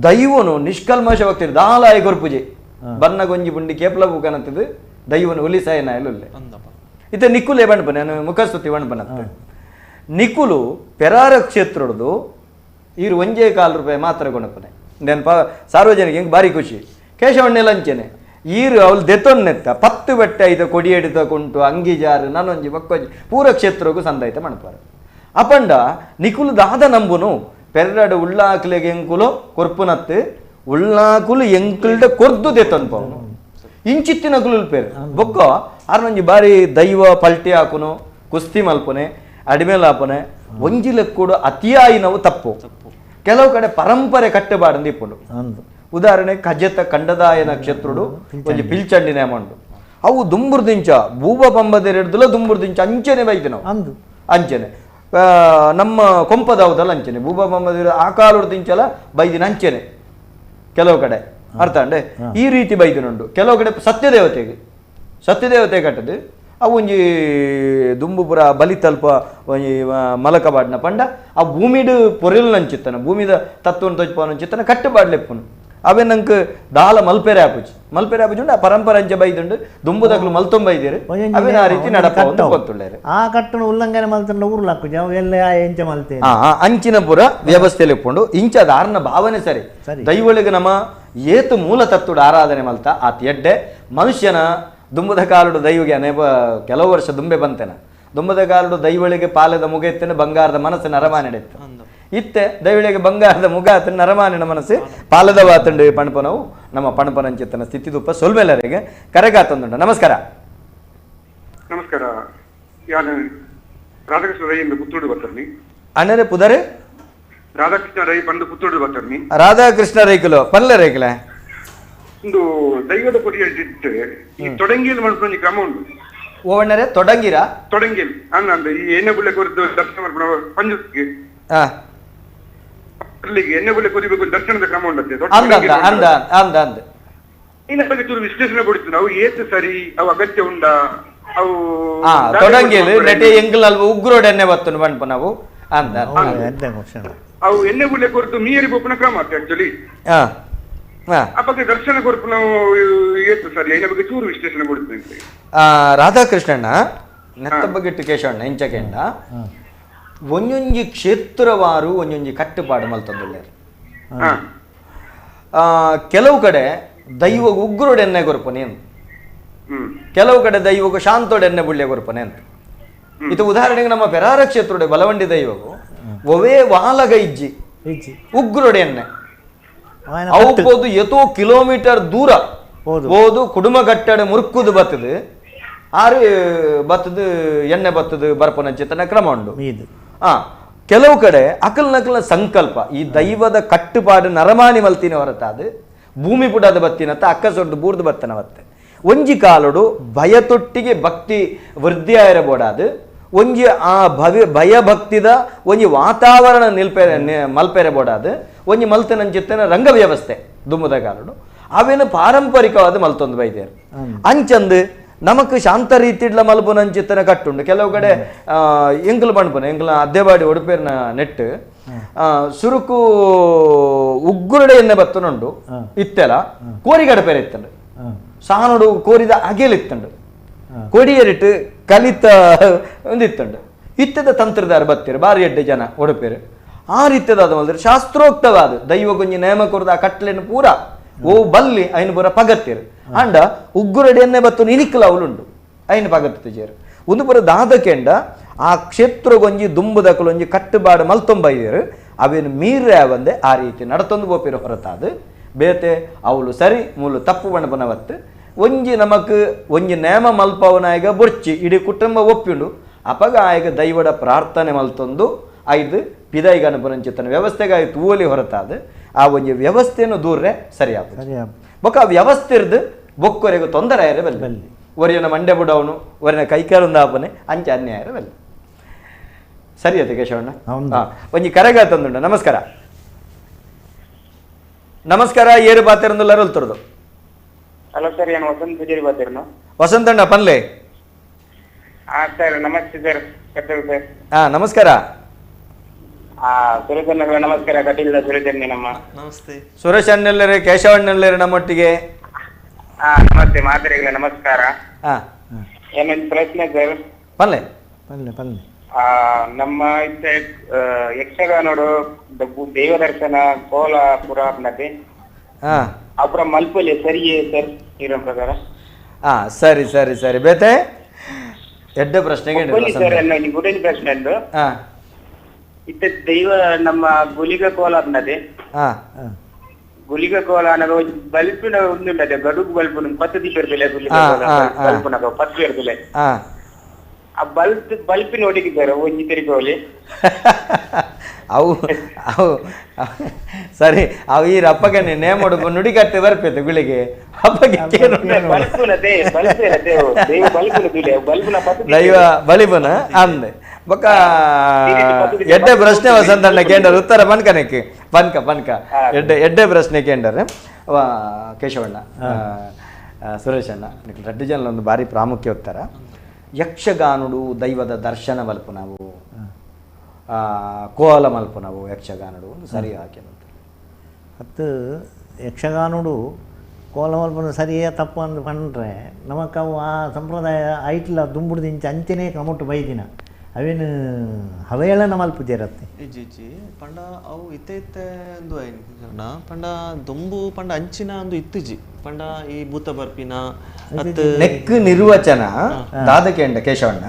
ದೈವನು ನಿಷ್ಕಲ್ಮಶ ಭಕ್ತಿ ದಾಲಾಯ ಕೊರ್ಪುಜಿ ಬನ್ನ ಗೊಂಜಿ ಬುಂಡಿ ಕೇಪಲ ಬೂಕನಂತದ್ದು ದೈವನು ಒಲಿಸಾಯನ ಎಲ್ಲುಲ್ಲೆ ಇತ್ತ ನಿಕ್ಕುಲೆ ಬಣ್ಪನೆ ನಾನು ಮುಖಸ್ತುತಿ ಬಣ್ಪನತ್ತೆ ನಿಕ್ಕುಲು ಪೆರಾರ ಕ್ಷೇತ್ರದ್ದು ಈರು ಒಂಜೇ ಕಾಲು ರೂಪಾಯಿ ಮಾತ್ರ ಕೊಣಪನೆ ನೆನಪ ಸಾರ್ವಜನಿಕ ಹಿಂಗೆ ಭಾರಿ ಖುಷಿ ಕೇಶವಣ್ಣೆಲ್ಲ ಅಂಚೆನೆ ಈರು ಅವಳು ದೆತ್ತೊನ್ನೆತ್ತ 10 ಬೆಟ್ಟ ಐತ ಕೊಡಿ ಎಡಿತ ಕುಂಟು ಅಂಗಿ ಜಾರು ನಾನೊಂಜಿ ಬಕ್ಕೊಂಜಿ ಪೂರ ಕ್ಷೇತ್ರಕ್ಕೂ ಸಂದಾಯ್ತ ಮಣಪಾರು ಅಪಂಡ ನಿಕುಲು ದಾದ ನಂಬುನು ಪೆರ್ರಡು ಉಳ್ಳಾಕ್ಲೆಗೆ ಎಂಕುಲು ಕೊರ್ಪುನತ್ತು ಉಳ್ಳಾಕುಲು ಎಂಕುಲ್ಡ ಕೊರ್ದು ದೆತ್ತೊನ್ಪವನು ಇಂಚಿತ್ತಿನ ಕುಲು ಪೇರು ಬೊಕ್ಕ ಆರ್ನೊಂಜಿ ಬಾರಿ ದೈವ ಪಲ್ಟಿ ಹಾಕುನು ಕುಸ್ತಿ ಮಲ್ಪನೆ ಅಡಿಮೇಲೆ ಹಾಪನೆ ಒಂಜಿ ಲೆಕ್ಕೂಡು ಅತಿಯಾಯಿನವು ತಪ್ಪು. ಕೆಲವು ಕಡೆ ಪರಂಪರೆ ಕಟ್ಟಬಾರಂದು ಇಪ್ಪುಂಡು. ಉದಾಹರಣೆ ಕಜೆತ ಕಂಡದಾಯನ ಕ್ಷೇತ್ರುಡು ಒಂಜಿ ಪಿಲ್ಚಂಡಿ ನೇಮ ಉಂಡು. ಅವು ದುಂಬುರ್ದಿಂಚ ಬೂಬ ಪಂಬದೆರೆಡ್ದಲ ದುಂಬುರ್ದಿಂಚ ಅಂಚನೆ ಬೈದು ನಾವು ಅಂಚನೆ ನಮ್ಮ ಕೊಂಪದಾವುದಲ್ಲ ಅಂಚನೆ ಬೂಬ ಪಂಬದಿರ ಆ ಕಾಲುರ್ದಿಂಚಲ ಬೈದಿನ ಅಂಚನೆ ಕೆಲವು ಕಡೆ ಅರ್ಥ ಅಂಡೆ ಈ ರೀತಿ ಬೈದಿನುಂಡು. ಕೆಲವು ಕಡೆ ಸತ್ಯದೇವತೆಗೆ ಸತ್ಯದೇವತೆ ಕಟ್ಟದು ಅವು ಒಂಜಿ ದುಂಬುಪುರ ಬಲಿ ತಲ್ಪ ಒಂಜಿ ಮಲಕ ಬಾಡ್ನ ಪಂಡ ಆ ಭೂಮಿಡು ಪೊರೆಲ್ ನಂಚಿತ್ತನ ಭೂಮಿದ ತತ್ವನ ತೋಚ್ಪವನ ಕಟ್ಟುಪಾಡ್ಲೆಪ್ಪುನು ಅವೇ ನಂಗೆ ದಾಲ ಮಲ್ಪೆರೆ ಆಪುಜಿ ಮಲ್ಪೆರೆ ಆಪುಜಿ ಉಂಡು ಆ ಪರಂಪರೆ ಅಂಚೆ ಬೈದುಂಡು ದುಂಬುದಕ್ಲು ಮಲ್ತೊಂಬೈದಿರು ಅವೇ ಆ ರೀತಿ ನಡಪ ಗೊತ್ತುಳ್ಳೇರು ಆ ಕಟ್ಟಣ ಉಲ್ಲಂಘನೆ ಮಲ್ತಂಡ ಊರ್ಲಾಕುಜಿ ಅವು ಎಲ್ಲ ಎಂಚ ಮಲ್ತೆ ಅಂಚಿನ ಪುರ ವ್ಯವಸ್ಥೆಯಲ್ಲಿ ಇಪ್ಪುಂಡು ಇಂಚ ದಾರನ ಭಾವನೆ ಸರಿ ದೈವಳಿಗೆ ನಮ್ಮ ಏತು ಮೂಲ ತತ್ವದ ಆರಾಧನೆ ಮಲ್ತ ಆತ ಎಡ್ಡೆ ಮನುಷ್ಯನ ದುಂಬದ ಕಾಲುಡು ದೈವಗೆ ಅನೇಕ ಕೆಲವು ವರ್ಷ ದುಂಬೆ ಬಂತೇನ ದುಂಬದ ಕಾಲುಡು ದೈವಳಿಗೆ ಪಾಲದ ಮುಗ ಇತ್ತೇನೆ ಬಂಗಾರದ ಮನಸ್ಸು ನರಮಾನಿಡಿತ್ತು ಇತ್ತೆ ದೈವಳಿಗೆ ಬಂಗಾರದ ಮುಗ ಆತ ನರಮಾನಿನ ಮನಸ್ಸು ಪಾಲದ ವಾತಂಡು ಪಣಪನವು ನಮ್ಮ ಪಣಪನಂಚಿತ್ತನ ಸ್ಥಿತಿ ತುಪ್ಪ ಸೊಲ್ಮೆಲ್ಲರಿಗೆ ಕರೆಗಾತಂದುಂಡು. ನಮಸ್ಕಾರ. ನಮಸ್ಕಾರ. ರಾಧಾಕೃಷ್ಣ ರೈ ಎಂದು ಪುತ್ತೂರು ಬರ್ತಾನೆ ಅಣ್ಣರೇ ಪುದರೆ ರಾಧಾಕೃಷ್ಣ ರೈ ಬಂದು ಪುತ್ತೂರು ಬರ್ತಾನೆ. ರಾಧಾಕೃಷ್ಣ ರೈಕುಲು ಪಲ್ಲೆ ರೈಕುಲೆ ಒಂದು ದೈವದ ಕೊಡಿಯಲ್ಲಿಟ್ಟು ಈ ತೊಡಂಗಿಯಲ್ಲಿ ಮಲ್ಪೊಂಜಿ ಕ್ರಮ ಉಂಟು. ಓವಣ್ಣರೇ ತೊಡಂಗಿರಾ ತೊಡಂಗಿಲ್ ಅಲ್ಲ ಅಂದ್ರೆ ಈ ಎಣ್ಣೆ ಬುಳ್ಳೆ ಕೊರಿದು ದರ್ಶನ ಮಲ್ಪುನ ಪಂಜುಗೆ ಅಲ್ಲಿಗೆ ಎಣ್ಣೆ ಬುಳ್ಳೆ ಕೊರಿಬೇಕು ದರ್ಶನದ ಕ್ರಮ ಉಂಟಂತೆ. ಇನ್ನ ಬಗ್ಗೆ ಚೂರು ವಿಶ್ಲೇಷಣೆ ಕೊಡ್ತೀವಿ ನಾವು ಏತು ಸರಿ ಅವು ಅಗತ್ಯ ಉಂಡ ಅವು ತೊಡಂಗಿಲ್ ನೆಟೆ ಎಂಕಲ್ ಅಲ್ವ ಉಗ್ರೋಡ್ ಎಣ್ಣೆ ಬತ್ತುಂಡು ಪನ್ಪ ನಾವು ಅಂದ ಅವು ಎಣ್ಣೆ ಬುಳ್ಳೆ ಕೊರಿದು ಮೀರಿ ಪೋಪುನ ಕ್ರಮ ಆಕ್ಚುಲಿ ಆ ಬಗ್ಗೆ ದರ್ಶನ ಕೊರಪು ನಾವು ಏತು ಸರಿ ಐನ ಬಗ್ಗೆ ಚೂರು ವಿಶ್ಲೇಷಣೆ ಕೊಡ್ತೀನಿ. ರಾಧಾಕೃಷ್ಣಣ್ಣ ನೆತ್ತ ಬಗ್ಗೆಟ್ಟು ಕೇಶವಣ್ಣ ಇಂಚಕೆಂಡ ಒಂಜೊಂಜಿ ಕ್ಷೇತ್ರವಾರು ಒಂಜೊಂಜಿ ಕಟ್ಟುಪಾಡು ಮಲ್ತೊಂದುಳ್ಳೇರು. ಕೆಲವು ಕಡೆ ದೈವಗ ಉಗ್ರೋಡ್ ಎಣ್ಣೆ ಕೊರಪನೆ ಅಂತ, ಕೆಲವು ಕಡೆ ದೈವಗ ಶಾಂತೋಡ್ ಎಣ್ಣೆ ಬುಳ್ಳೆ ಕೊರಪನೆ ಅಂತ. ಇದು ಉದಾಹರಣೆಗೆ ನಮ್ಮ ಪೆರಾರ ಕ್ಷೇತ್ರೋಡೆ ಬಲವಂಡಿ ದೈವಗು ಒವೇ ವಾಲಗ ಇಜ್ಜಿ ಉಗ್ರೋಡೆ ಎಣ್ಣೆ ಅವು ಎತೋ ಕಿಲೋಮೀಟರ್ ದೂರ ಹೋದು ಕುಡುಮ ಕಟ್ಟಡ ಮುರುಕುದು ಬತ್ತದು ಆರು ಬತ್ತದು ಎಣ್ಣೆ ಬತ್ತದು ಬರ್ಪನ ಚೇತನ ಕ್ರಮ ಉಂಡು. ಕೆಲವು ಕಡೆ ಅಕಲ್ ನಕಲ್ನ ಸಂಕಲ್ಪ ಈ ದೈವದ ಕಟ್ಟುಪಾಡು ನರಮಾನಿ ಮಲ್ತಿನ ಹೊರತಾದು ಭೂಮಿ ಪುಡದ ಬತ್ತಿನತ್ತ ಅಕ್ಕ ಸೊಡ್ಡು ಬೂರ್ದು ಬತ್ತನ ಬತ್ತೆ ಒಂಜಿ ಕಾಲೋಡು ಭಯತೊಟ್ಟಿಗೆ ಭಕ್ತಿ ವೃದ್ಧಿ ಆಯಿರಬೋಡಾದು ಒಂಜಿ ಆ ಭವ್ಯ ಭಯಭಕ್ತಿದ ಒಂಜಿ ವಾತಾವರಣ ನಿಲ್ಪೆರೆ ಮಲ್ಪೆರೆ ಬೋಡಾದು ಒಂಜಿ ಮಲ್ತನಂಚಿತ್ತನ ರಂಗ ವ್ಯವಸ್ಥೆ ದುಮ್ಮದ ಕಾಲೋಡು ಅವೇನು ಪಾರಂಪರಿಕವಾದ ಮಲ್ತೊಂದು ಬೈದೇರು ಅಂಚಂದು ನಮಕ್ ಶಾಂತ ರೀತಿಡ್ಲ ಮಲ್ಪುನಂಚಿತ್ತನ ಕಟ್ಟುಂಡು. ಕೆಲವು ಕಡೆ ಎಂಕಲ್ ಪಣ್ಪುನ ಎಂಕಲ್ನ ಅದ್ದೆಬಾಡಿ ಉಡುಪೇರ್ನ ನೆಟ್ಟು ಸುರುಕು ಉಗ್ಗುರಡೆ ಎಣ್ಣೆ ಬತ್ತನುಂಡು ಇತ್ತೆಲ ಕೋರಿಗಡಪೇರೆ ಇತ್ತಂಡು ಸಾನೋಡು ಕೋರಿದ ಅಗೆಲಿತ್ತಂಡು ಕೊಡಿಯರಿಟ್ಟು ಕಲಿತ ಒಂದಿತ್ತಂಡು ಇತ್ತದ ತಂತ್ರದಾರ ಬತ್ತೀರು ಬಾರಿ ಎಡ್ಡೆ ಜನ ಉಡುಪೇರು ಆ ರೀತಿಯದಾದ ಮಲ್ದ್ರೆ ಶಾಸ್ತ್ರೋಕ್ತವಾದ ದೈವ ಗೊಂಜಿ ನೇಮ ಕೊರ್ದ ಆ ಕಟ್ಲೆಯನ್ನು ಪೂರ ಓ ಬಲ್ಲಿ ಐನು ಪೂರ ಪಗತ್ತಿರು ಅಂಡ ಉಗ್ಗುರಡಿ ಎಣ್ಣೆ ಬತ್ತು ಇನಿಕ್ಕಲ ಅವಲುಂಡು ಐನು ಪಗತ್ತು ಜೇರು ಒಂದು ಪೂರ ದಾದಕೆಂಡ ಆ ಕ್ಷೇತ್ರಗೊಂಜಿ ದುಂಬುದಕಲೊಂಜಿ ಕಟ್ಟುಬಾಡು ಮಲ್ತೊಂಬೈದಿರು ಅವೇನು ಮೀರ್ರೆ ಬಂದೆ ಆ ರೀತಿ ನಡತೊಂದು ಬೋಪಿರು ಹೊರತಾದು ಬೇತೆ ಅವಳು ಸರಿ ಮೂಲು ತಪ್ಪು ಬಣಪನವತ್ತು ಒಂಜಿ ನಮಕ್ ಒಂಜಿ ನೇಮ ಮಲ್ಪವನಾಯಗ ಬೊರ್ಚಿ ಇಡೀ ಕುಟುಂಬ ಒಪ್ಪಿಂಡು ಅಪಗ ಆಯಗ ದೈವಡ ಪ್ರಾರ್ಥನೆ ಮಲ್ತೊಂದು ಐದು ಪಿದೈಗ ಅನುಪರಂಚಿತನ ವ್ಯವಸ್ಥೆಗಾಗಿ ತೂವಲಿ ಹೊರತಾದ ಆ ಒಂಜಿ ವ್ಯವಸ್ಥೆಯನ್ನು ದೂರ್ರೆ ಸರಿಯಾಗ್ತದೆ. ಬೊಕ್ಕ ಆ ವ್ಯವಸ್ಥೆ ಇರ್ದು ಬೊಕ್ಕೊರೆಗೂ ತೊಂದರೆ ಆಯರೆ ಬಲ್ಲಿ ಒರಿಯನ ಮಂಡೆ ಬುಡವನು ಒರಿನ ಕೈಕಾಲೊಂದು ಆಪನೆ ಅಂಚೆ ಅನ್ಯಾಯ ಬಲ್ಲಿ ಸರಿ ಅದೇ ಕೇಶವಣ್ಣ. ಒಂಜಿ ಕರೆಗ ತಂದುಂಡ. ನಮಸ್ಕಾರ. ನಮಸ್ಕಾರ. ಏರು ಪಾತಿರಂದುಲ್ಲಾರ ಉಲ್ತರದು. ಹಲೋ ಸರ್, ನಾನು ವಸಂತ್ ಪೂಜಾರಿ ಬಾತಿರ್ನು. ವಸಂತಣ್ಣ ಪನ್ಲೆ. ಹಾ ಸರ್, ನಮಸ್ತೆ ಸರ್. ಸರ್ ಹಾ ನಮಸ್ಕಾರ. ಸುರೇಶ್ ಅಣ್ಣ ನಮಸ್ಕಾರ. ಕಟೀಲ್ ಸುರೇಶ್ ಅಣ್ಣ ನಮ್ಮ ನಮಸ್ತೆ. ಸುರೇಶ್ ಅಣ್ಣಲ್ಲೇರೆ ಕೇಶವಣ್ಣಲ್ಲೇರೆ ನಮ್ಮೊಟ್ಟಿಗೆ. ಹಾ ನಮಸ್ತೆ ಮಾತರಿಗಳ ನಮಸ್ಕಾರ. ಏನೊಂದು ಪ್ರಶ್ನೆ ಸರ್. ಪನ್ಲೆ ಪನ್ಲೆ ಪನ್ಲೆ. ನಮ್ಮ ಯಕ್ಷಗಾನೋಡು ದೇವದರ್ಶನ ಕೋಲಾಪುರ ನದಿ ಅಪುರ ಮಲ್ಪಲೆ ಸರಿಯೇ ಸರ್ ಇರೋ ಪ್ರಕಾರ? ಹಾ ಸರಿ ಸರಿ ಸರಿ ಬೇತೆ ಎಡ್ಡೆ ಪ್ರಶ್ನೆಗೆ ಸರ್ ಗುಡಿನ ಪ್ರಶ್ನೆ ಅಂದು ಇತ್ತ ದೈವ ನಮ್ಮ ಗುಲಿಗ ಕೋಲ ನದಿ ಗುಲಿಗ ಕೋಲ ಅನ್ನೋದು ಬಲ್ಪಿನ ಒಂದುಂಟದೆ ಗಡುಗು ಬಲ್ಪುನ 10 ದಿವಸ ಇರ್ತಲೆ ಗುಲಿಗ ಕೋಲ ಬಲ್ಪುನ 10 ಇರ್ತಲೆ ಆ ಬಲ್ಪ್ ಬಲ್ಪಿನ ಒಟ್ಟಿಗಿದ್ದಾರೆ ಒಂಜಿ ತಿರುಗೋಲಿ ಅವು ಅವು ಸರಿ ಅವು ಈ ರಪ್ಪಗನೆ ನೇಮಡು ನುಡಿಗಟ್ಟೆ ಬರ್ಪೇತು ಗುಳಿಗೆ ಅಪ್ಪಗೆ ದೈವ ಬಲಿಪುನ ಅಂದೆ ಬೊಕ್ಕ ಎಡ್ಡೆ ಪ್ರಶ್ನೆ ವಸಂತಣ್ಣ ಕೇಂಡರ್ ಉತ್ತರ ಪನ್ಕನಕ್ಕೆ ಪನ್ಕ ಪನ್ಕ ಎಡ್ಡೆ ಎಡ್ಡೆ ಪ್ರಶ್ನೆ ಕೇಂಡರ್ ಕೇಶವಣ್ಣ ಸುರೇಶ್ ಅಣ್ಣ ರಡ್ಡು ಜನ ಒಂದು ಭಾರಿ ಪ್ರಾಮುಖ್ಯ ಉತ್ತರ. ಯಕ್ಷಗಾನುಡು ದೈವದ ದರ್ಶನ ಮಲ್ಪು ನಾವು ಕೋಲ ಮಲ್ಪು ನಾವು ಯಕ್ಷಗಾನುಡು ಒಂದು ಸರಿ ಹಾಕಿದಂತ ಅತ್ತು ಯಕ್ಷಗಾನುಡು ಕೋಲ ಮಲ್ಪನ ಸರಿಯೇ ತಪ್ಪು ಅಂದು ಪಂಡ್ರೆ ನಮಕ್ಕವು ಆ ಸಂಪ್ರದಾಯ ಐಟ್ಲ ದುಂಬುಡ್ದಿಂಚ ಅಂಚನೆ ಕ್ರಮೊಟ್ಟು ಬೈದಿನ ಅವೇನು ಹವೇಳನ ಮಲ್ಪು ಜೇರತ್ತೆ ಇಜ್ಜಿ ಇಜ್ಜಿ ಪಂಡ ಅವು ಇತ್ತೆ ಇತ್ತೆ ಅಂದು ಐನ ಪಂಡ ದೊಂಬು ಪಂಡ ಅಂಚಿನ ಅಂದು ಇತ್ತಿಜಿ ಪಂಡ ಈ ಭೂತ ಬರ್ಪಿನ ನೆಕ್ ನಿರ್ವಚನ ದಾದಕೇಂಡ ಕೇಶವಣ್ಣ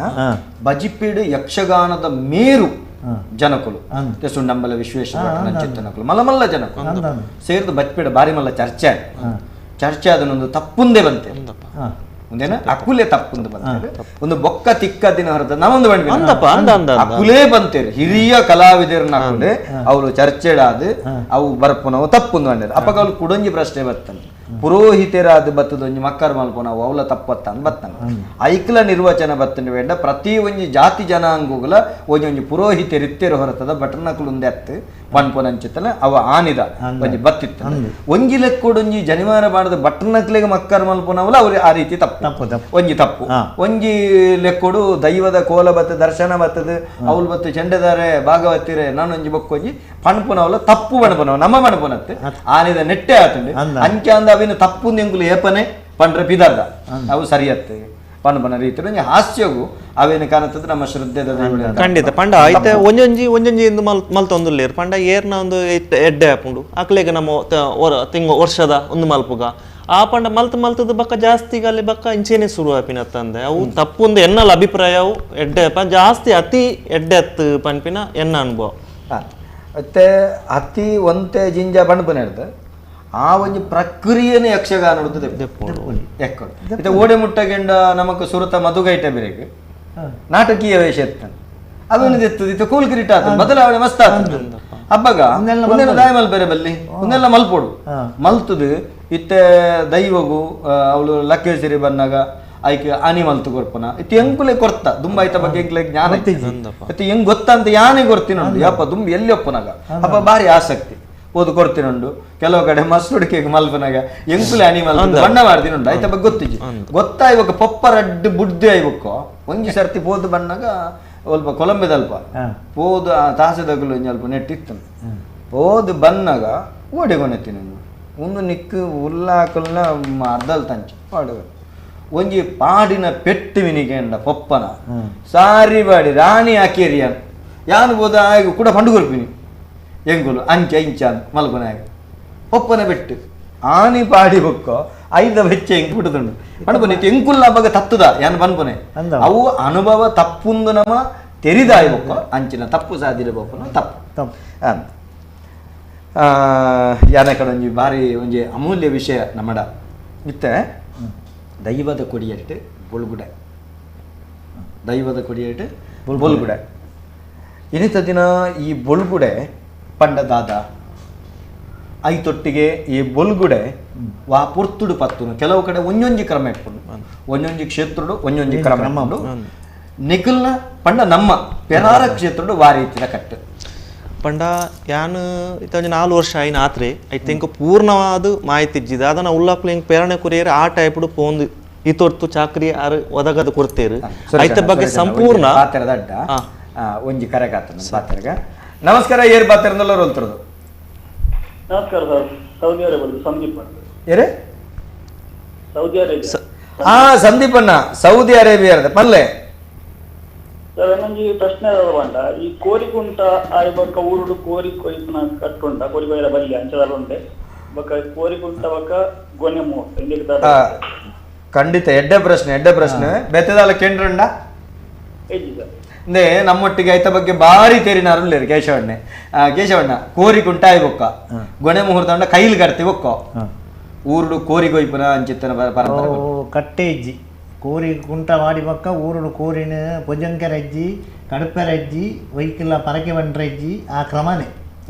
ಬಜಿಪೀಡು ಯಕ್ಷಗಾನದ ಮೇರು ಜನಕುಲು ಸುಣ್ಣಂಬಲ ವಿಶ್ವೇಶ್ವರ ಚಿತ್ತನಕುಲು ಮಲಮಲ್ಲ ಜನಕುಲು ಸೇರಿದು ಬಜ್ಪೀಡು ಬಾರಿ ಮಲ್ಲ ಚರ್ಚೆ ಚರ್ಚೆ ಅದನ್ನೊಂದು ತಪ್ಪುಂದೇ ಬಂತೆ ಒಂದೇನ ಅಕುಲೆ ತಪ್ಪುಂದು ಬಂತೇವೆ ಒಂದು ಬೊಕ್ಕ ತಿಕ್ಕ ದಿನ ಹೊರತ ನಾವೊಂದು ಬಂದ್ವಿ ಅಕುಲೇ ಬಂತೇರಿ ಹಿರಿಯ ಕಲಾವಿದರನ್ನ ಅಕುಲೆ ಅವರು ಚರ್ಚೆಡಾದ ಅವು ಬರ್ಪುನವು ತಪ್ಪುಂದು ಬಂದಿರ ಅಪ್ಪಗ ಅವ್ರು ಕುಡೊಂಜಿ ಪ್ರಶ್ನೆ ಬರ್ತಾನೆ ಪುರೋಹಿತರಾದ ಬತ್ತದೊಂಜಿ ಮಕ್ಕರ್ ಮಲ್ಪುನವು ಅವಲ ತಪ್ಪತ್ತ ಅಂದ್ ಬತ್ತಾನೆ ಐಕ್ಲ ನಿರ್ವಚನ ಬತ್ತನ ಬೇಡ ಪ್ರತಿ ಒಂಜಿ ಜಾತಿ ಜನಾಂಗುಗಳ ಒಂಜೊಂಜಿ ಪುರೋಹಿತರಿತ್ತೇರು ಹೊರತದ ಬಟನಕುಲುಂದೆ ಅತ್ತು ಪನ್ಪೊನಂಚಿತ್ತಲ್ಲ ಅವ ಆನಿದ ಒಂಜಿ ಬತ್ತಿತ್ತು ಒಂಜಿ ಲೆಕ್ಕೊಡೊಂಜಿ ಜನಿವಾರ ಬಾಡದ ಬಟನಕ್ಲೆಗೆ ಮಕ್ಕರ್ ಮಲ್ಪುನವಲ ಅವ್ರು ಆ ರೀತಿ ತಪ್ಪು ಒಂಜಿ ತಪ್ಪು ಒಂಜಿ ಲೆಕ್ಕೊಡು ದೈವದ ಕೋಲ ಬತ್ತ ದರ್ಶನ ಬತ್ತದ ಅವಳು ಬತ್ತು ಚೆಂಡೆದಾರೆ ಭಾಗವತಿರೆ ನಾನೊಂಜಿ ಬೊಕ್ಕೊಂಜಿ ಪನ್ಪುನವಲ ತಪ್ಪು ಬಣಪುನವ ನಮ್ಮ ಬಣಪುನತ್ತೆ ಆನಿದ ನೆಟ್ಟೆ ಆತಂಡೆ ಅಂಚ ಅಂದ ಅವಿನ ತಪ್ಪು ಎಂಕುಲು ಏಪನೆ ಪಂಡ್ರೆ ಪಿದರ್ದ ಅವು ಸರಿಯತ್ತೆ ಪನ್ಪನ ರೀತಿ ಒಂಜಿ ಹಾಸ್ಯಗೂ ಅವೇನು ಕಾಣುತ್ತದೆ ನಮ್ಮ ಶ್ರದ್ಧೆದ ಖಂಡಿತ ಪಂಡ ಐತೆ ಒಂಜೊಂಜಿ ಒಂಜೊಂಜಿ ಇಂದು ಮಲ್ತೊಂದುಲ್ಲೇರು ಪಂಡ ಏರ್ನ ಒಂದು ಎಡ್ಡೆ ಆಪುಂಡು ಅಕ್ಲೆಗೆ ನಮ್ಮ ತಿಂಗ ವರ್ಷದ ಒಂದು ಮಲ್ಪುಗ ಆ ಪಂಡ ಮಲ್ತು ಮಲ್ತದ ಬಕ್ಕ ಜಾಸ್ತಿ ಅಲ್ಲಿ ಬಕ್ಕ ಇಂಚೇನೆ ಶುರು ಆಪಿನ ತಂದೆ ಅವು ತಪ್ಪುಂದು ಎನ್ನಲ ಅಭಿಪ್ರಾಯವು ಎಡ್ಡೆ ಜಾಸ್ತಿ ಅತಿ ಎಡ್ಡೆ ಅತ್ತು ಪನ್ಪಿನ ಎನ್ನ ಅನುಭವ. ಮತ್ತೆ ಅತಿ ಒಂತೆ ಜಿಂಜ ಪಣಪನ ಹಿಡ್ದು ಆ ಒಂಜಿ ಪ್ರಕ್ರಿಯೆನೇ ಯಕ್ಷಗಾನ ಎಕ್ಕಡು ಮತ್ತೆ ಓಡೆ ಮುಟ್ಟಗೆಂಡ ನಮಕ್ ಸುರತ ಮಧುಗೈಟ ಬೇರೆಗೆ ನಾಟಕೀಯ ವೇಷ ಇರ್ತಾನೆ ಅದೊಂದು ಎತ್ತದ ಇತ್ತು ಕೂಲ್ ಕಿರೀಟ ಆತ ಬದಲಾವಣೆ ಮಸ್ತ್ ಆತ ಹಬ್ಬಗ ಒಂದೆಲ್ಲ ದಾಯ ಮಲ್ ಬೇರೆ ಬಲ್ಲಿ ಒಂದೆಲ್ಲ ಮಲ್ಪೋಡು ಮಲ್ತದು ಇತ್ತೆ ದೈವಗು ಅವಳು ಲಕ್ಕೇಶ್ವರಿ ಬಂದಾಗ ಐಕೆ ಆನಿ ಮಲ್ತು ಕೊರ್ಪನ ಇತ್ತೆ ಎಂಕುಲೆ ಕೊರ್ತ ದುಂಬ ಐತ ಬಗ್ಗೆ ಎಂಕ್ಲೆ ಜ್ಞಾನ ಇತ್ತೆ ಹೆಂಗ್ ಗೊತ್ತ ಅಂತ ಯಾನೆ ಕೊರ್ತಿನುಂಡು ಯಪ್ಪ ದುಂಬ ಎಲ್ಲಿ ಒಪ್ಪನಾಗ ಅಪ್ಪ ಭಾರಿ ಆಸಕ್ತಿ ಓದು ಕೊಡ್ತಿನುಂಡು ಕೆಲವು ಕಡೆ ಮಸ್ರುಡಿಕೆ ಮಲ್ಪನಾಗ ಎಂಕುಲೆ ಅನಿ ಮಲ್ಪು ಬಣ್ಣ ಮಾಡ್ತಿನುಂಡು ಆಯ್ತ ಬಗ್ಗೆ ಗೊತ್ತಿಜ್ಜಿ ಗೊತ್ತಾ ಇವಾಗ ಪೊಪ್ಪ ರಡ್ಡು ಬುಡ್ಡಿ ಆಯ್ಬಕ್ಕು ಒಂಜಿ ಸರ್ತಿ ಪೋದು ಬಣ್ಣಾಗ ಸ್ವಲ್ಪ ಕೊಲಂಬೆದಲ್ಪ ಪೋದು ಆ ತಾಸೆದಗುಲು ಒಂಜಿ ಅಲ್ಪ ನೆಟ್ಟಿತ್ತು ಪೋದು ಬನ್ನಾಗ ಓಡಿಗೊನೆತ್ತಿ ಒಂದು ನಿಕ್ಕು ಉಲ್ಲಾಕಲ್ನ ಅರ್ಧಲ್ ತಂಚ ಪಾಡು ಒಂಜಿ ಪಾಡಿನ ಪೆಟ್ಟು ವಿನಿಗೆಂಡ ಪೊಪ್ಪನ ಸಾರಿ ಬಾಡಿ ರಾಣಿ ಆಕೇರಿಯನ್ ಯಾನು ಬೋದ ಆಗ ಕೂಡ ಪಂಡು ಕೊರ್ಪಿನಿ ಎಂಗುಲು ಅಂಚ ಇಂಚ ಮಲ್ಪನಾಗ ಪೊಪ್ಪನ ಬೆಟ್ಟು ಆನಿ ಪಾಡಿ ಬೊಕ್ಕೋ ಐದ ಬೆಚ್ಚ ಎಂಕ್ ಬಿಡುದುಂಡು ಪಂಡುಪನೆ ಎಂಕುಲ್ಲ ಬಗ್ಗೆ ತತ್ತುದ ಯಾನ್ ಪನ್ಪುನೆ ಅವು ಅನುಭವ ತಪ್ಪುಂದು ನಮ್ಮ ತೆರಿದಾಯಿ ಬೊಕ್ಕೋ ಅಂಚಿನ ತಪ್ಪು ಸಾಧಿರ ಬೊಪ್ಪನ ತಪ್ಪು ತಪ್ಪು ಯಾನ ಕಡೆ ಒಂಜಿ ಭಾರಿ ಒಂಜಿ ಅಮೂಲ್ಯ ವಿಷಯ ನಮ್ಮಡ ಇತ್ತೆ ದೈವದ ಕೊಡಿಯಟ್ಟು ಬೊಳ್ಗುಡೆ ದೈವದ ಕೊಡಿಯಟ್ಟು ಬೊಲ್ಗುಡೆ ಇನ್ನಿತ ದಿನ ಈ ಬೊಳ್ಗುಡೆ ಪಂಡ ದಾದ ಐತೊಟ್ಟಿಗೆ ಈ ಬೊಲ್ಗುಡೆ ವಾ ಪೊರ್ತುಡು ಪತ್ತುನು ಕೆಲವು ಕಡೆ ಒಂಜೊಂಜಿ ಕ್ರಮ ಇಟ್ಕೊಂಡು ಒಂಜೊಂಜಿ ಕ್ಷೇತ್ರಡು ಒಂಜೊಂಜಿ ಕ್ರಮ ಉಂಡು ನಿಖಲ್ನ ಪಂಡ ನಮ್ಮ ಪೆರಾರ ಕ್ಷೇತ್ರಡು ವಾರೀತಿನ ಕಟ್ಟು ಪಂಡ ಯಾನ್ ಇತ್ತ ಒಂಜಿ 4 ವರ್ಷ ಆಯಿನ ಆತ್ರೆ I think ಪೂರ್ಣವಾದ ಮಾಹಿತಿ ಇಜ್ಜಿದ ಅದನ್ನ ಉಳ್ಳಾಕ್ಲು ಎಂಕ್ ಪ್ರೇರಣೆ ಕೊರಿಯರ್ ಆ ಟೈಪ್ಡು ಪೋಂದು ಇತೊರ್ತು ಚಾಕ್ರಿ ಆರು ಒದಗದ ಕೊಡ್ತೇರು ಐತ ಬಗ್ಗೆ ಸಂಪೂರ್ಣ ಪಾತ್ರದ ಅಡ್ಡ ಒಂಜಿ ಕರೆಗಾತನ ಪಾತ್ರೆಗ. ನಮಸ್ಕಾರ, ಏರ್ ಪಾತ್ರೆಂದಲ್ಲ ರೋಲ್ತಿರೋದು. ನಮಸ್ಕಾರ sir, Saudi Arabia Sandeep. ಏರೇ Saudi Arabia. ಹಾ ಸಂದೀಪ್ ಅಣ್ಣ ಸೌದಿ ಅರೇಬಿಯಾದ ಪಲ್ಲೆ. ಸರ್ ನನಗೆ ಪ್ರಶ್ನೆ ಪಂಡ ಈ ಕೋರಿಕುಂಟ ಆಯ್ ಬೊಕ್ಕ ಊರುಡು ಕೋರಿ ಕೊಯ್ಪುನ ಕಟ್ಟುಂಟ ಕೋರಿ ಕೊಯ್ಯರ ಬಲ್ಲಿ ಅಂಚದಾಲ ಉಂಡೆ ಬೊಕ್ಕ ಕೋರಿಕುಂಟ ಬೊಕ್ಕ ಗೊನೆ ಮುಹೂರ್ತ. ಖಂಡಿತ ಎಡ್ಡೆ ಪ್ರಶ್ನೆ, ಎಡ್ಡೆ ಪ್ರಶ್ನೆ. ಬೆತ್ತದಾಲ ಕೇಂದ್ರಂಡ ಅಂದೆ ನಮ್ಮೊಟ್ಟಿಗೆ ಐತ ಬಗ್ಗೆ ಭಾರಿ ತೇರಿನ ಅರುಳೇರು ಕೇಶವಣ್ಣೆ. ಕೇಶವಣ್ಣ ಕೋರಿ ಕುಂಟ ಆಯ್ ಬೊಕ್ಕ ಗೊನೆ ಮುಹೂರ್ತ ಉಂಡ ಕೈಲ್ ಕಟ್ತಿ ಬೊಕ್ಕ ಊರುಡು ಕೋರಿ ಕೊಯ್ಪುನ ಅಂಚಿತ್ತನ ಪರಂಪರೆ ಕಟ್ಟೆ ಇಜ್ಜಿ. ಕೋರಿ ಕುಂಟ ವಾಡಿ ಬೊಕ್ಕ ಊರುಡು ಕೋರಿನ ಪೊಜಂಕೆರಜ್ಜಿ ಕಡುಪೆರಜ್ಜಿ ವೈಕಿಲ್ಲ ಪರಕೆ ಬಂಡ್ರಜ್ಜಿ ಆ ಕ್ರಮನೇ.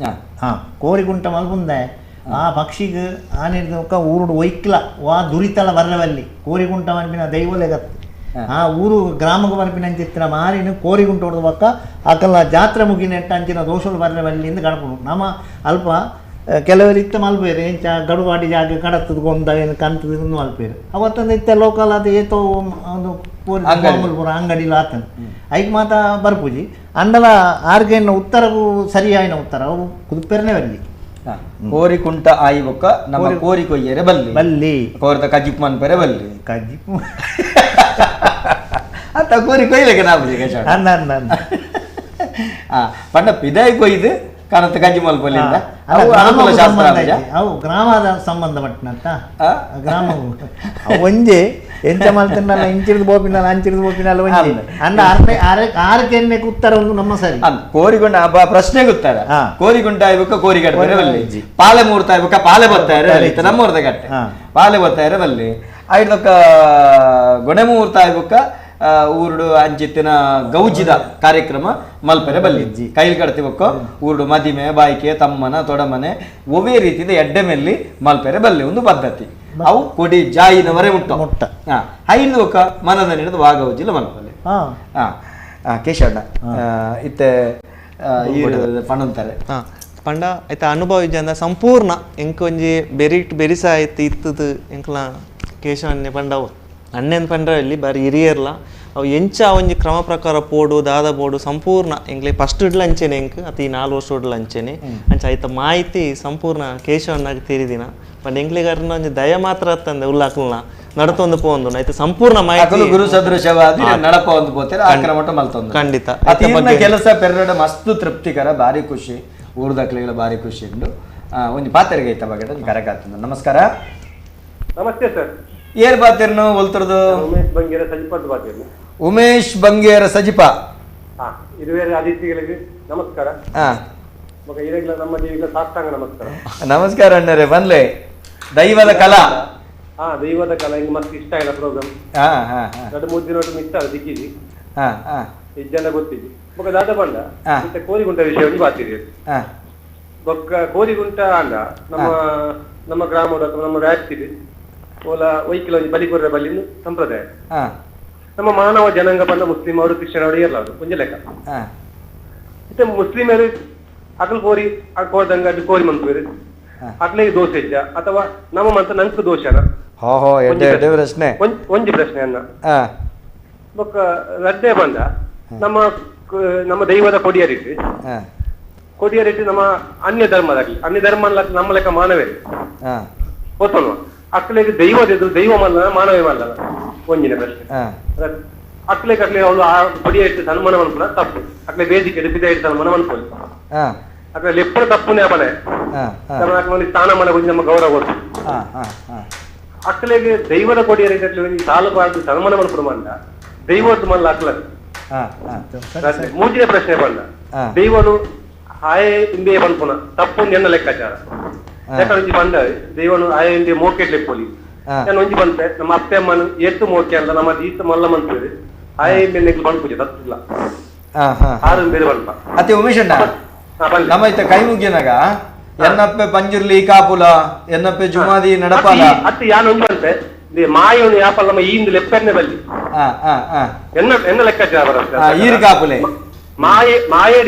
ಹಾಂ, ಕೋರಿ ಕುಂಟ ಮಲ್ಪುಂದೆ ಆ ಪಕ್ಷಿಗೆ ಆನಿರ್ದ ಬೊಕ್ಕ ಊರುಡು ವೈಕ್ಲ ವಾ ದುರಿತಲ ಬರ್ರವಲ್ಲಿ ಕೋರಿಗುಂಟ ಮನ್ಪಿನ ದೈವಲೆಗತ್ತು ಆ ಊರು ಗ್ರಾಮಕ್ಕೆ ಬರ್ಪಿನ ಅಂಚಿತ್ತಿನ ಮಾರಿನ ಕೋರಿಗುಂಟ ಹೊಡೆದ ಬೊಕ್ಕ ಅಕಲ್ಲ ಜಾತ್ರೆ ಮುಗಿನೆಟ್ಟ ಅಂಚಿನ ದೋಷಲು ಬರ್ರವಲ್ಲಿಂದ ಗಣಪುನು ನಮ್ಮ ಅಲ್ಪ ಕೆಲವರು ಇತ್ತ ಮಲ್ಪೇರು ಎಂಚ ಗಡುವಾಡಿ ಜಾಗ ಕಡತ್ತದ ಗೊಂದ ಏನು ಕಂತದ ಮಲ್ಪೇರು ಅವತ್ತೊಂದು ಇತ್ತ ಲೋಕಲ್ ಅದು ಏತೋ ಒಂದು ಮಾಮೂಲು ಪೂರ ಅಂಗಡಿಲ ಆತನ ಐಕ್ ಮಾತ ಬರ್ಪೂಜಿ ಅಂಡಲ ಆರ್ಗೇನ ಉತ್ತರಗೂ ಸರಿಯಾಯಿನ ಉತ್ತರ ಅವು ಕುದುಪೆರನೇ ಬರಲಿ. ಕೋರಿ ಕುಂಟ ಆಯಿ ಬೊಕ್ಕ ನಮ್ಮ ಕೋರಿ ಕೊಯ್ಯರೆ ಬಲ್ಲಿ ಬಲ್ಲಿ ಕೋರಿದ ಕಜಿಪ್ ಮನ್ಪೆರೆ ಬಲ್ಲಿ ಕಜಿಪ್ ಅಂತ ಕೋರಿ ಕೊಯ್ಯಲಿಕ್ಕೆ ನಾವು ಪಂಡ ಪಿದಾಯಿ ಕೊಯ್ದು ಕಾಣತ್ತ ಕಜ್ಜಿ ಮಲ್ಪೊಲಿಂದ ಅವು ಗ್ರಾಮದ ಸಂಬಂಧಪಟ್ಟನಂತ ಗ್ರಾಮ ಒಂಜೆ ಎಂಚ ಮಲ್ತನಲ್ಲ ಇಂಚಿರ್ದು ಬೋಪಿನಲ್ಲ ಅಂಚಿರ್ದು ಬೋಪಿನಲ್ಲ ಒಂಜೆ ಅಂಡ ಆರಕ್ಕೆ ಉತ್ತರ ಒಂದು ನಮ್ಮ ಸರಿ ಕೋರಿಗೊಂಡ ಪ್ರಶ್ನೆಗೆ ಉತ್ತರ ಕೋರಿಗುಂಟ ಆಯ್ಬೇಕ ಕೋರಿ ಕಟ್ತಾರೆ ಬಲ್ಲಿ ಪಾಲೆ ಮೂರ್ತ ಆಯ್ಬೇಕ ಪಾಲೆ ಬತ್ತಾರೆ ನಮ್ಮೂರ್ದ ಕಟ್ಟೆ ಪಾಲೆ ಬತ್ತಾರೆ ಬಲ್ಲಿ ಐದಕ್ಕ ಗೊಣೆ ಮುಹೂರ್ತ ಆಯ್ಬೇಕ ಊರುಡು ಅಂಚಿತ್ತಿನ ಗೌಜಿದ ಕಾರ್ಯಕ್ರಮ ಮಲ್ಪೆರೆ ಬಲ್ಲಿ ಕೈಲಿ ಕಡ್ತಿಬಕ್ಕ ಊರುಡು ಮದಿಮೆ ಬಾಯ್ಕೆ ತಮ್ಮನ ತೊಡಮನೆ ಒವೇ ರೀತಿದ ಎಡ್ಡೆ ಮೆಲ್ಲಿ ಮಲ್ಪೆರೆ ಬಲ್ಲಿ ಒಂದು ಪದ್ಧತಿ ಅವು ಕೊಡಿ ಜಾಯಿನವರೇ ಮುಟ್ಟ ಮುಟ್ಟ ಐದು ಒಕ್ಕ ಮನದ ಹಿಡಿದು ವಾಗೌಜಿಲ್ಲ ಮಲ್ಪಲೆ. ಕೇಶವಣ್ಣ ಇತ್ತೆ ಪಣಂತಾರೆ ಪಂಡ ಐತ ಅನುಭವ ಇಜ್ಜಂದ ಸಂಪೂರ್ಣ ಎಂಕೊಂಜಿ ಬೆರಿಟ್ ಬೆರಿಸ ಆಯ್ತು ಇತ್ತದು ಎಂಕ್ಲ ಕೇಶವನ್ನೇ ಪಂಡವು ಅಣ್ಣನ ಪಂಡ್ರ ಇಲ್ಲಿ ಬಾರಿ ಹಿರಿಯರ್ಲ ಅವು ಎಂಚ ಒಂಜಿ ಕ್ರಮ ಪ್ರಕಾರ ಪೋಡು ದಾದ ಪೋಡು ಸಂಪೂರ್ಣ ಎಂಕ್ಲೆ ಫಸ್ಟ್ ಇಡ್ಲ ಅಂಚೆನೆ ಎಂಕ್ ಅತಿ 4 ವರ್ಷ ಇಡ್ಲ ಅಂಚೆನೆ ಅಂಚ ಐತ ಮಾಹಿತಿ ಸಂಪೂರ್ಣ ಕೇಶವನ್ನಾಗಿ ತೀರಿದಿನ ಪಂಡ ಎಂಕ್ಲೆಗಾರನ ಒಂಜಿ ದಯ ಮಾತ್ರ ಅತ್ತಂದೆ ಉಲ್ಲಾಕ್ಲನ ನಡತೊಂದು ಪೋಂದು ಐತ ಸಂಪೂರ್ಣ ಮಾಹಿತಿ ಗುರು ಸದೃಶವಾದಿ ನಡಪ ಒಂದು ಪೋತಾರೆ ಆ ಕ್ರಮಟ ಮಲ್ತೊಂದು ಖಂಡಿತ ಕೆಲಸ ಪೆರಡ ಮಸ್ತ್ ತೃಪ್ತಿಕರ ಭಾರಿ ಖುಷಿ ಊರ್ದಕ್ಲೆಗಳ ಭಾರಿ ಖುಷಿ ಉಂಡು ಒಂಜಿ ಪಾತ್ರೆಗೆ ಐತ ಬಗ್ಗೆ ಒಂಜಿ ಕರಕಾತಂದು. ನಮಸ್ಕಾರ. ನಮಸ್ತೆ ಸರ್. ಏರ್ ಬಾತಿರ್ನು ಒಲ್ತರದು? ಉಮೇಶ್ ಬಂಗೇರ ಸಜಿಪದ ಬಾತಿರ್ನು. ಉಮೇಶ್ ಬಂಗೇರ ಸಜಿಪ. ಇದುವೇರೆ ಅತಿಥಿಗಳಿಗೆ ನಮಸ್ಕಾರ. ಮಗ ಇರಗ್ಲ ನಮ್ಮ ದೇವಿಗಳ ಸಾಷ್ಟಾಂಗ ನಮಸ್ಕಾರ. ನಮಸ್ಕಾರ ಅಣ್ಣರೇ ಬನ್ಲೆ. ದೈವದ ಕಲಾ. ಹಾ, ದೈವದ ಕಲಾ ಹಿಂಗ್ ಮಸ್ತ್ ಇಷ್ಟ ಇಲ್ಲ ಪ್ರೋಗ್ರಾಮ್. ಎರಡು ಮೂರು ದಿನ ಮಿಸ್ ಆದ ದಿಕ್ಕಿಜಿ ಇಜ್ಜನ ಗೊತ್ತಿಜಿ. ಮಗ ದಾದ ಬಂಡ ಮತ್ತೆ ಕೋರಿಗುಂಟ ವಿಷಯ ಬಾತಿರಿ. ಬೊಕ್ಕ ಕೋರಿಗುಂಟ ಅಂಡ ನಮ್ಮ ನಮ್ಮ ಗ್ರಾಮದ ಅಥವಾ ನಮ್ಮ ವ್ಯಾಪ್ತಿಗೆ ಓಲ ವೈಕಿಲ ಒಂಜಿ ಬಲಿಕೊರ್ರ ಬಲಿ ಸಂಪ್ರದಾಯ. ನಮ್ಮ ಮಾನವ ಜನಾಂಗ ಬಂದ ಮುಸ್ಲಿಂ ಅವರು ಕ್ರಿಶ್ಚಿಯನ್ ಅವರು ಇರಲ್ಲ ಅದು ಒಂಜಿ ಲೆಕ್ಕ. ಮತ್ತೆ ಮುಸ್ಲಿಮರು ಅಕಲ್ ಕೋರಿ ಕೋರ್ದಂಗ ಅದು ಕೋರಿ ಮನ್ಪುವೆರು ಅಕ್ಲೆಗೆ ದೋಷ ಇಜ್ಜ ಅಥವಾ ನಮ್ಮ ಮಂತ ನಂಕ್ ದೋಷನ ಪ್ರಶ್ನೆ ಒಂಜಿ ಪ್ರಶ್ನೆ ಅನ್ನ. ಬೊಕ್ಕ ರಡ್ಡೆ ಬಂದ ನಮ್ಮ ನಮ್ಮ ದೈವದ ಕೊಡಿಯರಿಟ್ಟು ಕೊಡಿಯರಿಟ್ಟು ನಮ್ಮ ಅನ್ಯ ಧರ್ಮದಾಗಲಿ ಅನ್ಯ ಧರ್ಮ ನಮ್ಮ ಲೆಕ್ಕ ಮಾನವೇ ಗೊತ್ತಲ್ವ ಅಕ್ಲೆಗೆ ದೈವದ ದೈವ ಮಲ್ಲನ ಮಾನವೇ ಮಲ್ಲನ ಒಂಜಿನ ಪ್ರಶ್ನೆ. ಅಕ್ಲೆಗೆ ಅಕ್ಲೆ ಅವಳು ಆ ಕೊಡಿಯ ಇಟ್ಟು ಸನ್ಮಾನ ಮನ್ಪುನ ತಪ್ಪು ಅಕ್ಲೆ ವೇದಿಕೆ ಬಿದ ಇಟ್ಟು ಸನ್ಮಾನ ಮನ್ಪೊಲಿ ಅಕ್ಲೆ ಲೆಪ್ಪನ ತಪ್ಪುನೇ ಅಪನೆ ಸ್ಥಾನಮಾನ ಕೊಂಚ ನಮ್ಮ ಗೌರವ ಕೊಡ್ತು. ಅಕ್ಲೆಗೆ ದೈವದ ಕೊಡಿಯರಿಟ್ಟು ಸಾಲು ಬಾರ್ದು ಸನ್ಮಾನ ಮನ್ಪುನ ಮಂಡ ದೈವದ ಮಲ್ಲ ಅಕ್ಲ. ಮೂರನೇ ಪ್ರಶ್ನೆ ಬಂದ ದೈವನು ಆಯೆ ಇಂದೇ ಪನ್ಪುನ ತಪ್ಪು ಎನ್ನ ಲೆಕ್ಕಾಚಾರ. ಯಾಕಂದ್ರೆ ಒಂಜಿ ಬಂದ ದೈವನು ಆಯೆ ಇಂದೇ ಮೋಕೆಟ್ ಲೆಪ್ಪೊಲಿ ನಾನು ಒಂಜಿ ಬಂತೆ ನಮ್ಮ ಅತ್ತೆ ಅಮ್ಮನು ಏತು ಮೋಕೆ ಅಲ್ಲ ನಮ್ಮ ದೀತ ಮಲ್ಲ ಮಂತ್ರಿ ಆಯೆ ಇಂದೇ ನೆಗ್ಲು ಪನ್ಪುಜೆ ತತ್ತಿಲ್ಲ ಆರು ಬೇರೆ ಬಲ್ಪ. ಅತ್ತೆ ಉಮೇಶ್ ಅಣ್ಣ ನಮ್ಮ ಇತ್ತ ಕೈ ಮುಗಿಯನಾಗ ಎನ್ನಪ್ಪೆ ಪಂಜುರ್ಲಿ ಕಾಪುಲ ಎನ್ನಪ್ಪೆ ಜುಮಾದಿ ನಡಪಾಲ ಅತ್ತೆ ಯಾನ್ ಒಂಜಿ ಬಂತೆ ಮಾಯೋನು ಯಾಪಲ್ಲ ನಮ್ಮ ಈ ಲೆಪ್ಪೆನ್ನೆ ಬಲ್ಲಿ ಎನ್ನ ಎನ್ನ ಲೆಕ್ಕಾಚಾರ ಬರುತ್ತೆ ಈರು ಕಾಪುಲೆ ಮಾಯೆ ಮಾಯೆ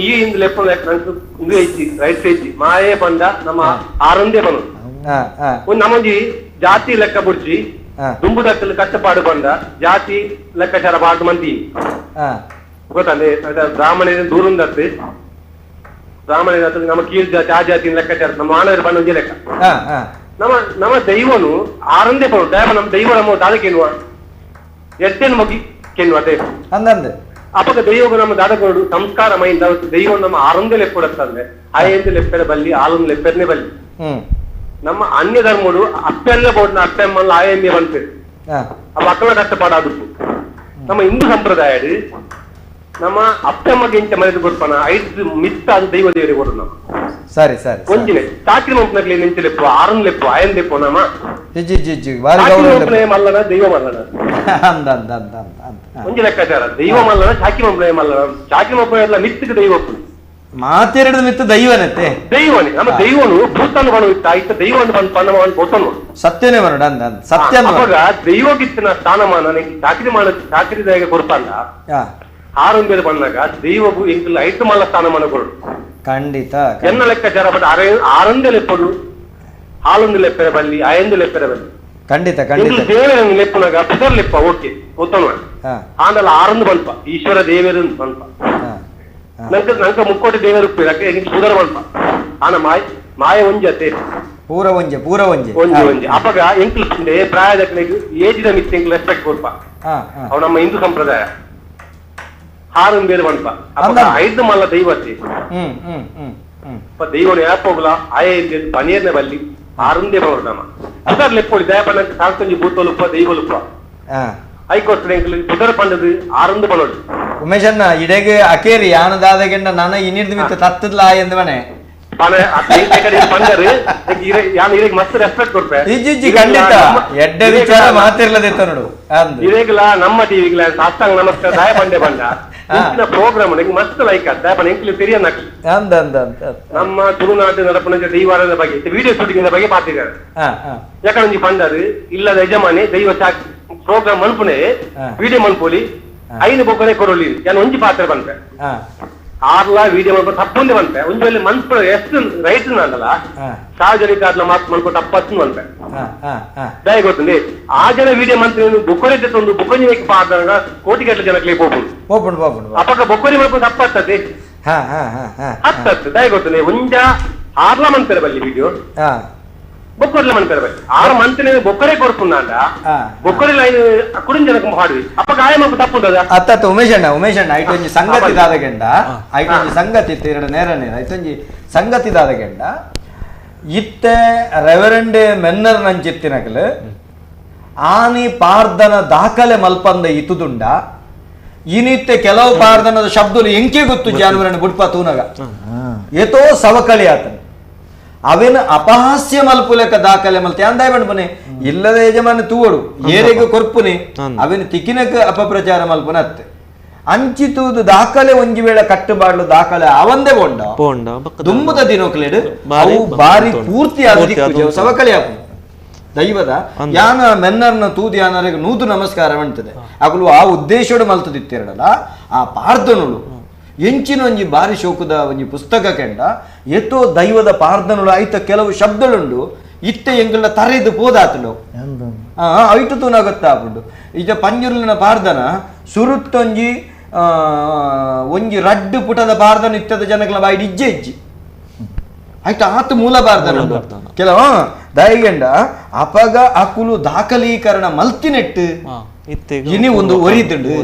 ಈ ಇಂದು ಲೆಪ್ಪ ಹೆಚ್ಚಿ ರೈಟ್ ಹೆಚ್ಚಿ ಮಾಯೆ ಬಂದ ನಮ್ಮ ಆರೊಂದೇ ಬಂದು ಒಂದು ನಮ್ಮೊಂಜಿ ಜಾತಿ ಲೆಕ್ಕ ಬುಡ್ಚಿ ದುಂಬುದಕ್ಕಲು ಕಷ್ಟಪಾಡು ಬಂದ ಜಾತಿ ಲೆಕ್ಕಾಚಾರ ಬಾರ್ದು ಮಂದಿ ಗೊತ್ತಂದ್ರೆ ಬ್ರಾಹ್ಮಣ ದೂರಂದತ್ತು ಬ್ರಾಹ್ಮಣ ನಮ್ಮ ಕೀಳ್ ಜಾತಿ ಆ ಜಾತಿ ಲೆಕ್ಕಾಚಾರ ನಮ್ಮ ಮಾನವರು ಬಂದ ಒಂದೇ ಲೆಕ್ಕ. ನಮ್ಮ ನಮ್ಮ ದೈವನು ಆರಂದೇ ಬಂದು ದೈವ ನಮ್ಮ ದೈವ ನಮ್ಮ ದಾದಕೇನುವ ಎಡ್ಡೇನು ಮಗಿ ಕೆನ್ನುವ ದೈವ ಅಂದಂದೆ ಅಪಗ ದೈವಗ ನಮ್ಮ ದಾದಕೋಡು ಸಂಸ್ಕಾರ ಮೈಂದ ದೈವ ನಮ್ಮ ಆರಂದೇ ಲೆಪ್ಪಡತ್ತಂದ್ರೆ ಆಯಂದ ಲೆಪ್ಪೆರ ಬಲ್ಲಿ ಆಲೊಂದು ಲೆಪ್ಪೆರನೆ ಬಲ್ಲಿ ನಮ್ಮ ಅನ್ಯ ಧರ್ಮಡು ಅಪ್ಪೆಲ್ಲ ಬೋಡ್ನ ಅಪ್ಪೆಮ್ಮಲ್ಲ ಆಯಂದೇ ಬಂತು ಅವ ಅಕ್ಕಳ ಕಷ್ಟಪಾಡಾದದ್ದು. ನಮ್ಮ ಹಿಂದೂ ಸಂಪ್ರದಾಯ ನಮ್ಮ ಅಪ್ಪೆಮ್ಮಗೆ ಇಂಚ ಮನೆದು ಕೊಡ್ಪಾನ ಐದು ಮಿತ್ತ ಅದು ದೈವ ದೇವರಿಗೆ ಕೊಡು ನಾವು. ಸರಿ ಸರಿ ಒಂಜಿನೆ ಚಾಕ್ರಿ ಮಂಪ್ನಗ್ಲಿ ನಿಂಚ ಲೆಪ್ಪು ಆರನ್ ಲೆಪ್ಪು ಆಯನ್ ಲೆಪ್ಪು ನಮ್ಮ G G G ಬಾರಿ ಗೌರವ ಮಲ್ಲನ ದೈವ ಮಲ್ಲನ ಅಂದ ಅಂದ ಅಂದ ಅಂದ ಒಂಜಿ ಲೆಕ್ಕಾಚಾರ ದೈವ ಮಲ್ಲನ ಚಾಕಿ ಮಬ್ಬೆ ಮಲ್ಲನ ಚಾಕಿ ಮಬ್ಬೆ ಎಲ್ಲ ಮಿತ್ತಿಗೆ ದೈವ ಮಾತೆರಡು ಮಿತ್ತು ದೈವನತ್ತೆ ದೈವನೇ ನಮ್ಮ ದೈವನು ಭೂತನು ಬಣ ಇತ್ತ ಇತ್ತ ದೈವನು ಬಂದು ಪನ್ನ ಭೂತನು ಸತ್ಯನೇ ಬರೋಣ ಅಂದ ಸತ್ಯ ಅವಾಗ ದೈವಗಿತ್ತಿನ ಸ್ಥಾನಮಾನ ಚಾಕರಿ ಮಾಡ ಚಾಕರಿ ಕೊಡ್ತಾನ ಆರೊಂದೇರು ಬಂದಾಗ ದೈವಗೂ ಎಂಕಲ್ ಐತು ಮಲ್ಲ ಸ್ಥಾನಮಾನ ಕೊಡು ಖಂಡಿತ ಎನ್ನ ಲೆಕ್ಕಾಚಾರ ಬಟ್ ಆರೊಂದೇ ಲೆಪ್ಪಡು ಹಾಲೊಂದು ಲೆಪ್ಪೆರ ಬಲ್ಲಿ ಆಯಂದು ಲೆಪ್ಪೆರ ಬಲ್ಲಿ ಖಂಡಿತ ಖಂಡಿತ ದೇವರ ಲೆಪ್ಪುನಾಗ ಪುದರ್ ಲೆಪ್ಪ ಓಕೆ ಗೊತ್ತನು ಆಂಡಲ ಆರೊಂದು ಬಲ್ಪ ಈಶ್ವರ ದೇವರು ಬಲ್ಪ ನಂಕ ನಂಕ ಮುಕ್ಕೋಟಿ ದೇವರು ಪುದರ್ ಬಲ್ಪ ಆನ ಮಾಯ ಮಾಯ ಒಂಜತೆ ಪೂರ ಒಂಜೆ ಪೂರ ಒಂಜೆ ಒಂಜೆ ಒಂಜೆ ಅಪಗ ಎಂಕಲ್ ಪ್ರಾಯದ ಏಜಿದ ಮಿತ್ ಎಂಕಲ್ ರೆಸ್ಪೆಕ್ಟ್ ಕೊಡ್ಪ ಅವ್ ನಮ್ಮ ಹಿಂದೂ ಸಂಪ್ರದಾಯ ಹಾರೊಂದು ಬೇರೆ ಬಲ್ಪ ಅಪಗ ಐದು ಮಲ್ಲ ದೈವತೆ ದೈವನ ಯಾಪೋಗ್ಲ ಆಯ ಪನೀರ್ನ ಬಲ್ಲಿ ಆರುಂದೇ ಬರೋದು ನಮ್ಮ ಪುದರ್ ಲೆಪ್ಪೊಳಿ ದಯಪಣ್ಣ ಸಾಲ್ತೊಂಜಿ ಭೂತೊಲುಪ್ಪ ದೈವಲುಪ್ಪ ಹೈಕೋರ್ಟ್ ಪುದರ್ ಪಂಡದು ಆರುಂದು ಬರೋದು ಉಮೇಶಣ್ಣ ಇಡೆಗೆ ಅಕೇರಿ ಯಾನದಾದಗೆಂಡ ನಾನ ಇನ್ನಿರ್ದು ಮಿತ್ತ ತತ್ತದ್ಲ ಎಂದು ಮನೆ ಮಸ್ತ್ ರೆಸ್ಪೆಕ್ಟ್ ಕೊಡ್ಪೆ ಇಜ್ಜಿ ಖಂಡಿತ ಎಡ್ಡೆ ವಿಚಾರ ಮಾತಿರ್ಲದಿತ್ತ ನೋಡು ಇರೇಗ್ಲ ನಮ್ಮ ಟಿವಿಗ್ಲ ಸಾಷ್ಟಾಂಗ ನಮಸ್ಕಾರ ದಯ ಪಂಡೆ ಬಂಡ ಪ್ರೋಗ್ರಾಮ್ ಮಸ್ತ್ ಲೈಕ್ ದಯಪಂಡ ಎಂಕ್ಲಿ ತೆರಿಯನ್ನ ಅಂದ ಅಂದ ಅಂತ ನಮ್ಮ ತುಳುನಾಡು ನಡಪನ ದೈವಾರದ ಬಗ್ಗೆ ವಿಡಿಯೋ ಶೂಟಿಂಗ್ ಬಗ್ಗೆ ಪಾತಿದ್ದಾರೆ ಯಾಕಂದ್ರೆ ಪಂಡರು ಇಲ್ಲದ ಯಜಮಾನಿ ದೈವ ಪ್ರೋಗ್ರಾಮ್ ಮನ್ಪುನೆ ವಿಡಿಯೋ ಮನ್ಪೋಲಿ ಐದು ಬೊಕ್ಕನೆ ಕೊರೊಲಿ ನಾನು ಒಂಜಿ ಪಾತ್ರ ಬಂತೆ ಆರ್ಲ ವಿಡಿಯೋ ಮನ್ಪ ತಪ್ಪೊಂದೇ ಬಂತೆ ಒಂಜಿ ವೇಳೆ ಮನ್ಪು ಎಷ್ಟು ರೈಟ್ ನಾನಲ್ಲ ಸಾರ್ವಜನಿಕ ಆದ್ನ ಮಾತು ಮನ್ಪು ತಪ್ಪತ್ತು ಬಂತೆ ದಯ ಗೊತ್ತುಂಡಿ ಆ ಜನ ವಿಡಿಯೋ ಮಂತ್ರಿ ಬೊಕ್ಕರಿ ಒಂದು ಬೊಕ್ಕನಿ ಪಾತ್ರ ಕೋಟಿಗಟ್ಟಲೆ ಜನಕ್ಕೆ ಹೋಗ್ಬೋದು ಹೋಗ್ಬೋದು ಹೋಗ್ಬೋದು ಅಪಕ ಬೊಕ್ಕರಿ ಮನ್ಪು ತಪ್ಪತ್ತದೆ ಹತ್ತತ್ತು ದಯ ಗೊತ್ತುಂಡಿ ಒಂಜ ಆರ್ಲ ಮಂತರ ಬಲ್ಲಿ ವಿಡಿಯೋ ಬೊಕ್ಕರ್ಲ ಮಂತರ ಬಲ್ಲಿ ಆರು ಮಂತ್ರಿ ಬೊಕ್ಕರೆ ಕೊಡ್ಪುಂಡ ಬೊಕ್ಕರಿ ಲೈನ್ ಕುಡಿಂಜನಕ ಹಾಡುವಿ ಅಪ್ಪ ಗಾಯ ಮಪ್ಪು ತಪ್ಪುಂಡದ ಅತ್ತ ಉಮೇಶಣ್ಣ ಉಮೇಶಣ್ಣ ಐಟೊಂಜಿ ಸಂಗತಿ ದಾದಗೆಂಡ ಐಟೊಂಜಿ ಸಂಗತಿ ಇತ್ತು ಎರಡು ನೇರ ನೇರ ಐಟೊಂಜಿ ಸಂಗತಿ ದಾದಗೆಂಡ ಇತ್ತೆ ರೆವರೆಂಡ್ ಮೆನ್ನರ್ ನಂಚಿತ್ತಿನಕಲು ಆನಿ ಪಾರ್ದನ ದಾಖಲೆ ಮಲ್ಪಂದ ಇತುದುಂಡ ಇನಿತ್ತೆ ಕೆಲವು ಪಾರ್ದನದ ಶಬ್ದలు ಎಂಕೆ ಗೊತ್ತು ಜಾನುವರನ್ನು ಬುಡ್ಪ ತೂನಗ ಏತೋ ಸವಕಳಿ ಆತನ ಅವೇನು ಅಪಹಾಸ್ಯ ಮಲ್ಪುಲೆಕ ದಾಖಲೆ ಮಲ್ತೆ ಅಂದಾಯ ಬಣ್ಣಪನೆ ಇಲ್ಲದ ಯಜಮಾನ ತೂವಡು ಏರೆಗೆ ಕೊರ್ಪುನೆ ಅವೇನು ತಿಕ್ಕಿನಕ ಅಪಪ್ರಚಾರ ಮಲ್ಪುನ ಅತ್ತೆ ಅಂಚಿತೂದು ದಾಖಲೆ ಒಂಜಿ ವೇಳೆ ಕಟ್ಟುಬಾಡ್ಲು ದಾಖಲೆ ಅವಂದೇ ಬೊಂಡ ದುಂಬುದ ದಿನೋಕ್ಲೇಡು ಅವು ಬಾರಿ ಪೂರ್ತಿ ಆದ ಸವಕಳಿ ಆಪು ದೈವದ ಯಾನ ಮೆನ್ನರ್ನ ತೂದು ಯಾನರಿಗೆ ನೂದು ನಮಸ್ಕಾರ ಅಂತದೆ ಅಗಲು ಆ ಉದ್ದೇಶೋಡು ಮಲ್ತದಿತ್ತಿರಡಲ್ಲ ಆ ಪಾರ್ದನುಳು ಎಂಚಿನ ಒಂಜಿ ಬಾರಿ ಶೋಕದ ಒಂಜಿ ಪುಸ್ತಕ ಕೆಂಡ ಎತ್ತೋ ದೈವದ ಪಾರ್ದನುಳು ಐತ ಕೆಲವು ಶಬ್ದಳುಂಡು ಇತ್ತೆ ಎಂಗುಲ ತರೆದು ಪೋದಾತಲು ಐಟು ತೂನ ಗೊತ್ತಾಪುಂಡು ಈಗ ಪಂಜುರ್ಲಿನ ಪಾರ್ದನ ಸುರುತ್ತೊಂಜಿ ಒಂಜಿ ರಡ್ಡು ಪುಟದ ಪಾರ್ದನ ಇತ್ತದ ಜನಗಳ ಬಾಯಿ ಇಜ್ಜೆ ಇಜ್ಜಿ ಆಯ್ತು ಆತ ಮೂಲ ಪಾರ್ದನ ಕೆಲವು ದಯಗೆಂಡ ಅಪಗ ಅಕುಲು ದಾಖಲೀಕರಣ ಮಲ್ತಿನೆಟ್ಟು ಇನಿ ಒಂದು ಒರಿದುಂಡು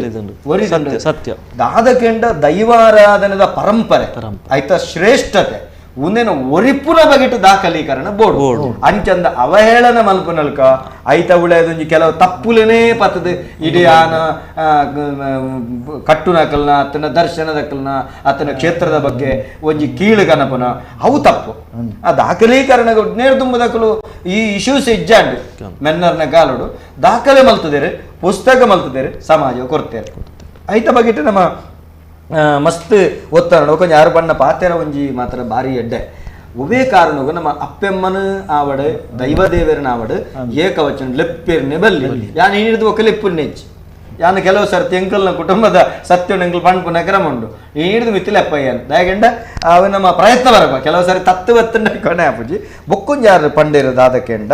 ಒರಿದುಂಡು ಸತ್ಯ ದಾದಕೆಂಡ ದೈವಾರಾಧನದ ಪರಂಪರೆ ಆಯ್ತಾ ಶ್ರೇಷ್ಠತೆ ಒಂದೇನ ಒರಿಪುನ ಬಗೆಟ್ ದಾಖಲೀಕರಣ ಬೋರ್ಡ್ ಅಂಚಂದ ಅವಹೇಳನ ಮಲ್ಪುನಲ್ಕ ಐತ ಉಳಿಯೋದೊಂಜಿ ಕೆಲವು ತಪ್ಪುಲೇನೇ ಪತ್ತದ ಇಡೀ ಆನ ಕಟ್ಟುನಕಲ್ನ ಆತನ ದರ್ಶನದಕಲ್ನ ಆತನ ಕ್ಷೇತ್ರದ ಬಗ್ಗೆ ಒಂಜಿ ಕೀಳು ಕನಪನ ಅವು ತಪ್ಪು ಆ ದಾಖಲೀಕರಣ ನೇರ್ದುಂಬದಕಲು ಈ ಇಶ್ಯೂಸ್ ಇಜ್ಜಾಂಡು ಮೆನ್ನರ್ನ ಕಾಲುಡು ದಾಖಲೆ ಮಲ್ತದೇರು ಪುಸ್ತಕ ಮಲ್ತದೇರು ಸಮಾಜ ಕೊಡ್ತೇವೆ ಐತ ಬಗೆಟ್ ನಮ್ಮ ಮಸ್ತ್ ಒತ್ತಾರ ಕೊಂಚ ಯಾರು ಬಣ್ಣ ಪಾತೆರ ಒಂಜಿ ಮಾತ್ರ ಭಾರಿ ಎಡ್ಡೆ ಒವೇ ಕಾರಣಗೂ ನಮ್ಮ ಅಪ್ಪೆಮ್ಮನ ಆವಡು ದೈವದೇವರನ ಆವಡು ಏಕವಚನ ಲೆಪ್ಪೇರ್ನೆ ಬಲ್ಲಿ ಯಾನ್ ಹಿಡಿದು ಒಕ್ಕ ಲೆಪ್ಪುನ್ನೆಚ್ಚಿ ಯಾನ್ ಕೆಲವು ಸರ್ತಿ ಎಂಕಲ್ನ ಕುಟುಂಬದ ಸತ್ಯ ಎಂಕಲ್ ಪಣ್ಪುನ ಕ್ರಮ ಉಂಡು ಹಿಡಿದು ಮಿತ್ತಿ ಲೆಪ್ಪಯ್ಯನ್ ದಯಗಂಡ ಅವು ನಮ್ಮ ಪ್ರಯತ್ನ ಬರಪ್ಪ ಕೆಲವು ಸಾರಿ ತತ್ತು ಬತ್ತಂಡ ಕೊನೆ ಆಪುಜಿ ಬೊಕ್ಕೊಂಜಿ ಯಾರು ಪಂಡಿರೋದು ಆದಕ್ಕೆಂಡ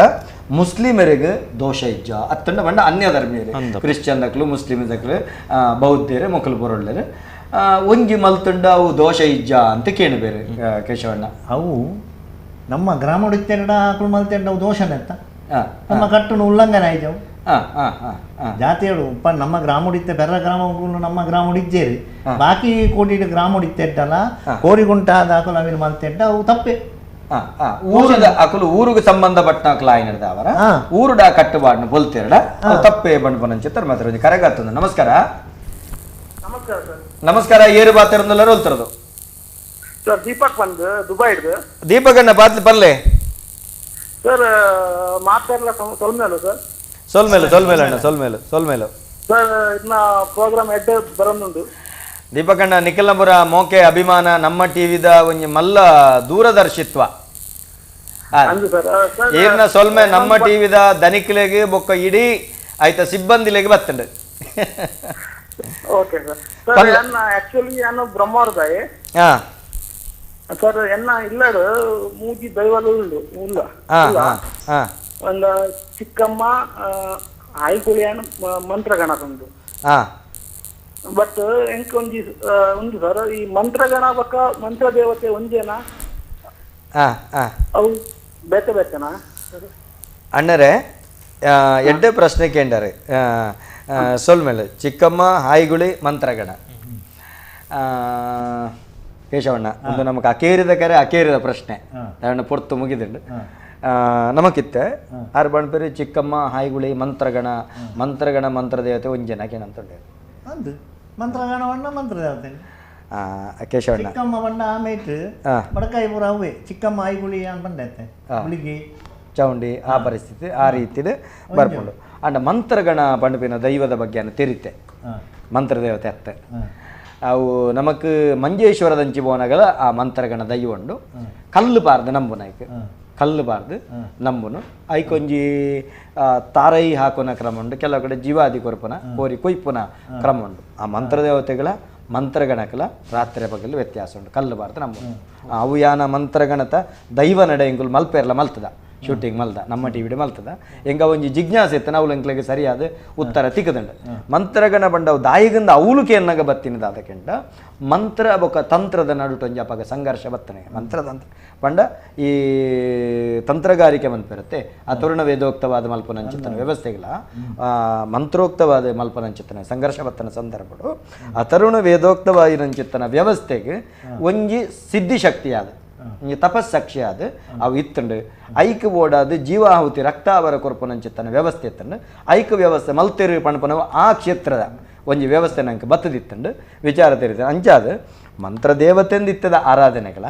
ಮುಸ್ಲಿಮರಿಗೆ ದೋಷ ಇಜ್ಜ ಅತ್ತಂಡ ಬಂಡ ಅನ್ಯ ಧರ್ಮೀಯರು ಕ್ರಿಶ್ಚಿಯನ್ ದಕ್ಲು ಮುಸ್ಲಿಮ್ ದಕ್ಲು ಬೌದ್ಧರು ಮೊಕಲು ಬೊರೊಳ್ಳೆರು ಒಂಜಿ ಮಲ್ತುಂಡ ಅವು ದೋಷ ಇಜ್ಜ ಅಂತ ಕೇಳಿ ಬೇರೆ ಕೇಶವಣ್ಣ ಅವು ನಮ್ಮ ಗ್ರಾಮಡಿತ್ತೆರಡ ಆಕಳು ಮಲ್ತೆಂಡ ಅವು ದೋಷನೆತ್ತ ನಮ್ಮ ಕಟ್ಟುನು ಉಲ್ಲಂಘನೆ ಆಯ್ತವು ಜಾತಿಯರು ನಮ್ಮ ಗ್ರಾಮಡಿತ್ತೆ ಬೆರ್ರ ಗ್ರಾಮ ನಮ್ಮ ಗ್ರಾಮಡಿಜ್ಜೇರಿ ಬಾಕಿ ಕೋಟಿ ಗ್ರಾಮಡಿತ್ತೆಟ್ಟಲ್ಲ ಕೋರಿಗುಂಟ ದಾಖಲು ಅವಿನ ಮಲ್ತೆಂಡ ಅವು ತಪ್ಪೆ ಊರದ ಅಕಲು ಊರಿಗೆ ಸಂಬಂಧಪಟ್ಟ ಆಯ್ನದ ಅವರ ಊರುಡ ಕಟ್ಟುಬಾಡ್ನ ಬೊಲ್ತಿರಡ ತಪ್ಪೇ ಬಂಡ್ ಬನಂಚಿತ್ತರ ಮಾತ್ರ ಕರೆಗಾತಂದು. ನಮಸ್ಕಾರ. ನಮಸ್ಕಾರ ಸರ್. ನಮಸ್ಕಾರ. ಏರು ಬಾತಿರಂದಲ್ಲ ಹೋಲ್ತಿರೋದು ಸರ್? ದೀಪಕ್ ಬಂದು ದುಬೈ. ದೀಪಕ್ ಅಣ್ಣ ಬಾತ್ಲಿ ಪರ್ಲೆ. Sir ಮಾತಾಡಲ ಸೊಲ್ಮೇಲು sir. ಸೊಲ್ಮೇಲು ಸೊಲ್ಮೇಲು ಅಣ್ಣ, ಸೊಲ್ಮೇಲು ಸೊಲ್ಮೇಲು ಸರ್. ಇನ್ನ ಪ್ರೋಗ್ರಾಮ್ ಎಡ್ಡೆ ಬರೋದುಂಡು. ದೀಪಕಣ್ಣ ನಿಖಿಲಪುರ ಮೋಕೆ ಅಭಿಮಾನ ನಮ್ಮ ಟಿವಿದ ಒಂಜಿ ಮಲ್ಲ ದೂರದರ್ಶಿತ್ವ ಏರ್ನ ಸೊಲ್ಮೆ ನಮ್ಮ ಟಿವಿದ ದನಿಕ್ಲೆಗ್ ಬೊಕ್ಕ ಇಡೀ ಆಯ್ತ ಸಿಬ್ಬಂದಿಲೆಗ್ ಬತ್ತಂಡು. Okay sir. Sir ಎನ್ನ ಆಕ್ಚುಲಿ ನಾನು ಬ್ರಹ್ಮಾವರದಾಯೆ ಸರ್. ಎನ್ನ ಇಲ್ಲಡು ಮೂಜಿ ದೈವಲು ಉಂಡು ಉಲ್ಲ ಒಂದು ಚಿಕ್ಕಮ್ಮ ಆಯ್ಕುಳಿಯನ್ ಮಂತ್ರಗಣ ಉಂಡು. ಬಟ್ ಎಂಕ್ ಒಂಜಿ ಉಂಡು ಸರ್, ಈ ಮಂತ್ರಗಣ ಬೊಕ್ಕ ಮಂತ್ರ ದೇವತೆ ಒಂಜೇನಾ ಅವು ಬೇತೆ ಬೇತೆನಾ? ಅಣ್ಣರೇ ಎಡ್ಡೆ ಪ್ರಶ್ನೆ ಕೇಂಡರೆ ಸೊಲ್ಮೇಲೆ. ಚಿಕ್ಕಮ್ಮ ಹಾಯಿಗುಳಿ ಮಂತ್ರಗಣ ಕೇಶವಣ್ಣ ಒಂದು ನಮಕ್ ಅಕೇರಿದ ಕರೆ ಅಕೇರಿದ ಪ್ರಶ್ನೆ ಅಣ್ಣ ಪೊರ್ತು ಮುಗಿದುಂಡು ನಮಕಿತ್ತೆ ಆರು ಬಣ್ಪೇರಿ ಚಿಕ್ಕಮ್ಮ ಹಾಯಿಗುಳಿ ಮಂತ್ರಗಣ ಮಂತ್ರಗಣ ಮಂತ್ರದೇವತೆ ಒಂಜನ ಕೇನಂತುಂಡು ಅಂದು ಮಂತ್ರಗಣವಣ್ಣ ಮಂತ್ರದೇವತೆ ಕೇಶವಣ್ಣ ಚಿಕ್ಕಮ್ಮ ಬಣ್ಣ ಆಮೇಟ್ ಬಡಕಾಯಿ ಪೂರ ಅವೇ ಚಿಕ್ಕಮ್ಮ ಆಯಿಗುಳಿ ಬಂಡೈತೆ ಗುಳಿಗೆ ಚೌಂಡಿ ಆ ಪರಿಸ್ಥಿತಿ ಆ ರೀತಿದು ಬರ್ಪುಂಡು. ಅಂಡ ಮಂತ್ರಗಣ ಪಂಡುಪಿನ ದೈವದ ಬಗ್ಗೆ ತೆರಿತೆ ಮಂತ್ರದೇವತೆ ಅತ್ತೆ ಅವು ನಮಕ್ ಮಂಜೇಶ್ವರದಂಚಿ ಪೋನಗಲ ಆ ಮಂತ್ರಗಣ ದೈವ ಉಂಡು. ಕಲ್ಲು ಪಾರ್ದು ನಂಬುನ ಐಕ್ ಕಲ್ಲು ಬಾರ್ದು ನಂಬುನು ಐಕೊಂಜಿ ತಾರೈ ಹಾಕೋನ ಕ್ರಮ ಉಂಡು. ಕೆಲವು ಕಡೆ ಜೀವಾದಿ ಕೊರ್ಪುನ ಕೋರಿ ಕೊಯ್ಪುನ ಕ್ರಮ ಉಂಡು. ಆ ಮಂತ್ರದೇವತೆಗಳ ಮಂತ್ರಗಣಕಲ ರಾತ್ರಿ ಪಗಲು ವ್ಯತ್ಯಾಸ ಉಂಟು. ಕಲ್ಲು ಬಾರ್ದು ನಂಬುನು ಅವು ಯಾನ ಮಂತ್ರಗಣತ ದೈವ ನಡೆ ಎಂಕುಲು ಮಲ್ಪೆರ್ಲ ಮಲ್ತದ ಶೂಟಿಂಗ್ ಮಲ್ದ ನಮ್ಮ ಟಿವಿಡ್ ಮಲ್ತದ ಎಂಗ ಒಂಜಿ ಜಿಜ್ಞಾಸೆ ಇತ್ತು ನಾವು ಎಂಕ್ಲೆಗೆ ಸರಿಯಾದ ಉತ್ತರ ತಿಕ್ಕದಂಡ. ಮಂತ್ರಗಣ ಬಂಡವು ದಾಯಿಗಂದ ಅವಲುಕೆ ಎನ್ನಗ ಬತ್ತಿನದ ಅದಕ್ಕೆಂಡ ಮಂತ್ರ ಬೊಕ್ಕ ತಂತ್ರದ ನಡುಟು ಒಂಜಿ ಅಪಗ ಸಂಘರ್ಷ ಬತ್ತನೆ. ಮಂತ್ರತಂತ್ರ ಪಂಡ ಈ ತಂತ್ರಗಾರಿಕೆ ಮನ್ಪಿರುತ್ತೆ ಆ ತರುಣ ವೇದೋಕ್ತವಾದ ಮಲ್ಪನಂಚಿತ್ತನ ವ್ಯವಸ್ಥೆಗಳ ಮಂತ್ರೋಕ್ತವಾದ ಮಲ್ಪನಂಚಿತ್ತನ ಸಂಘರ್ಷ ಬತ್ತನ ಸಂದರ್ಭಡು ಆ ತರುಣ ವೇದೋಕ್ತವಾಯಿನಂಚಿತ್ತನ ವ್ಯವಸ್ಥೆಗೆ ಒಂಜಿ ಸಿದ್ಧಿಶಕ್ತಿಯಾದ ತಪಸ್ಸಾಕ್ಷಿ ಆದ ಅವು ಇತ್ತಂಡು ಐಕ್ ಓಡಾದು ಜೀವಾಹುತಿ ರಕ್ತಾವರ ಕೊರ್ಪನಂಚಿತ್ತನ ವ್ಯವಸ್ಥೆ ಇತ್ತಂಡು ಐಕ್ ವ್ಯವಸ್ಥೆ ಮಲ್ತೆರು ಪಣಪನವು ಆ ಕ್ಷೇತ್ರದ ಒಂಜಿ ವ್ಯವಸ್ಥೆ ನಂಗೆ ಬತ್ತದಿತ್ತಂಡು ವಿಚಾರ ತೆರಿದ. ಅಂಚಾದ ಮಂತ್ರದೇವತೆಂದಿತ್ತದ ಆರಾಧನೆಗಳ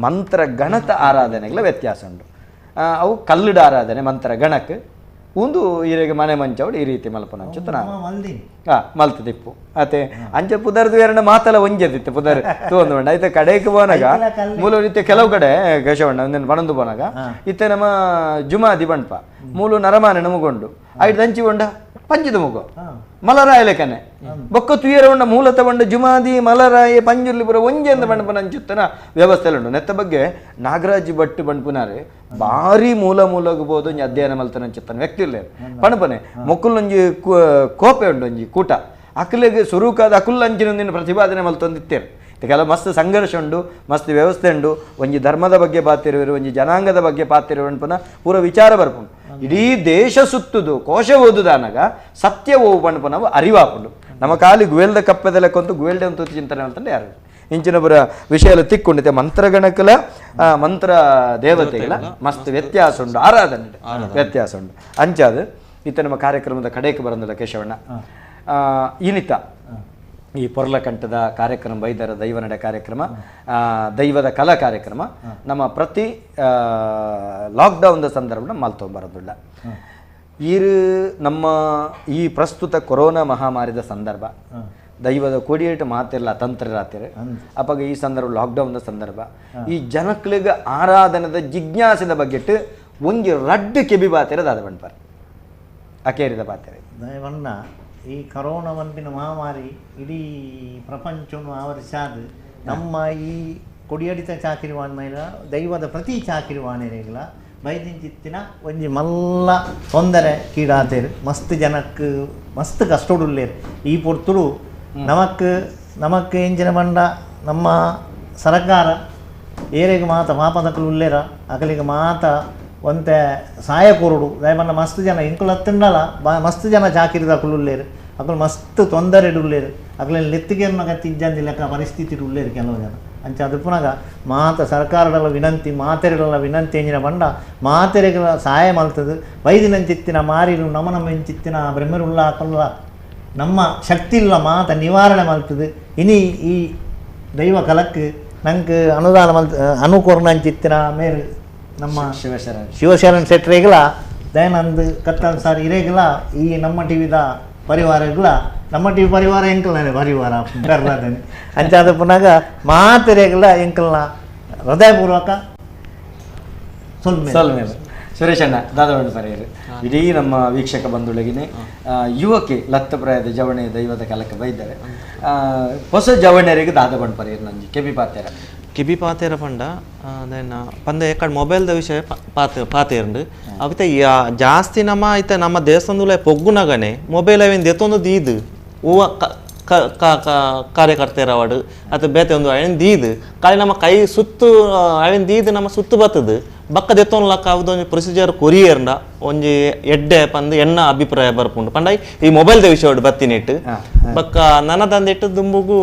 ಮಂತ್ರ ಗಣತ ಆರಾಧನೆಗಳ ವ್ಯತ್ಯಾಸ ಉಂಟು. ಅವು ಕಲ್ಲುಡ ಆರಾಧನೆ ಮಂತ್ರ ಗಣಕ್ ಒಂದು ಈರೆಗೆ ಮನೆ ಮಂಚವಡು ಈ ರೀತಿ ಮಲ್ಪನಂಚಿತ್ತು ನಾನು ಮಲ್ತದಿಪ್ಪು ಅತೆ ಅಂಚೆ ಪುದರ್ದು ಎರಡು ಮಾತಲ್ಲ ಒಂಜೆದಿತ್ತು ಪುದರ್ ತೂಂದು ಬಂಡ ಐತೆ ಕಡೆಗೆ ಪೋನಾಗ ಮೂಲ ರೀತಿ ಕೆಲವು ಕಡೆ ಕೇಶವಣ್ಣ ಒಂದೇನು ಬಣಂದು ಪೋನಾಗ ಇತ್ತೆ ನಮ್ಮ ಜುಮಾದಿ ಬಂಡ್ಪ ಮೂಲು ನರಮಾನೆ ನಮಗೊಂಡು ಐದು ದಂಚಿ ಬೊಂಡ ಪಂಜಿದ ಮುಗು ಮಲರಾಯ ಲೆಕ್ಕನೆ ಬೊಕ್ಕ ತುಯರ ಉಂಡ ಮೂಲತ ಬಂಡ ಜುಮಾದಿ ಮಲರಾಯ ಪಂಜುರ್ಲಿ ಪುರ ಒಂಜೆಂದ ಬಂಡ್ಪನ ಅಂಚುತ್ತನ ವ್ಯವಸ್ಥೆ ಉಂಡು. ನೆತ್ತ ಬಗ್ಗೆ ನಾಗರಾಜ್ ಭಟ್ ಬಂಡ್ಪುನಾರೆ ಭಾರಿ ಮೂಲ ಮೂಲಗಬಹುದು ಒಂಜಿ ಅಧ್ಯಯನ ಮಲ್ತನ ಅಂಚುತ್ತನ ವ್ಯಕ್ತಿ ಇಲ್ಲ ಪಣಪನೆ ಮೊಕ್ಕುಲೊಂಜಿ ಕೋಪೆ ಉಂಡು ಒಂಜಿ ಕೂಟ ಅಕಲೆಗೆ ಸುರುಕಾದ ಅಕುಲ್ ಅಂಚಿನ ಪ್ರತಿಪಾದನೆ ಮಲ್ತೊಂದಿತ್ತೇರು. ಕೆಲವು ಮಸ್ತ್ ಸಂಘರ್ಷ ಉಂಡು ಮಸ್ತ್ ವ್ಯವಸ್ಥೆ ಉಂಡು ಒಂಜಿ ಧರ್ಮದ ಬಗ್ಗೆ ಪಾತಿರುವರು ಒಂಜಿ ಜನಾಂಗದ ಬಗ್ಗೆ ಪಾತಿರುವನ್ಪನ ಪೂರ ವಿಚಾರ ಬರ್ಪುಂಡು. ಇಡೀ ದೇಶ ಸುತ್ತುದು ಕೋಶ ಓದುದಾನಾಗ ಸತ್ಯ ಓವು ಪಣಪನವು ಅರಿವಾಪುಂಡು. ನಮ್ಮ ಕಾಲಿ ಗುವೆಲ್ದ ಕಪ್ಪೆದ ಲೆಕ್ಕಂತೂ ಗುವೆಲ್ಡೆ ಅಂತ ಚಿಂತನೆ ಅಂತಂದು ಯಾರು ಇಂಚಿನ ಪುರ ವಿಷಯ ಎಲ್ಲ ತಿಕ್ಕೊಂಡಿದ್ದೆ. ಮಂತ್ರಗಣಕಲ ಮಂತ್ರ ದೇವತೆಗಳ ಮಸ್ತ್ ವ್ಯತ್ಯಾಸ ಉಂಡು ಆರಾಧನೆ ವ್ಯತ್ಯಾಸ ಉಂಡು. ಅಂಚಾದ ಇತ್ತ ನಮ್ಮ ಕಾರ್ಯಕ್ರಮದ ಕಡೆಗೆ ಬರಂದಿಲ್ಲ ಕೇಶವಣ್ಣ ಇನಿತ ಈ ಪೊರ್ಲಕಂಠದ ಕಾರ್ಯಕ್ರಮ ವೈದ್ಯರ ದೈವನಡೆ ಕಾರ್ಯಕ್ರಮ ದೈವದ ಕಲಾ ಕಾರ್ಯಕ್ರಮ ನಮ್ಮ ಪ್ರತಿ ಲಾಕ್ಡೌನ್ದ ಸಂದರ್ಭ ಮಲ್ತೊಂಬರೋದಿಲ್ಲ. ಈ ನಮ್ಮ ಈ ಪ್ರಸ್ತುತ ಕೊರೋನಾ ಮಹಾಮಾರಿದ ಸಂದರ್ಭ ದೈವದ ಕೊಡಿಯೇಟು ಮಾತಿರಲ್ಲ ತಂತ್ರರಾತಿರು ಅಪ್ಪಾಗ ಈ ಸಂದರ್ಭ ಲಾಕ್ಡೌನ್ದ ಸಂದರ್ಭ ಈ ಜನಕ್ಳಿಗೆ ಆರಾಧನದ ಜಿಜ್ಞಾಸದ ಬಗ್ಗೆಟ್ಟು ಒಂಜಿ ರಡ್ಡು ಕೆಬಿ ಬಾತಿರೋದು ಅದು ಬಂಡ್ಪಾರ್ ಅಕೇರಿದ ಬಾತಿರ ದಯವನ್ನ ಈ ಕರೋನಾ ವಂಪಿನ ಮಹಾಮಾರಿ ಇಡೀ ಪ್ರಪಂಚವನ್ನು ಆವರಿಸಾದ ನಮ್ಮ ಈ ಕೊಡಿಯಡಿತ ಚಾಕಿರಿವಾಣ ದೈವದ ಪ್ರತಿ ಚಾಕಿರಿವಾಣಿಗಳ ಬೈದಿಂಚಿತ್ತಿನ ಒಂಜಿ ಮಲ್ಲ ತೊಂದರೆ ಕೀಡಾತೇರು ಮಸ್ತ್ ಜನಕ್ಕೆ ಮಸ್ತ್ ಕಷ್ಟೋಡುಲ್ಲೇರು. ಈ ಪೊರ್ತುಡು ನಮಕ್ ನಮಕ್ ಎಂಚಿನ ಬಂಡ ನಮ್ಮ ಸರ್ಕಾರ ಏರೆಗೆ ಮಾತ ಮಾಪದಕಲು ಉಲ್ಲೇರ ಅಕಲಿಗೆ ಮಾತ ಒಂತೆ ಸಹಾಯ ಕೊರಡು ದಯಮನ್ನ ಮಸ್ತ್ ಜನ ಇಂಕುಲು ಹತ್ತಂಡಲ ಬಾ ಮಸ್ತ್ ಜನ ಚಾಕಿರಿದ ಅಕಲು ಉಲ್ಲೇರು ಅಕಲು ಮಸ್ತ್ ತೊಂದರೆ ಉಲ್ಲೇರು ಅಕಲೆಲ್ಲ ನೆತ್ತಿಗೆರ್ನ ತಿಜ್ಜಂದಿ ಲೆಕ್ಕ ಪರಿಸ್ಥಿತಿ ಉಲ್ಲೇರು ಕೆಲವು ಜನ. ಅಂಚ ಅದು ಪುನಗ ಮಾತ ಸರ್ಕಾರದಲ್ಲ ವಿನಂತಿ ಮಾತೆರೆಗಳ ವಿನಂತಿ ಎಂಜಿನ ಬಂಡ ಮಾತೆರೆಗಳ ಸಹಾಯ ಮಲ್ತದು ವೈದಿನಂಚಿತ್ತಿನ ಮಾರಿರು ನಮ ನಮ್ಮ ಇಂಚಿತ್ತಿನ ಬ್ರಹ್ಮರುಳ್ಳ ಅಕಲ್ಲ ನಮ್ಮ ಶಕ್ತಿ ಇಲ್ಲ ಮಾತ ನಿವಾರಣೆ ಮಲ್ತದು. ಇನಿ ಈ ದೈವ ಕಲಕ್ಕೆ ನಂಗೆ ಅನುದಾನ ಮಲ್ತ ಅನುಕೊರ್ನಂಚಿತ್ತಿನ ಮೇರು ನಮ್ಮ ಶಿವಶರಣ್ ಶೆಟ್ರೆಗಳ ದಯಾನಂದ್ ಕತ್ತಲ್ ಸರ್ ಇರೇಗಲ ಈ ನಮ್ಮ ಟಿವಿದ ಪರಿವಾರಗಳ ನಮ್ಮ ಟಿವಿ ಪರಿವಾರ ಎಂಕಲ್ನೇ ಪರಿವಾರ ಕರ್ನಾಟಕ ಅಂಚಾದ ಪುನಗ ಮಾತೆರೆಗಳ ಎಂಕಲ್ನ ಹೃದಯಪೂರ್ವಕ ಸೊಲ್ಮೆ. ಸುರೇಶಣ್ಣ ದಾದವಣ್ಣ ಪರೆಯರು ಇಡೀ ನಮ್ಮ ವೀಕ್ಷಕ ಬಂಧುಳಿಗಿನೇ ಯುವಕಿ ಲತ್ತಪ್ರಾಯದ ಜವಣೆ ದೈವದ ಕಾಲಕ್ಕೆ ಬೈದ್ದಾರೆ ಹೊಸ ಜವಣರಿಗೆ ದಾದವಣ್ಣ ಪರೆಯರು ನಂಜಿ ಕೆಬಿ ಪಾತೆರ ಕೆಬಿ ಪಾತೆರ ಪಂಡ then ಪಂದ ಎಕ್ಕಡ್ ಮೊಬೈಲ್ದ ವಿಷಯ ಪಾತೆ ಪಾತೆರಂಡು ಅವಿತ ಜಾಸ್ತಿ ನಮ್ಮ ಐತ ನಮ್ಮ ದೇವಸ್ಥಾನದಲ್ಲ ಪೊಗ್ಗುನಗನೆ ಮೊಬೈಲ್ ಅವೇನು ದೆತ್ತೊಂದು ದೀದು ಹೂವ ಕಾರ್ಯಕರ್ತೆರವಾಡು ಅಥವಾ ಬೇತೆ ಒಂದು ಅವೇನು ದೀದು ಖಾಲಿ ನಮ್ಮ ಕೈ ಸುತ್ತು ಅವೇನು ದೀದು ನಮ್ಮ ಸುತ್ತು ಬರ್ತದೆ ಬಕ್ಕ ದೆತ್ತೊನ್ಲಕ್ಕ ಅವದೊಂಜಿ ಪ್ರೊಸೀಜರ್ ಕೊರಿಯರ್ಂಡ ಒಂಜಿ ಎಡ್ಡೆ ಪಂದು ಎಣ್ಣ ಅಭಿಪ್ರಾಯ ಬರ್ಪುಂಡು ಪಂಡ ಈ ಮೊಬೈಲ್ದ ವಿಷಯ ಬತ್ತಿನಿಟ್ಟು ಬಕ್ಕ ನನದಂದಿಟ್ಟು ದುಂಬುಗು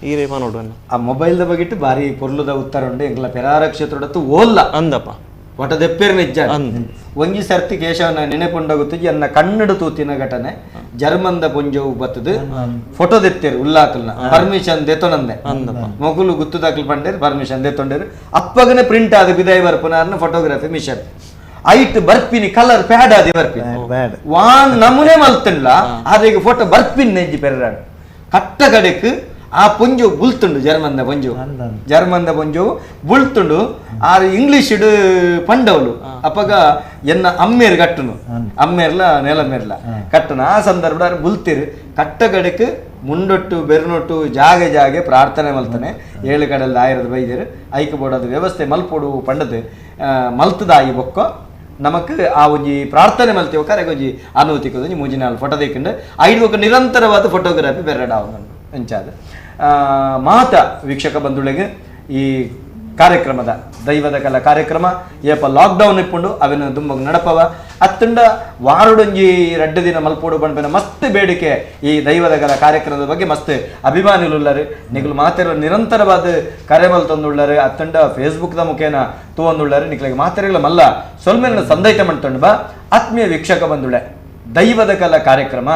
ಈ ರೇಪ ನೋಡುವ ಆ ಮೊಬೈಲ್ದ ಬಗ್ಗಿಟ್ಟು ಭಾರಿ ಪೊರ್ಲುದ ಉತ್ತರ ಉಂಡು ಎಂಗ್ಲ ಪೆರಾರ ಕ್ಷೇತ್ರಡತ್ತು ಓಲ್ಲ ಅಂದಪ್ಪ ಒಟ ದೆಪ್ಪೇರ್ ನಿಜ ಒಂಜಿ ಸರ್ತಿ ಕೇಶವನ ನೆನೆಪುಂಡಗುತ್ತು ಎನ್ನ ಕನ್ನಡ ತೂತಿನ ಘಟನೆ ಜರ್ಮಂದ ಪುಂಜವು ಬತ್ತದು ಫೋಟೋ ದೆತ್ತೇರು ಉಲ್ಲಾಕಲ್ನ ಪರ್ಮಿಷನ್ ದೆತ್ತೊನಂದೆ ಮೊಗುಲು ಗುತ್ತುದಾಕಲ್ ಪಂಡೇರು ಪರ್ಮಿಷನ್ ದೆತ್ತೊಂಡೇರು ಅಪ್ಪಗನೆ ಪ್ರಿಂಟ್ ಆದ ಬಿದಾಯಿ ಬರ್ಪುನಾರ್ನ ಫೋಟೋಗ್ರಫಿ ಮಿಷನ್ ಐಟ್ ಬರ್ಪಿನಿ ಕಲರ್ ಪ್ಯಾಡ್ ಆದಿ ಬರ್ಪಿನಿ ವಾನ್ ನಮೂನೆ ಮಲ್ತಂಡ್ಲ ಆದ್ರೆ ಈಗ ಫೋಟೋ ಬರ್ಪಿನಿ ನೆಂಜಿ ಪೆರ್ರಾಡು ಕಟ್ಟ ಕಡೆಕ್ ಆ ಪುಂಜು ಬುಲ್ತುಂಡು ಜರ್ಮಂದ ಪುಂಜು ಜರ್ಮಂದ ಪುಂಜು ಬುಲ್ತುಂಡು ಆರು ಇಂಗ್ಲೀಷ್ ಪಂಡವಲು ಅಪ್ಪಗ ಎನ್ನ ಅಮ್ಮೇರು ಕಟ್ಟುನು ಅಮ್ಮೇರ್ಲ ನೆಲ ಮೇರ್ಲ ಕಟ್ಟನು ಆ ಸಂದರ್ಭ ಬುಲ್ತಿರು ಕಟ್ಟ ಕಡೆಕ್ ಮುಂಡೊಟ್ಟು ಬೆರ್ನೊಟ್ಟು ಜಾಗೆ ಜಾಗೆ ಪ್ರಾರ್ಥನೆ ಮಲ್ತಾನೆ ಏಳು ಕಡೆಲ್ಲ ಆಯಿರದ ಬೈದೇರು ಐಕ ಬೋಡದ ವ್ಯವಸ್ಥೆ ಮಲ್ಪೋಡು ಪಂಡದು ಮಲ್ತದಾಯಿ ಬೊಕ್ಕ ನಮಕ್ ಆ ಒಂಜಿ ಪ್ರಾರ್ಥನೆ ಮಲ್ತೀವ ಕರೆಗೆ ಒಂಜಿ ಅನುಮತಿ ಒಂಜಿ ಮೂಜಿ ನಾಲ್ ಫೋಟೋ ದೇಕಂಡು ಐದು ನಿರಂತರವಾದ ಫೋಟೋಗ್ರಫಿ ಬೆರಡ ಅಂಚಾದ ಮಾತ ವೀಕ್ಷಕ ಬಂಧುಗಳಿಗೆ ಈ ಕಾರ್ಯಕ್ರಮದ ದೈವದ ಕಲಾ ಕಾರ್ಯಕ್ರಮ ಏಪ ಲಾಕ್ಡೌನ್ ಇಪ್ಪುಂಡು ಅವೆನ ದುಂಬಗ್ ನಡಪವ ಅತ್ತಂಡ ವಾರಡೊಂಜಿ ರಡ್ಡು ದಿನ ಮಲ್ಪೋಡು ಬಂಡ್ಪೆನ ಮಸ್ತ್ ಬೇಡಿಕೆ ಈ ದೈವದ ಕಲಾ ಕಾರ್ಯಕ್ರಮದ ಬಗ್ಗೆ ಮಸ್ತ್ ಅಭಿಮಾನಿಲುಳ್ಳರು ನಿಗುಲು ಮಾತೆರ ನಿರಂತರವಾದ ಕರೆ ಮಲ್ತೊಂದುಳ್ಳರು ಅತ್ತಂಡ ಫೇಸ್ಬುಕ್ದ ಮುಖೇನ ತೂವೊಂದುಳ್ಳರು ನಿಕ್ಲಿಗೆ ಮಾತೆರೆಗಳ ಮಲ್ಲ ಸೊಲ್ಮೆನ ಸಂದೈತ ಮಂತೊಂಡು ಬಾ ಆತ್ಮೀಯ ವೀಕ್ಷಕ ಬಂಧುಳೆ ದೈವದ ಕಲಾ ಕಾರ್ಯಕ್ರಮ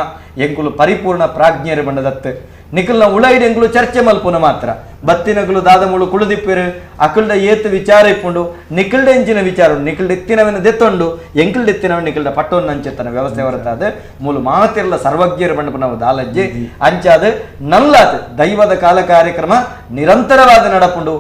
ಎಂಕುಲು ಪರಿಪೂರ್ಣ ಪ್ರಾಜ್ಞರು ಬಂಡದತ್ತು ನಿಖಲ್ನ ಉಳೈಡ್ ಎಂಕುಲು ಚರ್ಚೆ ಮಲ್ಪುನ ಮಾತ್ರ ಬತ್ತಿನಗುಲು ದಾದಮುಳು ಕುಳುದಿಪ್ಪೇರು ಅಕಲ್ಡ ಏತು ವಿಚಾರ ಇಪ್ಪುಂಡು ನಿಖಲ್ಡ ಎಂಚಿನ ವಿಚಾರ ಉಂಡು ನಿಖಲ್ಡ ಎತ್ತಿನವನ ದೆತ್ತೊಂಡು ಎಂಕಲ್ಡ ಎತ್ತಿನವನ ನಿಖಲ್ಡ ಪಟ್ಟೊಂದು ಅಂಚೆತ್ತನ ವ್ಯವಸ್ಥೆ ಹೊರತಾದ ಮೂಲು ಮಾತಿರಲ ಸರ್ವಜ್ಞರು ಬಂಡಪು ನಾವು ದಾಲಜ್ಜಿ ಅಂಚಾದ ನಲ್ಲಾತ್ ದೈವದ ಕಾಲ ಕಾರ್ಯಕ್ರಮ ನಿರಂತರವಾದ ನಡಪುಂಡು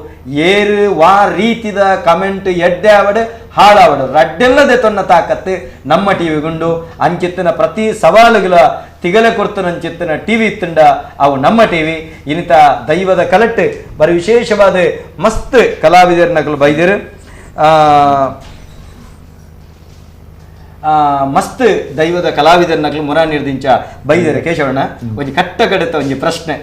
ಏರು ವಾ ರೀತಿದ ಕಮೆಂಟ್ ಎಡ್ಡೆ ಆವಡೆ ಹಾಳಾವಡು ರಡ್ಡೆಲ್ಲ ದೆತ್ತೊನ್ನ ತಾಕತ್ತು ನಮ್ಮ ಟಿವಿ ಗುಂಡು ಅಂಚಿತ್ತಿನ ಪ್ರತಿ ಸವಾಲುಗಳ ತಿಗಲೆ ಕೊರ್ತನಂಚಿತ್ತಿನ ಟಿವಿ ಇತ್ತಂಡ ಅವು ನಮ್ಮ ಟಿವಿ ಇನಿತ ದೈವದ ಕಲಟ್ಟು ಬರಿ ವಿಶೇಷವಾದ ಮಸ್ತ್ ಕಲಾವಿದರ ನಕಲು ಬೈದಿರು ಮಸ್ತ್ ದೈವದ ಕಲಾವಿದರ ನಕಲು ಮುರಾನಿರ್ದಿಂಚ ಬೈದಿರು ಕೇಶವಣ್ಣ ಒಂಜಿ ಕಟ್ಟ ಕಡೆತ ಒಂಜಿ ಪ್ರಶ್ನೆ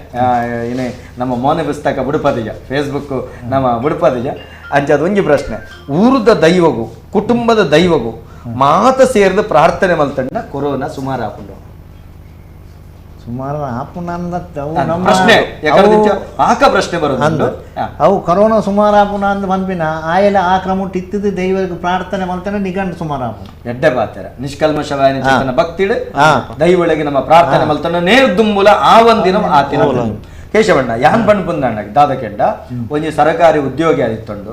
ಏನೇ ನಮ್ಮ ಮೌನ ಪುಸ್ತಕ ಬುಡುಪದಿಜ ಫೇಸ್ಬುಕ್ ನಮ್ಮ ಬುಡುಪದಿಜ ಅಂಚಾದ ಒಂಜಿ ಪ್ರಶ್ನೆ ಊರದ ದೈವಗು ಕುಟುಂಬದ ದೈವಗು ಮಾತ ಸೇರಿದ ಪ್ರಾರ್ಥನೆ ಮಲ್ತಂಡ ಕೊರೋನಾ ಸುಮಾರು ಹಾಕೊಂಡು ಸುಮಾರು ಪ್ರಶ್ನೆ ಪ್ರಶ್ನೆ ಬರೋದು ಅವು ಕೊರೋನಾ ಸುಮಾರು ಆಪುನ ಅಂದ್ ಪನ್ಪಿನ ಆಯಲ ಆ ಕ್ರಮ ಇತ್ತಿದ್ದು ದೈವಕ್ಕೆ ಪ್ರಾರ್ಥನೆ ಮಲ್ತಾನೆ ನಿಗಂಡು ಸುಮಾರು ಆಪುನ ಎಡ್ಡೆ ಪಾತ್ರ ನಿಷ್ಕಲ್ಮಶವಾಯಿನ ಚೇತನ ಭಕ್ತಿಡು ದೈವೊಳಗೆ ನಮ್ಮ ಪ್ರಾರ್ಥನೆ ಮಲ್ತಾನೆ ನೇರ್ ದುಂಬುಲ ಆ ಒಂದಿನ ಆ ದಿನ ಕೇಶವಣ್ಣ ಯಾನ್ ಬಣ್ಣ ಬಂದಣ್ಣ ದಾದ ಕೆಂಡ ಒಂಜಿ ಸರಕಾರಿ ಉದ್ಯೋಗಿ ಆದಿತ್ತೊಂಡು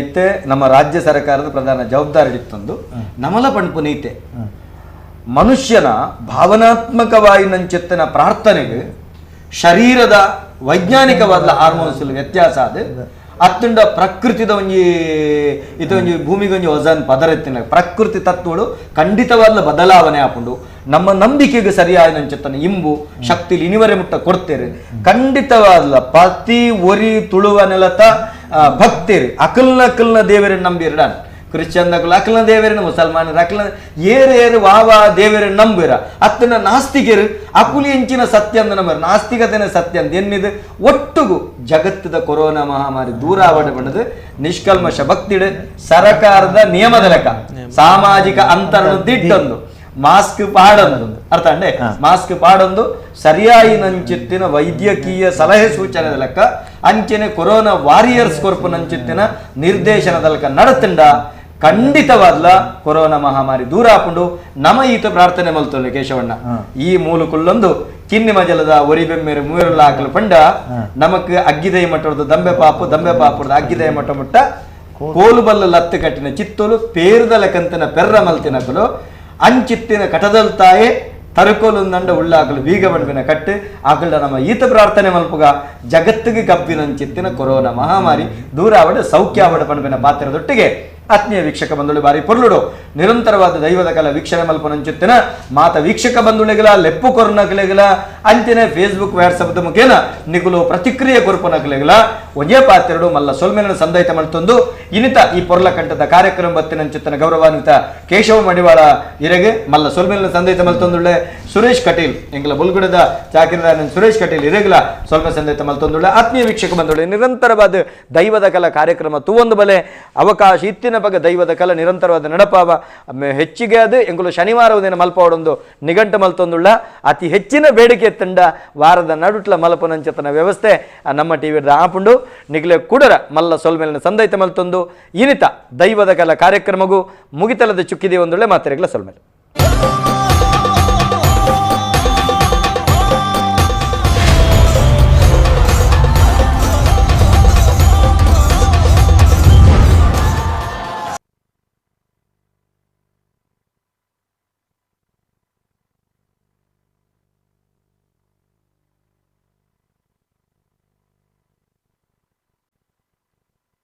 ಇತ್ತೆ ನಮ್ಮ ರಾಜ್ಯ ಸರ್ಕಾರದ ಪ್ರಧಾನ ಜವಾಬ್ದಾರಿ ಇತ್ತೊಂದು ನಮಲ ಪಣ್ಪುನ ಐತೆ ಮನುಷ್ಯನ ಭಾವನಾತ್ಮಕವಾಗಿ ನಂಚೆತ್ತನ ಪ್ರಾರ್ಥನೆಗೆ ಶರೀರದ ವೈಜ್ಞಾನಿಕವಾದ ಹಾರ್ಮೋನ್ಸ್ ವ್ಯತ್ಯಾಸ ಅದು ಅತ್ತಂಡ ಪ್ರಕೃತಿದ ಒಂಜಿ ಇದು ಒಂಜಿ ಭೂಮಿಗೊಂಜಿ ವಜನ್ ಪದರ ಎತ್ತಿನ ಪ್ರಕೃತಿ ತತ್ವಗಳು ಖಂಡಿತವಾದ ಬದಲಾವಣೆ ಆಪುಂಡು ನಮ್ಮ ನಂಬಿಕೆಗೆ ಸರಿಯಾದ ನಂಚೆತ್ತನ ಇಂಬು ಶಕ್ತಿ ಇನಿವರೆ ಮುಟ್ಟ ಕೊಡ್ತೇವೆ ಖಂಡಿತವಾದ ಪ್ರತಿ ಒರಿ ತುಳುವ ನೆಲತ ಭಕ್ತಿರು ಅಕಲ್ನ ಅಕಲ್ನ ದೇವರನ್ನು ನಂಬಿರಡ ಕ್ರಿಶ್ಚಿಯನ್ ದಕಲು ಅಕಲ್ನ ದೇವರನ್ನು ಮುಸಲ್ಮಾನರು ಅಕಲ್ನ ಏರು ಏರು ವಾವಾ ದೇವರನ್ನು ನಂಬಿರ ಅತ್ತನ ನಾಸ್ತಿಕರು ಅಕುಲಿ ಎಂಚಿನ ಸತ್ಯ ಅಂದ ನಂಬರ ನಾಸ್ತಿಕತೆನ ಸತ್ಯ ಅಂದ ಎನ್ನಿದು ಒಟ್ಟುಗು ಜಗತ್ತದ ಕೊರೋನಾ ಮಹಾಮಾರಿ ದೂರ ಆವಡ ಬಂದದು ನಿಷ್ಕಲ್ಮಶ ಭಕ್ತಿಡು ಸರಕಾರದ ನಿಯಮದ ಲೆಕ್ಕ ಸಾಮಾಜಿಕ ಅಂತರ ದಿಟ್ಟೊಂದು ಮಾಸ್ಕ್ ಪಾಡೊಂದು ಅರ್ಥ ಅಂಡೆ ಮಾಸ್ಕ್ ಪಾಡೊಂದು ಸರಿಯಾಯಿ ನಂಚಿತ್ತಿನ ವೈದ್ಯಕೀಯ ಸಲಹೆ ಸೂಚನೆ ಲೆಕ್ಕ ಅಂಚನೆ ಕೊರೋನಾ ವಾರಿಯರ್ಸ್ ಕೊರ್ಪು ನಂಚಿತ್ತಿನ ನಿರ್ದೇಶನದ ಲೆಕ್ಕ ನಡತಂಡ ಖಂಡಿತವಾದ್ಲ ಕೊರೋನಾ ಮಹಾಮಾರಿ ದೂರ ಹಾಕೊಂಡು ನಮ ಈತ ಪ್ರಾರ್ಥನೆ ಮಲ್ತೊಂಡು ಕೇಶವಣ್ಣ ಈ ಮೂಲಕುಲ್ಲೊಂದು ಕಿನ್ನಿ ಮಜಲದ ಒರಿಬೆಮ್ಮೆರು ಮೂರುಲ್ಲ ಹಾಕಲು ಪಂಡ ನಮಕ್ ಅಗ್ಗಿದೈ ಮಟ್ಟದ ದಂಬೆ ಪಾಪು ದಂಬೆ ಪಾಪುರದ ಅಗ್ಗಿದೈ ಮಟ್ಟ ಮುಟ್ಟ ಕೋಲು ಬಲ್ಲ ಲತ್ತು ಕಟ್ಟಿನ ಚಿತ್ತೋಲು ಪೇರ್ದ ಲೆಕ್ಕಂತಿನ ಪೆರ್ರ ಮಲ್ತಿನಕುಲು ಅಂಚಿತ್ತಿನ ಕಟದಲ್ ತಾಯೆ ತರುಕೋಲು ನಂಡ ಉಳ್ಳಾಕಲು ಬೀಗ ಬಣ್ಬಿನ ಕಟ್ಟು ಆಕಲ್ಡ ನಮ್ಮ ಈತ ಪ್ರಾರ್ಥನೆ ಮಲ್ಪುಗ ಜಗತ್ತಿಗೆ ಕಬ್ಬಿನಂಚಿತ್ತಿನ ಕೊರೋನಾ ಮಹಾಮಾರಿ ದೂರ ಆವಡ ಸೌಖ್ಯ ಆವಡ ಪಣ್ಬಿನ ಪಾತ್ರದೊಟ್ಟಿಗೆ ಆತ್ಮೀಯ ವೀಕ್ಷಕ ಬಂಧುಳು ಬಾರಿ ಪೊರ್ಲುಡು ನಿರಂತರವಾದ ದೈವದ ಕಲ ವೀಕ್ಷಣೆ ಮಲ್ಪನಂಚುತ್ತಿನ ಮಾತ ವೀಕ್ಷಕ ಬಂಧುಳಿಗಲ ಲೆಪ್ಪು ಕೊರ್ನಕಲೆಗಲ ಅಂಚನೆ ಫೇಸ್ಬುಕ್ ವಾಟ್ಸಪ್ ಮುಖೇನ ನಿಗುಲು ಪ್ರತಿಕ್ರಿಯೆ ಕೊರ್ಪನಕಲೆಗಲ ಒಂಜೇ ಪಾತ್ರಡು ಮಲ್ಲ ಸೊಲ್ಮೆನ ಸಂದೈತ ಮಲ್ತೊಂದು ಇನಿತ ಈ ಪೊರ್ಲ ಕಂಠದ ಕಾರ್ಯಕ್ರಮ ಬತ್ತಿನಂಚುತ್ತನ ಗೌರವಾನ್ವಿತ ಕೇಶವ ಮಡಿವಾಳ ಇರೆಗೆ ಮಲ್ಲ ಸೊಲ್ಮೆನ ಸಂದೈತ ಮಲ್ತೊಂದುಳ್ಳೆ ಸುರೇಶ್ ಕಟೀಲ್ ಎಂಗಲ ಬುಲ್ಗುಡದ ಚಾಕಿರದಾನ ಸುರೇಶ್ ಕಟೀಲ್ ಇರೆಗಲ ಸೊಲ್ಮೆ ಸಂದೈತ ಮಲ್ತೊಂದುಳ್ಳೆ ಆತ್ಮೀಯ ವೀಕ್ಷಕ ಬಂಧುಳೆ ನಿರಂತರವಾದ ದೈವದ ಕಲ ಕಾರ್ಯಕ್ರಮ ತೂವೊಂದು ಬಲೆ ಅವಕಾಶ ಇತ್ತಿನ ಬಗ್ಗೆ ದೈವದ ಕಲ ನಿರಂತರವಾದ ನಡಪಾವ ಹೆಚ್ಚಿಗೆ ಅದು ಎಂಗುಲು ಶನಿವಾರ ದಿನ ಮಲ್ಪವಡೊಂದು ನಿಘಂಟು ಮಲ್ತೊಂದುಳ್ಳ ಅತಿ ಹೆಚ್ಚಿನ ಬೇಡಿಕೆ ತಂಡ ವಾರದ ನಡುಟ್ಲ ಮಲಪನಂಚತನ ವ್ಯವಸ್ಥೆ ನಮ್ಮ ಟಿವಿ ಆಪುಂಡು ನಿಗಲೆ ಕೂಡರ ಮಲ್ಲ ಸೊಲ್ಮೇಲಿನ ಸಂದೈತ ಮಲ್ತೊಂದು ಇನಿತ ದೈವದ ಕಲ ಕಾರ್ಯಕ್ರಮಗೂ ಮುಗಿತಲದ ಚುಕ್ಕಿದೆ ಒಂದುಳ್ಳೆ ಮಾತ್ರೆಗಳ ಸೊಲ್ಮೇಲೆ.